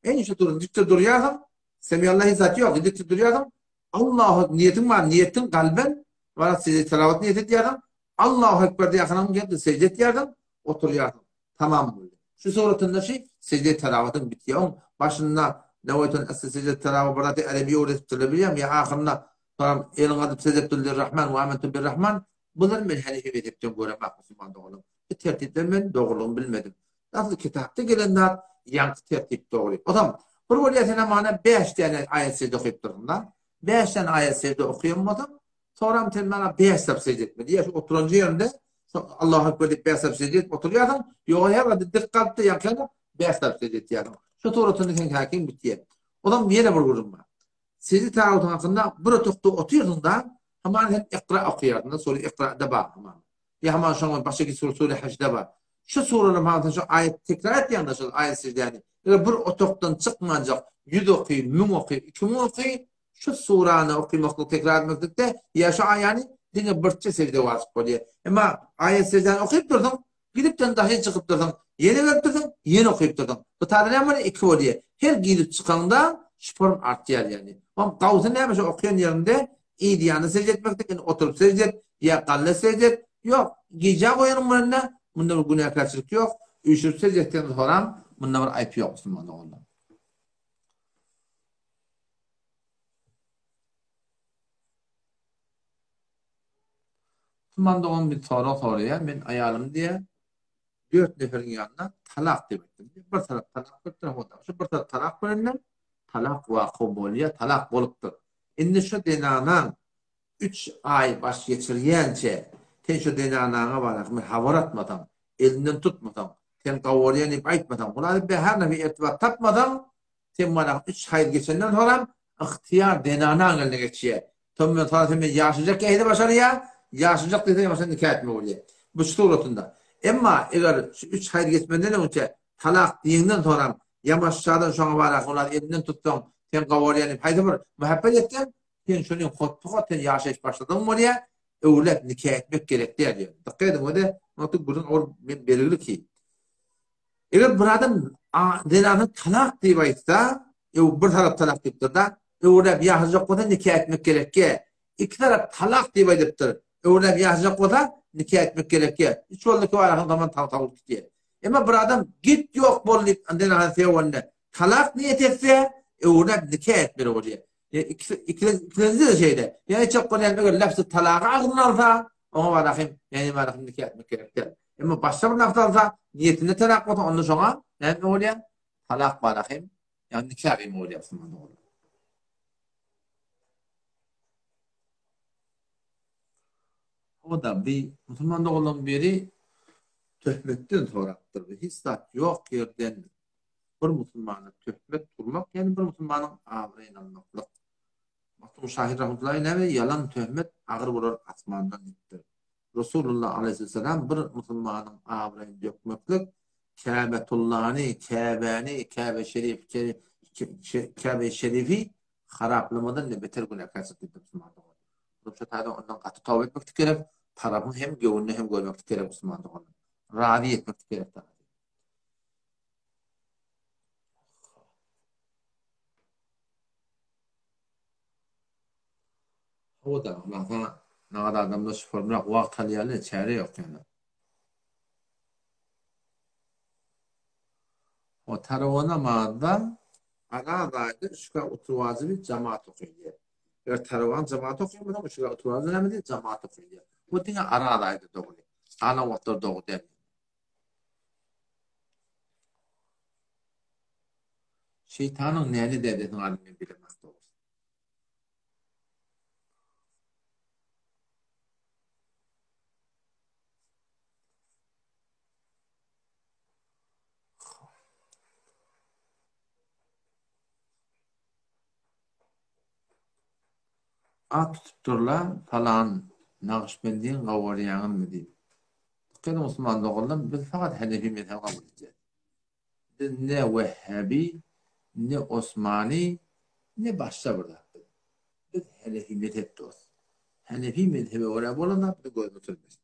Eýni şu durun dikde durýarsyň, Semiallah hiç zat ýok, dikde durýarsyň. Allahu niýetiň bar, niýetiň galben, wara secde tilawat niýet edýärsiň. Allahu ekber diýýärsiň, geldi secde etýärsiň, oturýarsyň. Tamam boldy. Şu suratynda şu secde tilawatyň bitýär. Oň başynda Nawaytun es secde tilawa bir zat erebi öwretipdirler bilýän, ýa ahyrynda Soňam eliňi alyp sejepdül lirrahman we amentu birrahman. Bulary men Hanefi mezhepden göremok musulman doganlar. Bu tertipden men dogrulygyny bilmedim. Asyl kitapda gelen zat ýaňky tertip dogry. Ozam bir bolýar sen hamana 5 däne aýat sejde okyp dursuň-da. 5 däne aýat sejde okaýan bolsaň, soňram sen maňa 5 sap sejde etmeli. Ýa şu oturanjy ýerinde Allahu Ekber diýip 5 sap sejde edip oturýarsyň, ýoga her zady dik galypdyr ýaňky ýaly 5 sap sejde etýärsiň. Şu suratynda seň häkim bitýär. Ozam ýene bir gürrüň bar. Sejde tagutyň hakynda bir otagda otyrsyň-da, hamana sen Ikra okaýarsyň-da, sure Ikrada bar hamana. Ýa hamana şoňa başga bir sure, sure Hajda bar. Şu sureleriň hamana sen şu aýat tekrar etýäň-de şol aýat sejdäni. Eger bir otagdan çykmanjak ýüz oky, müň oky, 2000 oky, şu surany okymaklyk tekrar etmeklikde ýa şu aýany diňe birçe sejde wajyp bolýar. Emma aýat sejdäni okyp dursaň, Gidipden daşy çykyp dursaň, ýene gelip dursaň, ýene okyp dursaň. Bu taýda näme bolýar? Iki bolýar. Her girip çykaňda şporn artýar ýagny. Oň gawsy näme şo okaýan ýeriňde yz ýany sežde etmekde indi oturyp sežde et ýa galla sežde et. Ýok, gijä goýanyň birinde munda bir günäkärçilik ýok. Üýşürip sežde etseňiz horam munda bir aýp ýok musulman doganlar. Musulman dogan bir sorag soraýar, men aýalym diýýär, dört neferiň ýanynda talak diýip aýtdym diýýär. Bir tarap talak beripdir, o da. Şu bir tarap talak berende talak waka bolýar, talak bolupdyr. Indi şu zenanaň üç aý baş geçirýänçe sen şu zenanaňa barak men habar atmasaň, elinden tutmasaň, sen gawarýan diýip aýtmasaň, hulasy be her näme ertibat tapmasaň, Sen bana üç haýz geçenden soňam ygtyýar zenanaň eline geçýär. Şondan soň sen men ýaşajak diýse başarýar, ýaşajak diýse ýa nika etmek bolýar. Bu şu suratynda. Emma eger şu üç haýz geçmenden öňçe talak diýenden soňam ýamaşjadan şoňa barak olar elinden tutsaň sen gawarýan diýip haýsy bir muhabbet etseň sen şony hotba-hot sen ýaşaýyş başladygyň bolýar, öwlep nika etmek gerek däl diýýär. Dykgat ediň öde, gürrüň ol men belgili ki. Eger bir adam zenana talak diýip aýtsa, ew bir tarap talak diýipdir-da, öwrüläp ýaşajak bolsa nika etmek gerekge. Iki tarap talak diýip aýdypdyr. Öwrüläp ýaşajak bolsa nika etmek gerekge. Üç boldy iki bar zaman tag tag gitýär. Emma bir adam git ýok bol diýip zenana sebäbinde talak niýet etse, öwrüläp nika etmeli bolýar. Ikilenji-de şeýle. Ýa etjek bolýan eger lafzy talagy agzyna alsa, oňa barahym, ýa barahym nika etmek gerek däl. Emma başga bir lafz alsa, niýetinde talak bolsa, onda şoňa näme bolýar? Talak barahym, ýa nika gyýma bolýar musulman doganlar. O da bir musulman doganlaryň biri töhmetden sorapdyr. Hiç zat ýok ýerden bir musulmana töhmet urmak, ýagny bir musulmanyň abraýyny almaklyk. Magtymguly şahyr rahmetullahi näme ýalan töhmet agyr bolar asmandan diýipdir. Resulullah aleýhissalam bir musulmanyň abraýyny dökmeklik Käbetullany, Käbäni, Käbe şerif, Käbe şerifi haraplamadan da beter günäkärçilik diýipdir musulman dogan. Şu taýdan ondan gaty toba etmeklik gerek, tarapyň hem göwnüni hem görmeklik gerek musulman dogan. Razy etmeklik gerek tarapy. Hawa-da, ondan nagat adamlar şupormrak wagt alýarlar, çäre ýok ýöne. O tarawa namazda Araz aýda üçkä oturwajyby jamaat okaýar. Eger tarawaň jamaat okaýan bolsaň, üçkä oturwajy näme diýip jamaat okaýar. Bu diňe araz aýda dogry. Galan wagtlar dogry däl. Şeýtanyň näne dädesiniň adyny men bilemok dogrusy. At tutupdyrlar, palan Nagyşbendiň gawarýaňyzmy diýip. Dikkat ediň musulman doganlar, biz fakat Hanefi mezhebi kabul edýäris. Biz ne Wehhabi, ne Osmani, ne başga bir zat biz. Biz Hanefi mezhep dost. Hanefi mezhebe görä bolan zat biziň gözümiz sürmesin.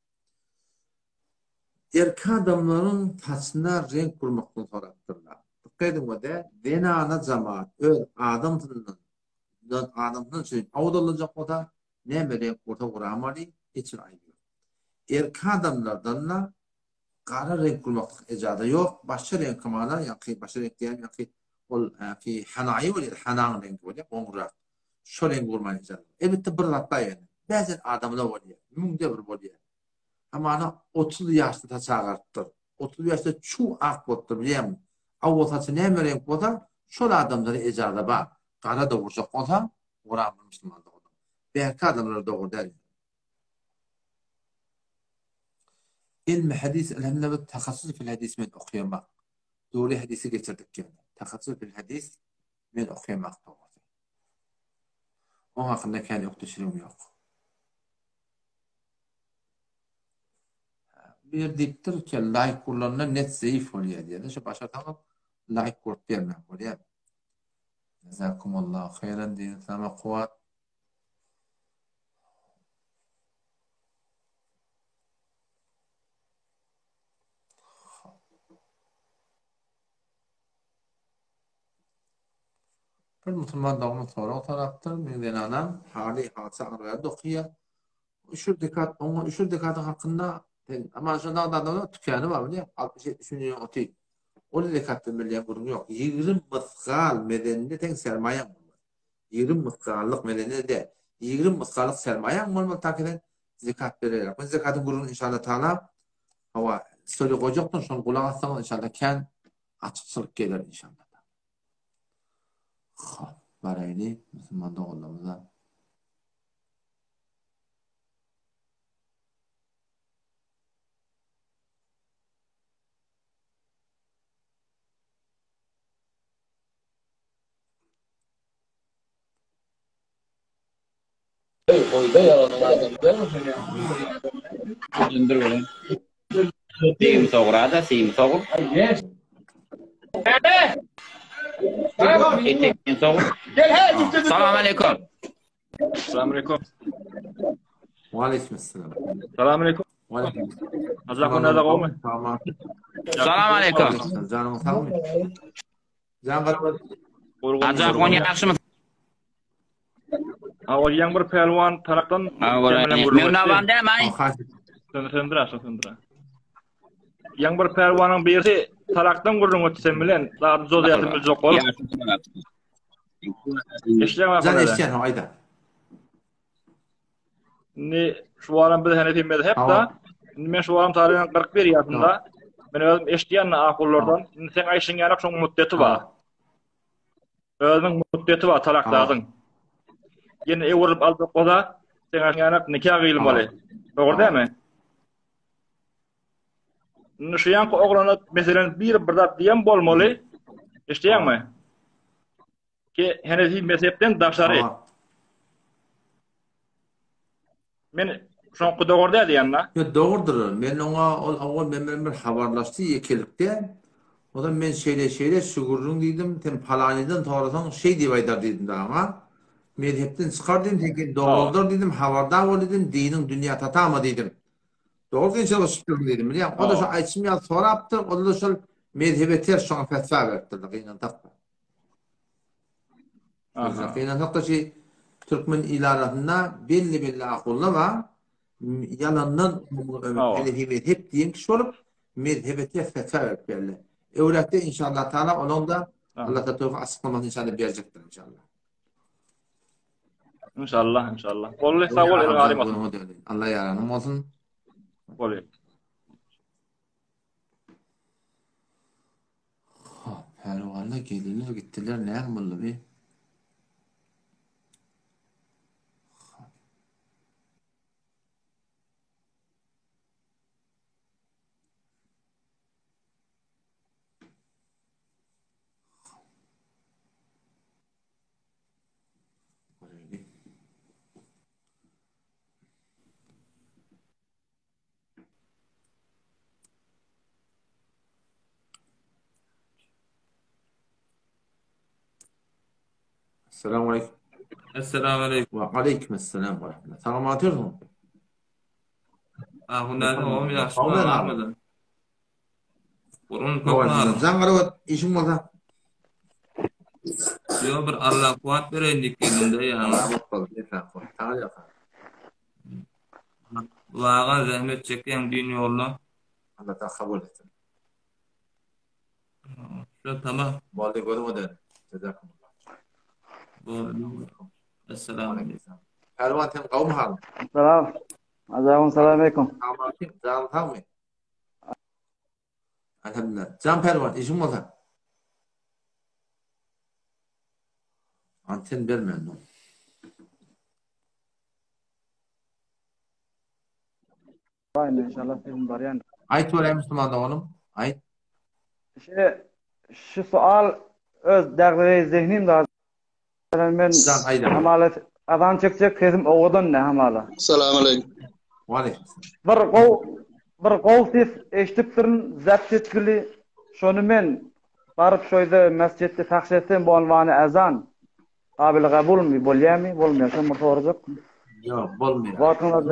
Erkek adamlaryň saçyna reňk urmakdan sorapdyrlar. Dykgat ediň we zenana jamaat öz adamsyndan adamsyndan üçin awdalajak bolsa näme reňk ursa uramaly hiç bir aýby ýok. Erkek adamlardan-da gara reňk urmaklyk ejaza ýok. Başga reňk hamana ýaňky başga reňk diýýän ýaňky ol ýaňky hanaýy bolýar, hanaň reňki bolýar, goňurrak. Şo reňki urmaga ejaza ýok. Elbetde bir zat bar ýöne. Bäzen adamlar bolýar, müňde bir bolýar. Hamana 30 ýaşda saçy agarypdyr. 30 ýaşda çuw ak bolupdyr bilýäňmi? Awwal saçy näme reňk bolsa, şol adamlara ejaza bar. Gara-da urjak bolsa, uramly musulman dogrudan. Bärki adamlara dogry däl. Ilmi hadis elhamdülillah biz tahassus fil hadis men okaýamak. Dogry hadisi geçirdik ýöne. Tahassus fil hadis men okaýamak dogrusy. Oň hakynda kän ökdeçiligim ýok. Bir diýipdir ki, laýk urlanda net zeýif bolýar diýýär. Şu başarsaňyz laýk urup bermek bolýar. Jazakumullahu haýran diýin sama kuwwat. Bir musulman doganymyz sorag sorapdyr. Meň zenanam haly halça aňryýany dokyýar. Üşür zekat, oňa üşür zekatyň hakynda sen aman şonda adamda tükany bar bilýän, 60-70 million oty. Ol zekatdan bilýän gürrüň ýok. 20 mysgal mezeninde seň sermaýaň bolmaly. 20 mysgallyk mezeninde däl. 20 mysgallyk sermaýaň bolmaly ta ki sen zekat berer. Men zekatyň gürrüňini inşallah taala hawa story goýjakdym, şony gulak assaňyz inşallah kän açykçylyk geler inşallah. Hop, baraýly musulman doganlarymyza. Sim sograda, sim sogur. Etekin sogur. Salam aleykum. Salam aleykum. Wa aleýkum assalam. Salam aleykum. Wa aleýkum. Allah kona da gowmy? Tamam. Salam aleykum. Janyň sagmy? Jan garaba. Hajy ahun ýagşymy? Awal ýaň bir pälwan tarapdan Men naban däl maý. Söndür aşa söndür. Ýaň bir pälwanyň birisi talakdan gürrüň ötdi sen bilen. Zady jozýaty biljek bolup. Eşidýäňmi? Jan eşidýän, aýda. Indi şu waram biz Hanefi mezhep da. Indi men şu waram taryhan 41 ýaşynda. Men özüm eşidýän ahullardan. Indi sen aýşyň ýaly şoň mutdeti bar. Özüniň mutdeti bar talakdadyň. Ýene öwrülip aljak bolsa, sen aýşyň ýaly nikah gyýylmaly. Dogry dälmi? Indi şu ýanky oglana meselen bir bir zat diýen bolmaly. Eşidýäňmi? Ki Hanefi mezhepden daşary. Men şoňky dogry däl diýen-de. Ýok, dogrudyr. Men oňa ol owal men bilen bir habarlaşdy ýekelikde. Ondan men şeýle-şeýle şu gürrüň diýdim, sen palanydan sorasaň şeý diýip aýdar diýdim dagy oňa. Mezhepden çykar diýdim, sen keýin dograldar diýdim, habardar bol diýdim, diniň dünýä tatama diýdim. Dogry kynçylyk çykdyryn diýdim, bilýäň. O-da şo aýtşym ýaly sorapdyr, ol-da şol mezhebe ters şoňa fetwa beripdirler, gynansak-da. Aha. Gynansak-da şu türkmen il arasynda belli-belli ahunlar bar. Ýalandan Hanefi mezhep diýen kişi bolup, mezhebe ters fetwa berip berler. Öwretde inşallah taala onuň da Allah taala açyklamasyny inşallah berjekdir inşallah. İnşallah, inşallah. Boldy, sag bol, eliň agrymasyn. Allah ýaranyň bolsun. Boldy. Hop, pälwanlar geldiler gitdiler, näme boldy bi? Hop. Görelim. Assalamu aleykum. Esselamu aleýkum. Wa aleýkum esselam we rahmetullah. Salam atyrsyň. Ahun näme oňum ýagşy Sag bol, Ahmedem. Gurun köp Bar. Jan garawat işiň bolsa. Ýo bir Allah kuwat bereýin diýip geldim-de ýaňy. Salamat bol, esasy. Sag ýaka. Waga zähmet çekýäň din ýoluna. Allah taala kabul etsin. Şu tamam. Boldy gözüňe dön. Jazakumullah. Boldy. Esselamu aleýkum. Pälwan sen gowmy halyň? Salam. Azabym salam aleýkum. Salam Janyň sagmy? Alhamdulillah. Jan Pälwan işiň bolsa. Anten bermän. Baýyn inşallah sesim barýan. Aýt göräý musulman doganym. Aýt. Şi şu sual öz dagdagay zehnim da men Jan aýdam. hamala azan çekjek sesim owadan ne hamala. Salam aleýkum. Waleýkim. Bir gow bir gow ses eşidipdirin zapt etgili şony men baryp şoýda mesjitde pahş etsem bu onwany azan Gabyl gabulmy bolýamy bolmaýar şony bir sorajak. Ýok bolmaýar. Wagtyňyz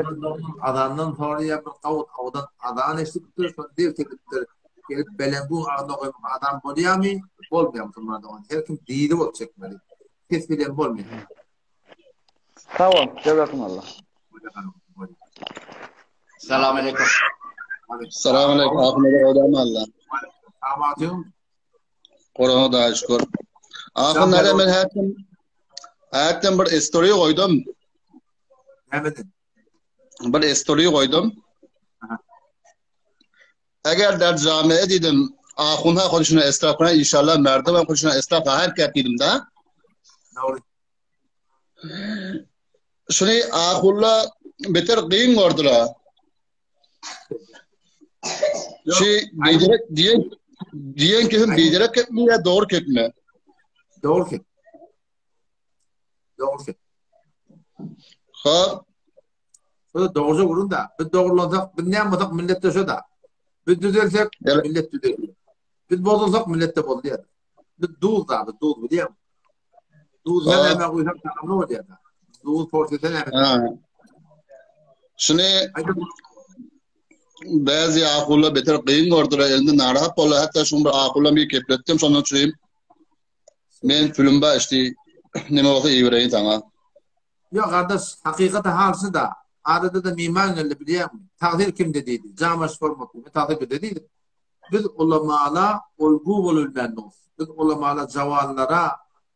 Azandan soraýar bir gawut awdan azan eşidipdir şony zewt edipdir. Gelip belenguň agzyna goýmak azan bolýamy bolmaýar musulman dogan. Her kim diri bolup çekmeli. Ses bilen bolmaýar. Sag bol. Jazakumullah. Salam aleyküm. Salam aleyküm. Ahmet Odam Allah. Salam Korona da şükür. Ahun nere men häkim häkim bir story goýdum. Näme dedin? Bir story goýdum. Eger der camiye dedim ahun ha konuşuna estağfurullah inşallah merdiven konuşuna estağfurullah her ket dedim da. Doğru. Şunu ahulla beter gyn gördüler. Şu biderek diyen diyen ki biderek etmi ya doğru ketme? Doğru ket. Doğru ket. Ha. Bu doğruca vurun da. Biz doğrulansak, biz ne yapmasak millet de şu da. Biz düzelsek, Evet. millet düzelir. Biz bozulsak millet de bozuluyor. Biz duz da, biz duz biliyor musun? Duz Ha. hemen koysak tagamlı oluyor da. Duz porsiyonu hemen. Ha. Şunu Bazı akulla beter kıyın gördüler elinde narahat boldy. Hatta şuň bir akulla bir kepletdim şondan çüreyim. Men pülüm bar işte neme bolsa ibereýin saňa. Ýok gardaş, hakykaty halsy da, adada da miman geldi bilýäňmi? Tagsyr kimde diýdi. Jamaş formatly. Men tagsyr bizde diýdim. Biz ulamala olgu bolubilmändiris. Biz ulamala jawanlara,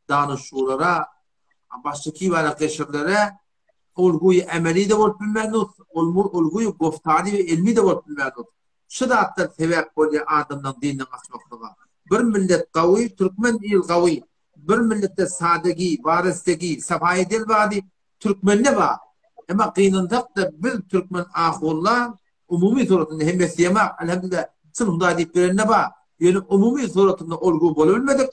danyşçulara, başdaky bala geşirlere Ulguýy emeli-de bolup bilmändir, ulguýy goftary we ilmi-de bolup bilmändir. Şu zatlar sebäp bolýar adamlaryň dinden gaçmaklyga. Bir millet gawy, türkmen il gawy. Bir milletde sadegi, warestegi, sapaýy dil bardy, türkmende bar. Emma gynansak-da biz türkmen ahunlar umumy suratynda hemmesi diýemok, elhamdülillah çyn Hudaý diýip berende bar. Ýöne umumy suratynda olgu bolubilmedik.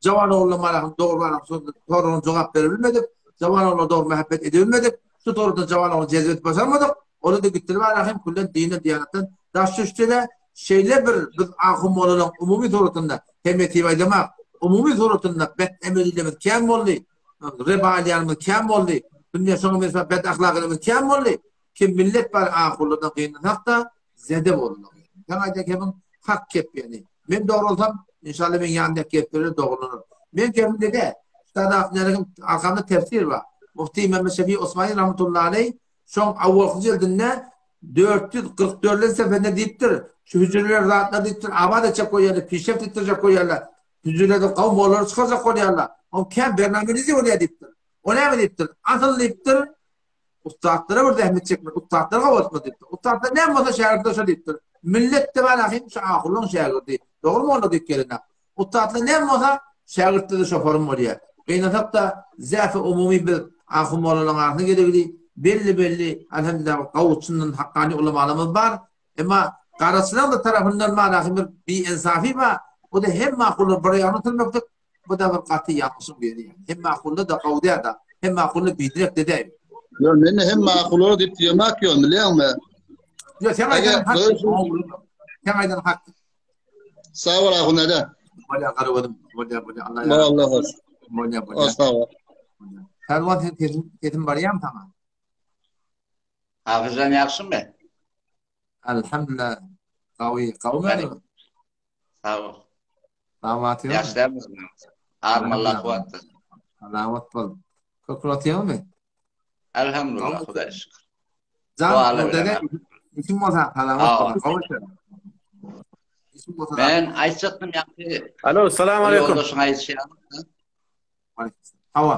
Jawan oglan marahym dogry baram soragyna jogap berebilmedik. Jawan oglana dogry mähebbet edebilmedik. Şu dogrudan jawan oglan jezip edip başarmadyk. Ola-da gitdiler marahym küllen dinden diýanatdan daş düşdüler. Şeýle bir biz ahun molalaň umumy suratynda hemmesi aýdamak, umumy suratynda bet emelilerimiz kän boldy. Reba alýanymyz kän boldy. Dünýä şoňa meňzeş bet ahlaklarymyz kän boldy. Kim millet bar ahunlardan gynansak-da zede boldular. Sen aýdan kebiň hak kep ýani. Men dogry bolsam, inşallah meň ýanymdaky kepler dogrulanар. Men kebimde de, Üstad Ahmet arkamda tefsir bar. Mufti Mehmet Şefi Osmani rahmetullahi aleyh şoň awalky jildinde 444 seferinde diýipdir. Şu hüjreler zatlar diýipdir, abat etjek bolýarlar, pişreft etdirjek bolýarlar. Hüjrelerde gawum bolary çykarjak bolýarlar. O kän bernamelizi bolýar diýipdir. O näme diýipdir? Asyl diýipdir, Ussatlara bir zähmet çekmek, ussatlara gowatma diýipdir. Ussatlar näme bolsa şägirtler şo diýipdir. Millet de bar ahim şu ahulyň şägirdi. Dogrymy onda diýip gelene. Ussatlar näme bolsa şägirtler de şoforym bolýar. Gynansak-da zäfi umumy biz ahun mollalaryň arasyna gelegli belli-belli alhamdulillah gawy çyndan hakkani ulamalarymyz bar. Emma garaçylaryň da tarapyndan bar ahim bir biinsafi bar. O da hemme ahunlar bir ýana sürmeklik Bu da bir gaty ýalňyşyň biri ýaly. Hemme ahunlar da gowy däl-de, hemme ahunlar biderek de däl. Ýok, men hemme ahunlar diýip diýemak ýok, bilýäňmi? Ýok, sen aýdan hak. Sen aýdan hak. Sag bol ahun ede. Bolýar garagözüm. Bolýar, bolýar. Allah Allah. Bolýar, bolýar. Sag bol. Pälwan sen sesim, sesim barýarmy saňa? Hafizjan ýagşymy? Alhamdulillah. Gawy, gawy Meni. Sag bol. Salamat ýok. Ýaş dälmi? Arm Allah kuwwat. Salamat bol. Kökür atýarmy? Elhamdülillah, Hudaýa şükür. Jan, dede, işiň bolsa salamat bol. Gawy. Işiň bolsa. Men aýtjakdym ýaňky. Alo, salam aleýkum. Ýoldaşyň aýdyşy ýaly. Hawa.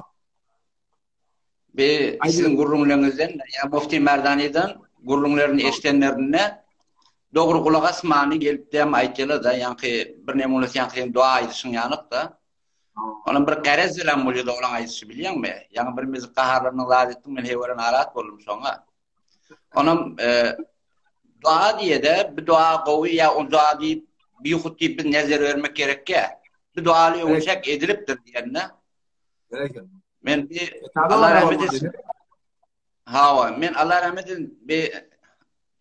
Bi siziň gürrüňleriňizden ýa Mufti Merdanidan gürrüňlerini eşidenlerinde dogry gulak asmany gelip dem aýtýarlar-da, ýaňky bir nemunasy ýaňky seň dua aýdyşyň ýalyk-da. Onuň bir garez bilen bolýar-da olaň aýdyşy bilýäňmi? Ýaňy bir mizik gaharlandyň zat etdiň men heýwere narat boldum şoňa. Onam e, dua diýede bir dua gowy ýa o dua diýip bihut diýip biz nezer bermek gerekkä. Bir dualy öňçek edilipdir diýende. Men bir Allah rahmet etsin. Hawa, men Allah rahmet etsin bir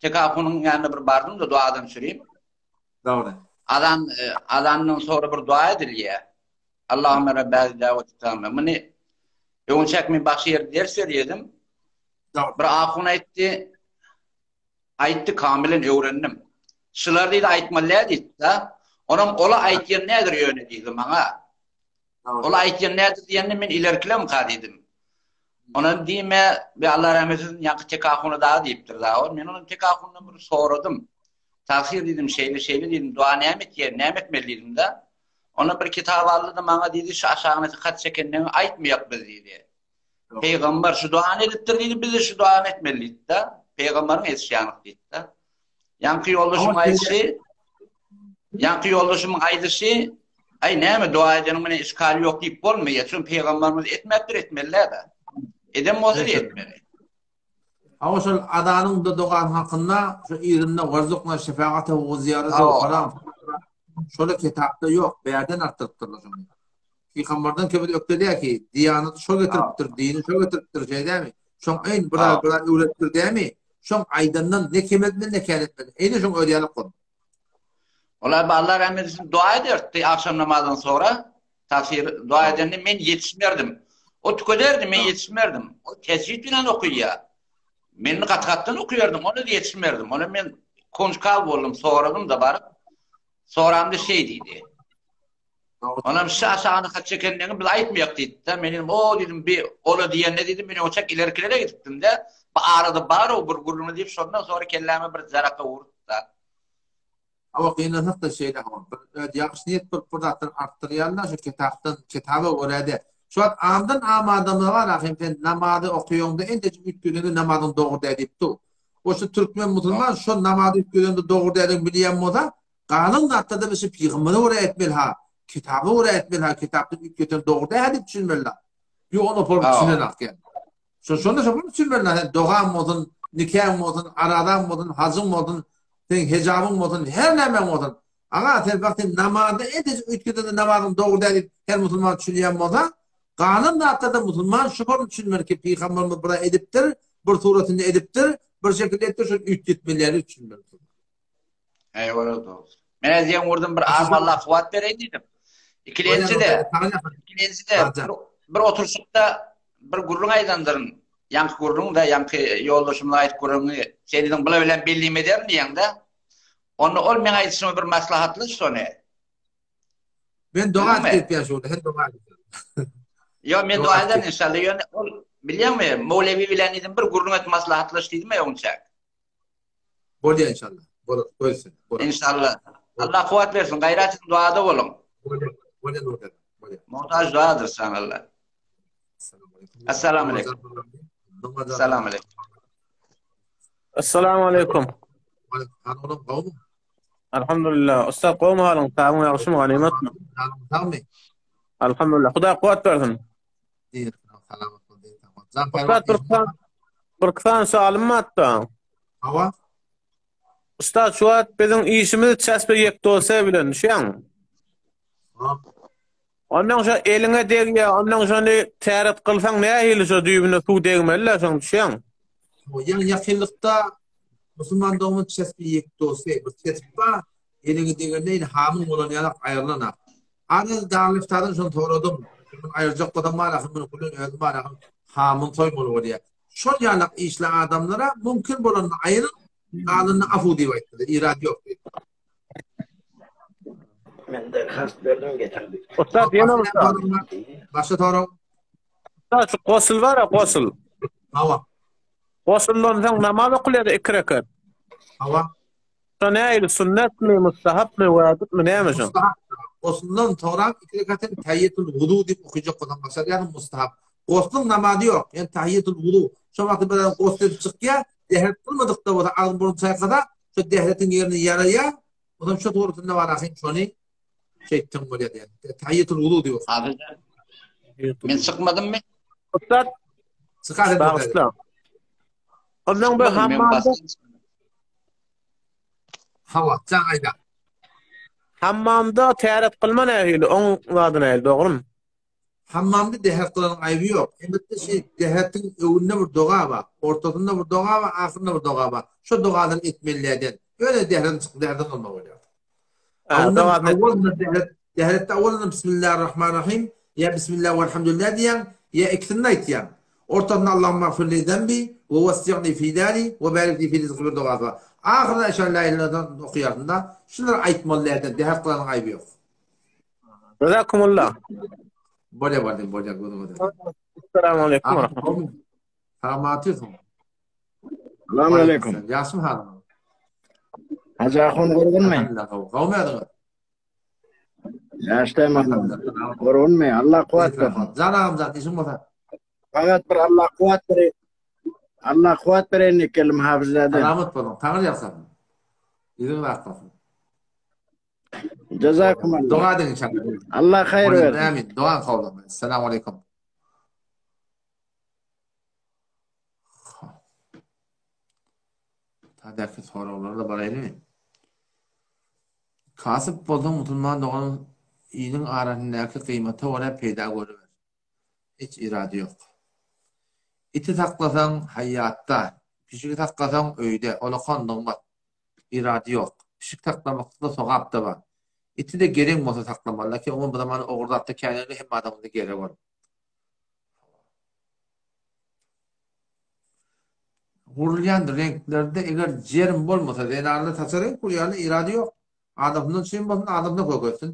Tekahunyň ýanyna bir bardym da duadan süreyim. Dogry. Azan e, azandan sonra bir dua edilýär. Allahümme rabbi dawet tamme. Muny öňçek men başy ýerde ders berýärdim. Bir ahun aýtdy, aýtdy kamilen öwrendim. Şular diýdi aýtmaly däl diýdi-de. Onam ola aýtýan nädir ýöne diýdi maňa. Ola aýtýan nädir diýende men ilerkilemka diýdim. Onam diýme, be Allah rahmet etsin, ýaňky tek ahuny dagy diýipdir da. Men onam tek ahundan bir soradym. Tagsyr diýdim, şeýle şeýle diýdim, dua näme etýär, näme etmeli diýdim-de. Onda bir kitap aldy-da maňa diýdi, şu aşagyna hat çekenleňi aýtmaýak biz diýdi. Pygamber şu duany edipdir diýdi, biz de şu duany etmeli diýdi-de. Pygamberiň edişi ýalyk diýdi-de. Ýaňky ýoldaşymyň aýdyşy, ýaňky ýoldaşymyň aýdyşy, aý näme dua edeniň bilen işgal ýok diýip bolmaýar. Çünki pygamberimiz etmäpdir, etmeli-de. Eden bolsa da etmeli. Hawa şol azanyň da dogan hakynda şu yzynda warzukna şefagatehu we ziýaretehu falan şola kitapda ýok, bärden artdyrypdyrlar şony. Pygamberden köp ökde ki, diýanaty şo getiripdir, dini şo getiripdir, şeý dämi? Şoň eýn bir az bir az öwretdir dämi? Şoň aýdandan ne kem etmeli, ne kän etmeli. Eýne şoň özi ýaly kol. Olar Allah rahmet etsin dua ederdi akşam namazdan sonra. Tafsir dua edende men ýetişmerdim. O tükederdi men ýetişmerdim. O tejwid bilen okuýar. Men gat-gatdan okuýardym, ony ýetişmerdim. Ony men konçkal boldum, soradym da baryp. Soramda şeý diýdi. Onam şu aşagyny hat çekenlerini biz aýtmaýak diýdi-de. Men dedim, o diýdim, bi ola diýende diýdim, men oçak ilerkilere gidipdim-de. Bu arada bar o bir gürrüňi diýip, şondan sonra kelläme bir jaraka urdy-da. Hawa gynansak-da şeýle hawa. Bir öz ýagşy niýet bolup bir zatdan artdyrýarlar şu kitapdan, kitaba görä-de. Şu wagt amdan am adamlar bar ahym sen namazy okaýaňda entejik üýtgedende namazyň dogry däl diýip dur. O şu türkmen musulman şo namazy üýtgedende dogry däldigini bilýän bolsa, galan zatlarda biz şu pygambere görä etmeli ha, kitaba görä etmeli ha, kitapdan üýtgeten dogry däl diýip düşünmeli. Ýok ony oparyp düşünenak ýa. Şo şonda şo düşünmeli sen dogaň bolsun, nikaň bolsun, arazaň bolsun, hajyň bolsun, seň hejabyň bolsun, her nämäň bolsun. Aga sen bak sen namazda entejik üýtgedende namazyň dogry däl diýip her musulman düşünýän bolsa, galan zatlarda musulman şu form düşünmeli ki pygamberimiz bir edipdir, bir suratynda edipdir, bir şekilde edipdir, şony üýtgetmeli ýaly düşünmeli. Eýwalla dost. Men ezýen vurdum bir az Allah kuwwat bereýin diýdim. Ikilenji-de, ikilenji-de bir oturyşykda bir gürrüň aýdandyryn. Ýaňky gürrüň-de, ýaňky ýoldaşymyň aýdyp gürrüňi, sen diýdiň bula bilen bellim ederin diýeňde. Onda ol meň aýdyşyma bir maslahatlaş şony. Men doga edip ýaşuly, her doga edip. Ýok, men doga ederin inşallah. Ýöne ol bilýäňmi, Mowlewi bilen diýdim bir gürrüň et maslahatlaş diýdim öňçä. Bolýar inşallah. Bolar, gözsün. Bolar. Inşallah. Allah kuwwat bersin. Gaýrat edin, duada boluň. Bolýar. Bolýar, bolýar. Bolýar. Muhtaç duadyr sana Allah. Assalamu alaykum. Assalamu alaykum. Assalamu alaykum. Halyň gowmy? Alhamdulillah. Ustad gowmy halyň? Sagmy, ýagşymy, ganymatmy? Sagmy? Alhamdulillah. Hudaý kuwwat bersin. Diýir, salamat bol diýir. Ustad bir kısa bir kısa sualym barda. Hawa. Ustad şu wagt biziň işimiz çäspe ýekdose bilen düşýäň. Ondan şo eliňe degýär, ondan şony täret kylsaň nähili şo düýbüne suw degmeli-dä şoň düşýäň. Ýaňy ýakynlykda musulman doganymyz çäspe ýekdose bir çesip bar, eliňe degende indi hamyň bolan ýalak aýrylanak. Araz Darlyftadan şony soradym. Şuny aýyrjak bolsam bar ahym, muny kulen özüm bar ahym. Hamyny soýmaly bolýar. Şol ýalak işli adamlara mümkin bolanyny aýyryň, galanyny afu diýip aýtdylar. Irad ýok diýip. Men derhast berdim getirdi. Ussat ýene bir sorag. Başga sorag. Ussat şu gosul bar-a gosul. Hawa. Gosuldan soň namaz okulýar iki rekat. Hawa. Şo nähili sünnetmi, mustahapmy, wajypmy, näme şo? Mustahap. Gosuldan soňra iki rekat hem tahiýetul wudu diýip okajak bolsaň başarýarsyň mustahap. Gosluň namazy ýok. Ýani tahiýetul wudu. Şo wagtda bir adam gosl edip çykýar, dehret kylmadyk-da bolsa agzy burun çaýkasa, şo dehretiň ýerini ýaraýar. Onam şo dogrusynda bar ahym şony şeýtseň bolýar diýýär. Tahiýetul wudu diýip okaýar. Men çykmadymmy? Ussat Çykar sen. Bagyşla. Ondan bir hammamda Hawa, jaň aýda. Hammamda täret kylma nähili? Oň zady nähili, dogrymy? Hammamda dehret kylanyň aýby ýok. Elbetde şi dehretiň öňünde bir doga bar, ortasynda bir doga bar, ahyrynda bir doga bar. Şo dogalary etmelilerden. Ýöne dehretiň çykyp dehretiň kylma bolýar. Dehretde awalynda Bismillahirrahmanirrahim ýa Bismillah welhamdülillah diýýäň, ýa ikisini aýtýaň. Ortasynda Allahumma gfirli zenbi we wessi'ni fi dari we barik li fi rizki bir dogasy bar. Ahyrynda eşhedü la ilahe illallah okaýarsyň-da. Şulary aýtmaly dälden, dehret kylanyň aýby ýok. Jazakumullah. Bolýar bolýar bolýar gözüňe. Assalamu aleýkum we rahmetullah. Salamatsyň. Salam aleýkum. Ýagşymy halyň? Hajy ahun gurgunmy? Alhamdulillah gowy. Gowmy özüňiz? Ýaşdaýym Gurgunmy? Allah kuwwat bersin. Jan agam jan işiň bolsa. Fakat bir Allah kuwwat bereýin. Allah kuwwat bereýin diýip geldim Hafyzade. Salamat boluň. Taňry ýalkasyn. Ýüzüňiz ak bolsun. Jazakumullah. Doga ediň inşallah. Allah haýyr bersin. Amin. Dogaň kabul bolsun. Essalamu aleýkum. Tadäki soraglara baraýlymy? Kasyp bolsaň musulman dogan iliň arasyndaky gyýmata görä peýda görüber. Hiç irady ýok. Iti saklasaň haýýatda, pişigi saklasaň öýde, olakan nygmat. Irady ýok. Pişik saklamakda sogap-da bar. Iti-de gereň bolsa saklamaly. Lakin umuman bu zamana ogry zatda känende hemme adamda gerek ol. Gurulýan reňklerde eger jerim bolmasa, zenanlar saça reňk gurýarlar, irady ýok. Adamsyndan çyn bolsun, adamsyna kökelsin.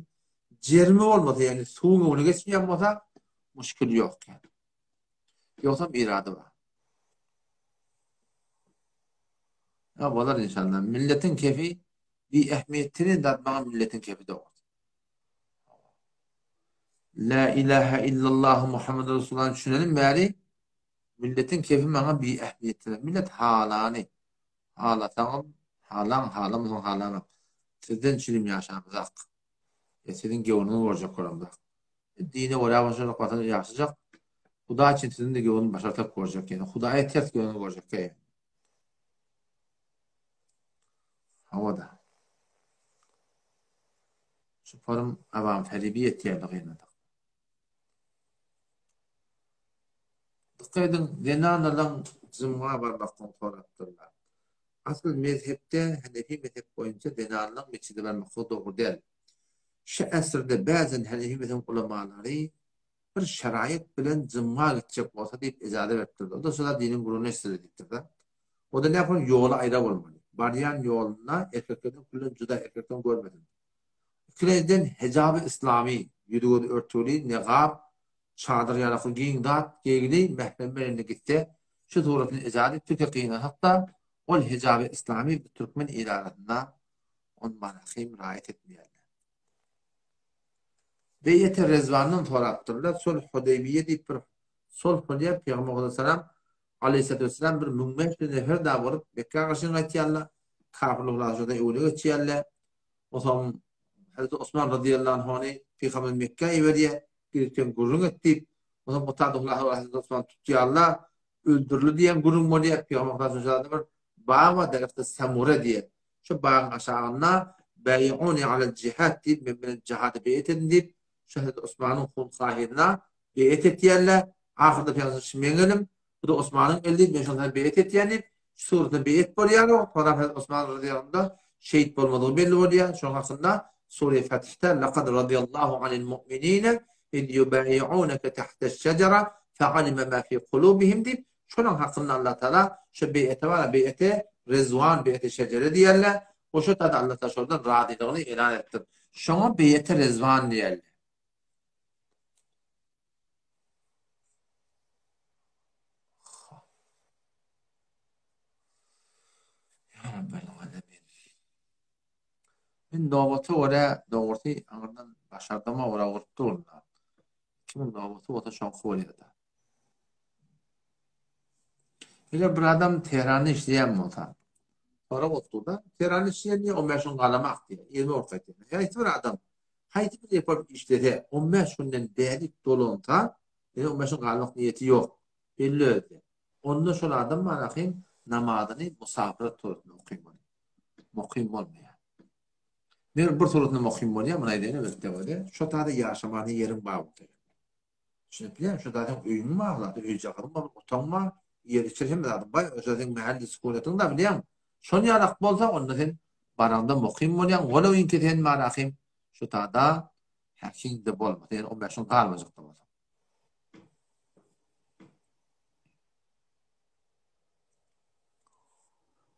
Jerimi bolmasa, ýagny suwuň öňüne geçmeýän bolsa, muşkil ýok ýagny. Ýogsam irady bar. Ýa bolar inşallah. Milletiň kefi bi ähmiýetli zat maňa milletiň kefi dogry. La ilahe illallah Muhammed Resulullah düşünelim bäri milletiň kefi maňa bi ähmiýetli. Millet halany halasaňam halaň halamasaň halamak. Sizden çilim ýaşamyzak. E, siziň göwnüňizi görjek bolamzak. E, dine görä başarsak bolsa ýaşajak. Hudaý üçin siziň de göwnüňizi başarsak görjek. Ýani Hudaýa ters göwnüňizi görjek. E. Hawa-da. Şu forum awam feribi ýetýärdi gynadyk. Dykgat ediň, zenanalaň jymga barmaklygyny sorapdyrlar. Asyl mezhepde, Hanefi mezhep boýunça zenanlaň metjide barmaklygy dogry däl. Şu äsirde bäzen Hanefi mezhebiň ulamalary bir şeraýat bilen jymga gitjek bolsa diýip ejaza beripdirler. O-da şo zat diniň gürrüňini eşitseler diýipdir-de. O-da näme ýoly aýra bolmaly. Barýan ýolunda erkeklerden küllen juda erkekden görmesin. Ikilenjiden hijaby yslamy, ýüzi-gözi örtügli, negap, çadyr ýalakly giň zat geýgili mährem bilen gitse, şu suratyny ejaza etdikçe gynansak-da, ol hijaby yslamy biz türkmen il arasynda ony manahym raýat etmeýärler. Beýeti Rezwandan sorapdyrlar, Sulh Hudeýbiýe diýip bir sulh bolýar, Pygamber aleyhisselam aleyhissalatu vesselam bir 1500 nefer dagy bolup Mekgä garşy gaýtýarlar, kafirler ulaşyda öwre geçýärler. Onsoň Hazreti Osman razyýallahu anhuny Pygamber Mekgä iberýär, gidip sen gürrüň et diýip. Onsoň Mutadullah Hazreti Osman tutýarlar, öldürildi diýen gürrüň bolýar. Pygamber aleyhissalam bir bag bar, derehti Samure diýen. Şu bagyň aşagynda Bäýi'uni alel jihad diýip, men bilen jihada beýet ediň diýip, şu Hezreti Osmanyň hun-hahyryna beýet etýärler. Ahyrda Pygamber şu meň elim, bu-da Osmanyň eli diýip, men şonda beýet etýän diýip, şu suratda beýet bolýar. Soňra Hezreti Osman razyýallahu anhu şehit bolmadygy belli bolýar. Şonuň hakynda Sure Fetihde Lekad razyýallahu anil mu'minine iz ýubaýi'uneke tahteş-şejere. Fe'alime ma fi kulubihim diýip, şolaň hakynda Allah Taala şu beýete bar, beýete Rezwan, beýete şejere diýerler. We şo taýda Allah Taala şoldan razylygyny elan edipdir. Şoňa beýete Rezwan diýerler. Ýa Rabbel Alemin. Men nobata görä dogrusy aňyrdan başardyma görä urup durun. Kimiň nobaty bolsa şoňky bolýar-da. Eger bir adam Tehranda işleýän bolsa, sorag otdy-da, Tehranda işleýän diýýär, 15 gün galamak diýýär, ýerine bolup gaýtýar. Haýsy bir adam haýsy bir ýere baryp işlese, 15 günden bärik dolansa, ýene 15 gün galmak niýeti ýok. Belli özde. Onda şol adam barahym namazyny musafir suratynda okymaly. Mukym bolmaýar. Men bir suratynda mukym bolýar, muny aýdaýyn elbetde bolýar. Şo taýda ýaşamana ýeriň bar bolsa. Düşünip bilýärmi? Şo taýda öýüň bar, zat öýjagazyň bar, otagyň bar, ýer içer hemme zadyň bar. Şo seň mähelle sükunetiň bar, bilýäňmi? Şon ýalak bolsa, onda sen baraňda mukym bolýaň. Walaw sen barahym şo taýda häkiňde bolmasa, ýani 15 gün galmajak-da bolsa.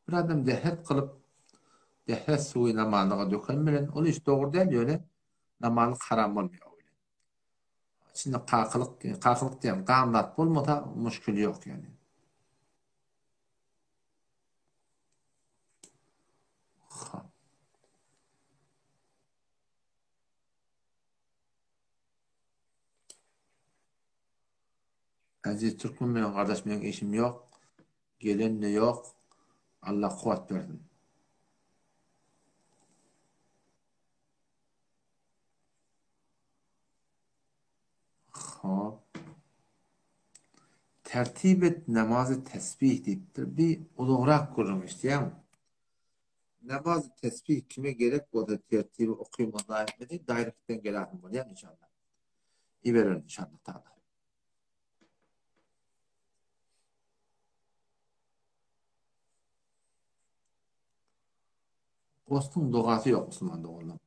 Bir adam dähet kylyp, dähet suwy namazlyga döken bilen, ol iş dogry däl, ýöne namazlyk haram bolmaýar o bilen. İçinde kakylyk, kakylyk diýen gan zat bolmasa, muşkil ýok ýani. Ha. Aziz türkmen bilen gardaş meň işim ýok. Gelende ýok. Allah kuwwat bersin. Hop. Tertip et namazy tesbih diýipdir. Bir uzagrak gürrüň eşidýäňmi? Namazy tesbih kime gerek bolsa tertibi okymaz laýykmydy? Direktden geläsin bolýar inşallah. Ibererin inşallah taala. Gostuň dogasy ýok musulman doganlar.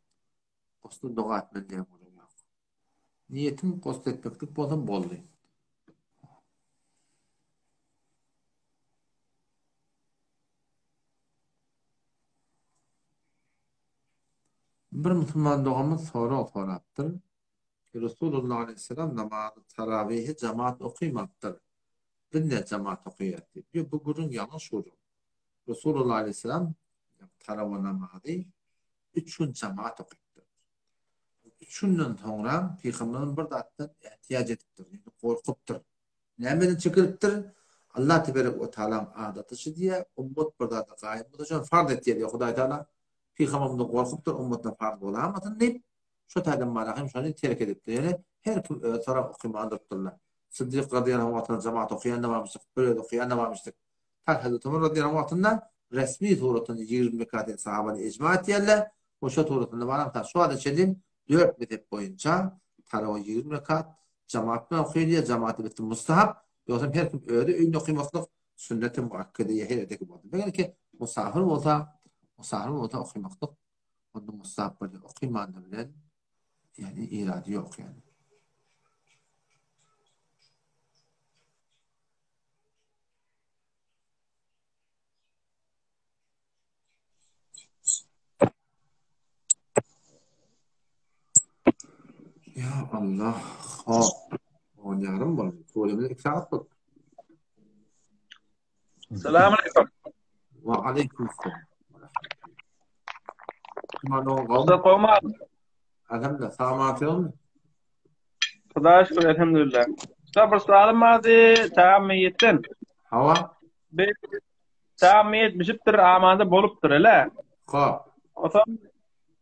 Gosta doga etmeli diýen gürrüň ýok. Niýetiň gost etmeklik bolsa boldy. Bir musulman doganymyz sorag sorapdyr. Resulullah aleyhisselam namazy tarawihi jamaat okymapdyr. Biz ne jamaat okaýas diýip. Ýok, bu gürrüň ýalňyş gürrüň. Resulullah aleyhisselam tarawa namazy üç gün jamaat okypdyr. Üç günden soňra pygamberimiz bir zatdan ätiýaç edipdir, ýagny gorkupdyr. Nämeden çekinipdir? Allah teberek we taalaň adaty şu diýýär, ummat bir zada gaýym bolsa şony farz etýär diýýär Hudaý Taala. Pygamberimiz gorkupdyr, ummatyna farz bolamasyn diýip, şo taýdan bara hem şony terk edipdir. Ýöne her kim öz sorap okyman durupdyrlar. Siddik radyýallahu wagtynda jemaat okaýan-da barmyşdyk, bir özi okaýan-da barmyşdyk. Ta Hazreti Ömer radyýallahu wagtynda resmi suratynda 20 rekat sahabany ijma etýärler. We şo suratynda baram ta şu wagta çenli dört mezhep boýunça tarawa 20 rekat Jamaat bilen okylýar, jamaat elbetde mustahap, ýogsam her kim özi öýünde okymaklyk sünneti muakkede ýa her ýerdeki bolsa. Meger ki musafir bolsa, musafir bolsa okymaklyk onda mustahap bolýar. Okymanda bilen ýani irady ýok ýani. Ya Allah. Hop. On ýarym boldy. Tuweleme 2 sagat boldy. Salam aleyküm. Wa aleyküm selam. Alhamdulillah. Sag bolun. Hudaýa şükür elhamdülillah. Usta bir soalym bardy, çagam meýitden. Hawa. Bir çagam meýit bişipdir, amanda bolupdyr, ele. Ha. Otam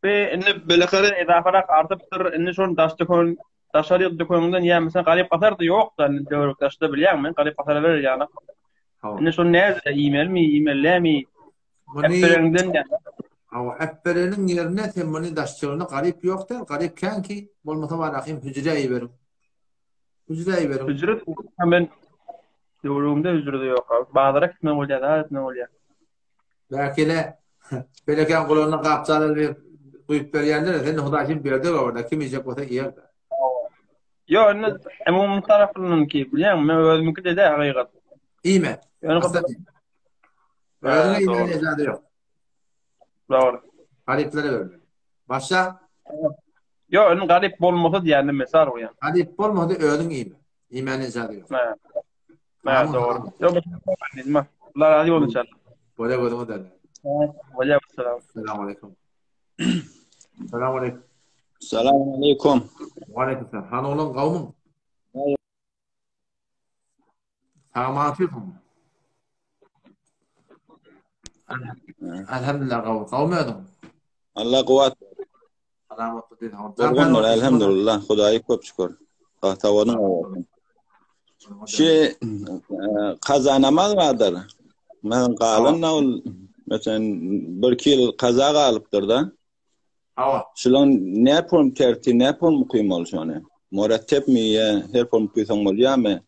bir indi belekere edafarak artypdyr, indi şony daş dükön, daşary ýurt dükönünden ýa mesela garyp gasar da ýok da, indi döwrek daşda bilýäňmi, garyp gasara berer ýaly. Hawa. Indi şony näde iýmelimi, iýmelimi? Muny Äpbereňden ýa. Hawa, äpbereniň ýerine sen muny daş-töwereginde garyp ýok däl, garyp kän ki, bolmasa barahym hüjrä iberiň. Hüjrä iberiň. Hüjre men döwrümde hüjrede ýok. Bazara gitmek bolýar, zat etmek bolýar. Belki-de Pelekän gulagyna gapjal berip guýup berýändir, sen Hudaý üçin berde orada, kim iýjek bolsa iýer. Ýok, indi umumy tarapyndan ki, bilýäňmi, men özümiňki de hakykat. Iýme. Ýöne Özüňe iýmäne ejazat ýok. Dogry. Garyplara bermeli. Başga? Ýok, indi garyp bolmasa diýýän mesal goýýan. Garyp bolmasa özüň iýme. Iýmäne ejazat ýok. Hä. Hä, dogry. Ýok, diýme. Allah razy bolsun inşallah. Bolýa gözüňe däl. Bolýa, salam. Salam aleýkum. Salam aleýkum. Salam aleýkum. Wa aleýkum salam. Han oglan gawmyň? Salam aleýkum. Elhamdülillah gawy. Gawmy özüň? Allah kuwat. Salamatly diýdi. Bolgundyr, elhamdülillah. Hudaýa köp şükür. Sag boluň. Şu kaza namaz bardyr. Men galan da ol mesela bir iki ýyl kaza galypdyr da. Hawa. Şulan ne pul terti, ne pul mukymaly şony? Murettepmi ýa her pul mukysaň bolýarmy?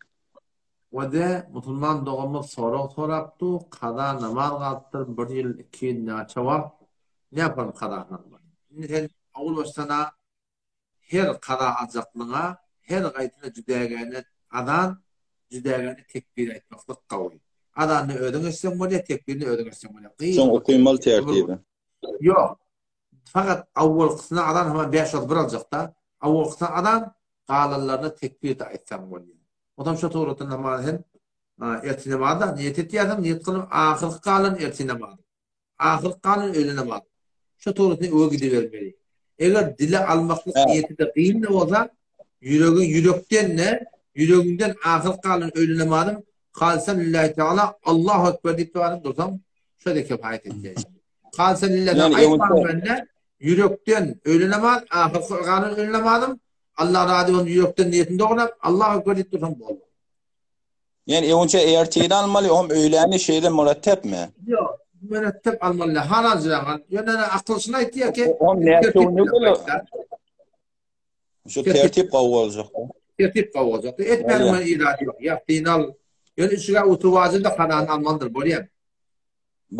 Wede musulman doganymyz sorag sorapdy, kaza namaz galypdyr bir ýyl, iki ýyl näçe wagt, ne ýaparyn kazasyny almaly? Indi sen owal başdan-a her kaza aljaklygyňa her gaýsyna jüdägäne azan, jüdägäne tekbir aýtmaklyk gawy. Azanyny özüň etseň bolýar, tekbirini özüň etseň bolýar. Soň okymaly tertibi. Ýok. Fakat awwalkysyna azan hama bäş wagt bir aljakda. Awwalkysyna azan, galanlaryna tekbir-de aýtsaň bolýar. Onsoň şo suratda namazy hem ertir namazy-da niýet etýärsiň, niýet kylyp ahyrky galan ertir namazy. Ahyrky galan öýle namazy. Şo suratda öe gidibermeli. Eger dile almaklyk niýeti-de kyn-da bolsa, ýüregiň ýürekden-de, ýüregiňden ahyrky galan öýle namazyň Halysan lillahi teala Allahu ekber diýip baryp dursaň, şo-da kifaýat etýär. Halysan lillahi Yani aýtman öňünde bende ýürekden öýle namaz, ahyrky galan öýle namazym Allah razy bolsun ýürekden niýetini dograp Allahu ekber diýip dursaň boldy. Yani öňünçe ertiri almaly, ohm öýläni şeýle mürettepmi? Ýok, mürettep almaly. Halal jyragan. Ýöne akyl şuny aýtýar ki, Ohm näçe tertip günlük bilen ol? aýtsa. Şu Tertip tertip gowy boljak. Tertip gowy boljak. Etmäniň Bolýar. men irady ýok. Ýa al. Ýöne üçüge oturyp wajyp-da kanany almalydyr, bolýar.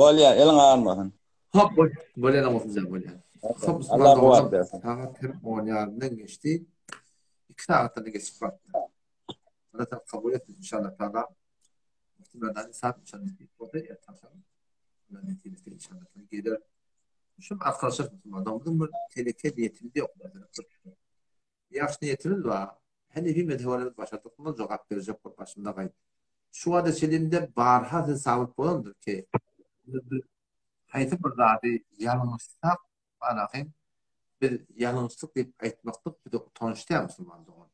Bolýar, eliň agyrmasyn. Hop, bol, bolýar bolsun, bolýar. Hop, musulman Allah kuwwat doganlar, bersin. sagat hem on ýarymdan geçdi. 2 sagatdan da geçip bardy. Allah Teala kabul etsin inşallah Teala. Muhtemelen saat inşallah nesip bolsa ertir akşam Allah nesip etse inşallah Teala geler. Şu arkadaşlar musulman doganlar bir teleke niýetimiz ýok. Ýagşy niýetimiz bar. Henefi mezhebine başardykmy jogap berjek bolup başymda gaýt. Şu wada çenli barha siz sabit bolandyr ki, biz haýsy bir zady ýalňyşsak, anahyn biz ýalňyşdyk diýip aýtmaklyk bize utanç däl musulman dogan.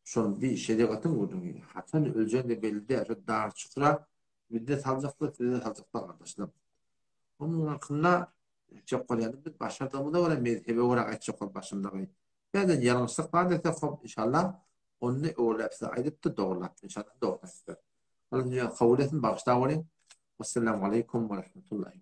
Şol bir şerigatyň gürrüňi. Haçan öljegiň-de belli däl. Şo dar çukura bizde saljaklar, sizde saljaklar gardaşlarym. Onuň hakynda aýtjak bolýan biz başardygymyza görä mezhebe görä aýtjak bolup başymda gaýt. Bäden ýalňyşlyk bar desek hop inşallah ony öwürläp size aýdypdyr dogrulap inşallah dogry aýdypdyr. Allah dünýä kabul etsin bagyşlap olyň. Wessalamu aleýkum we rahmetullahi.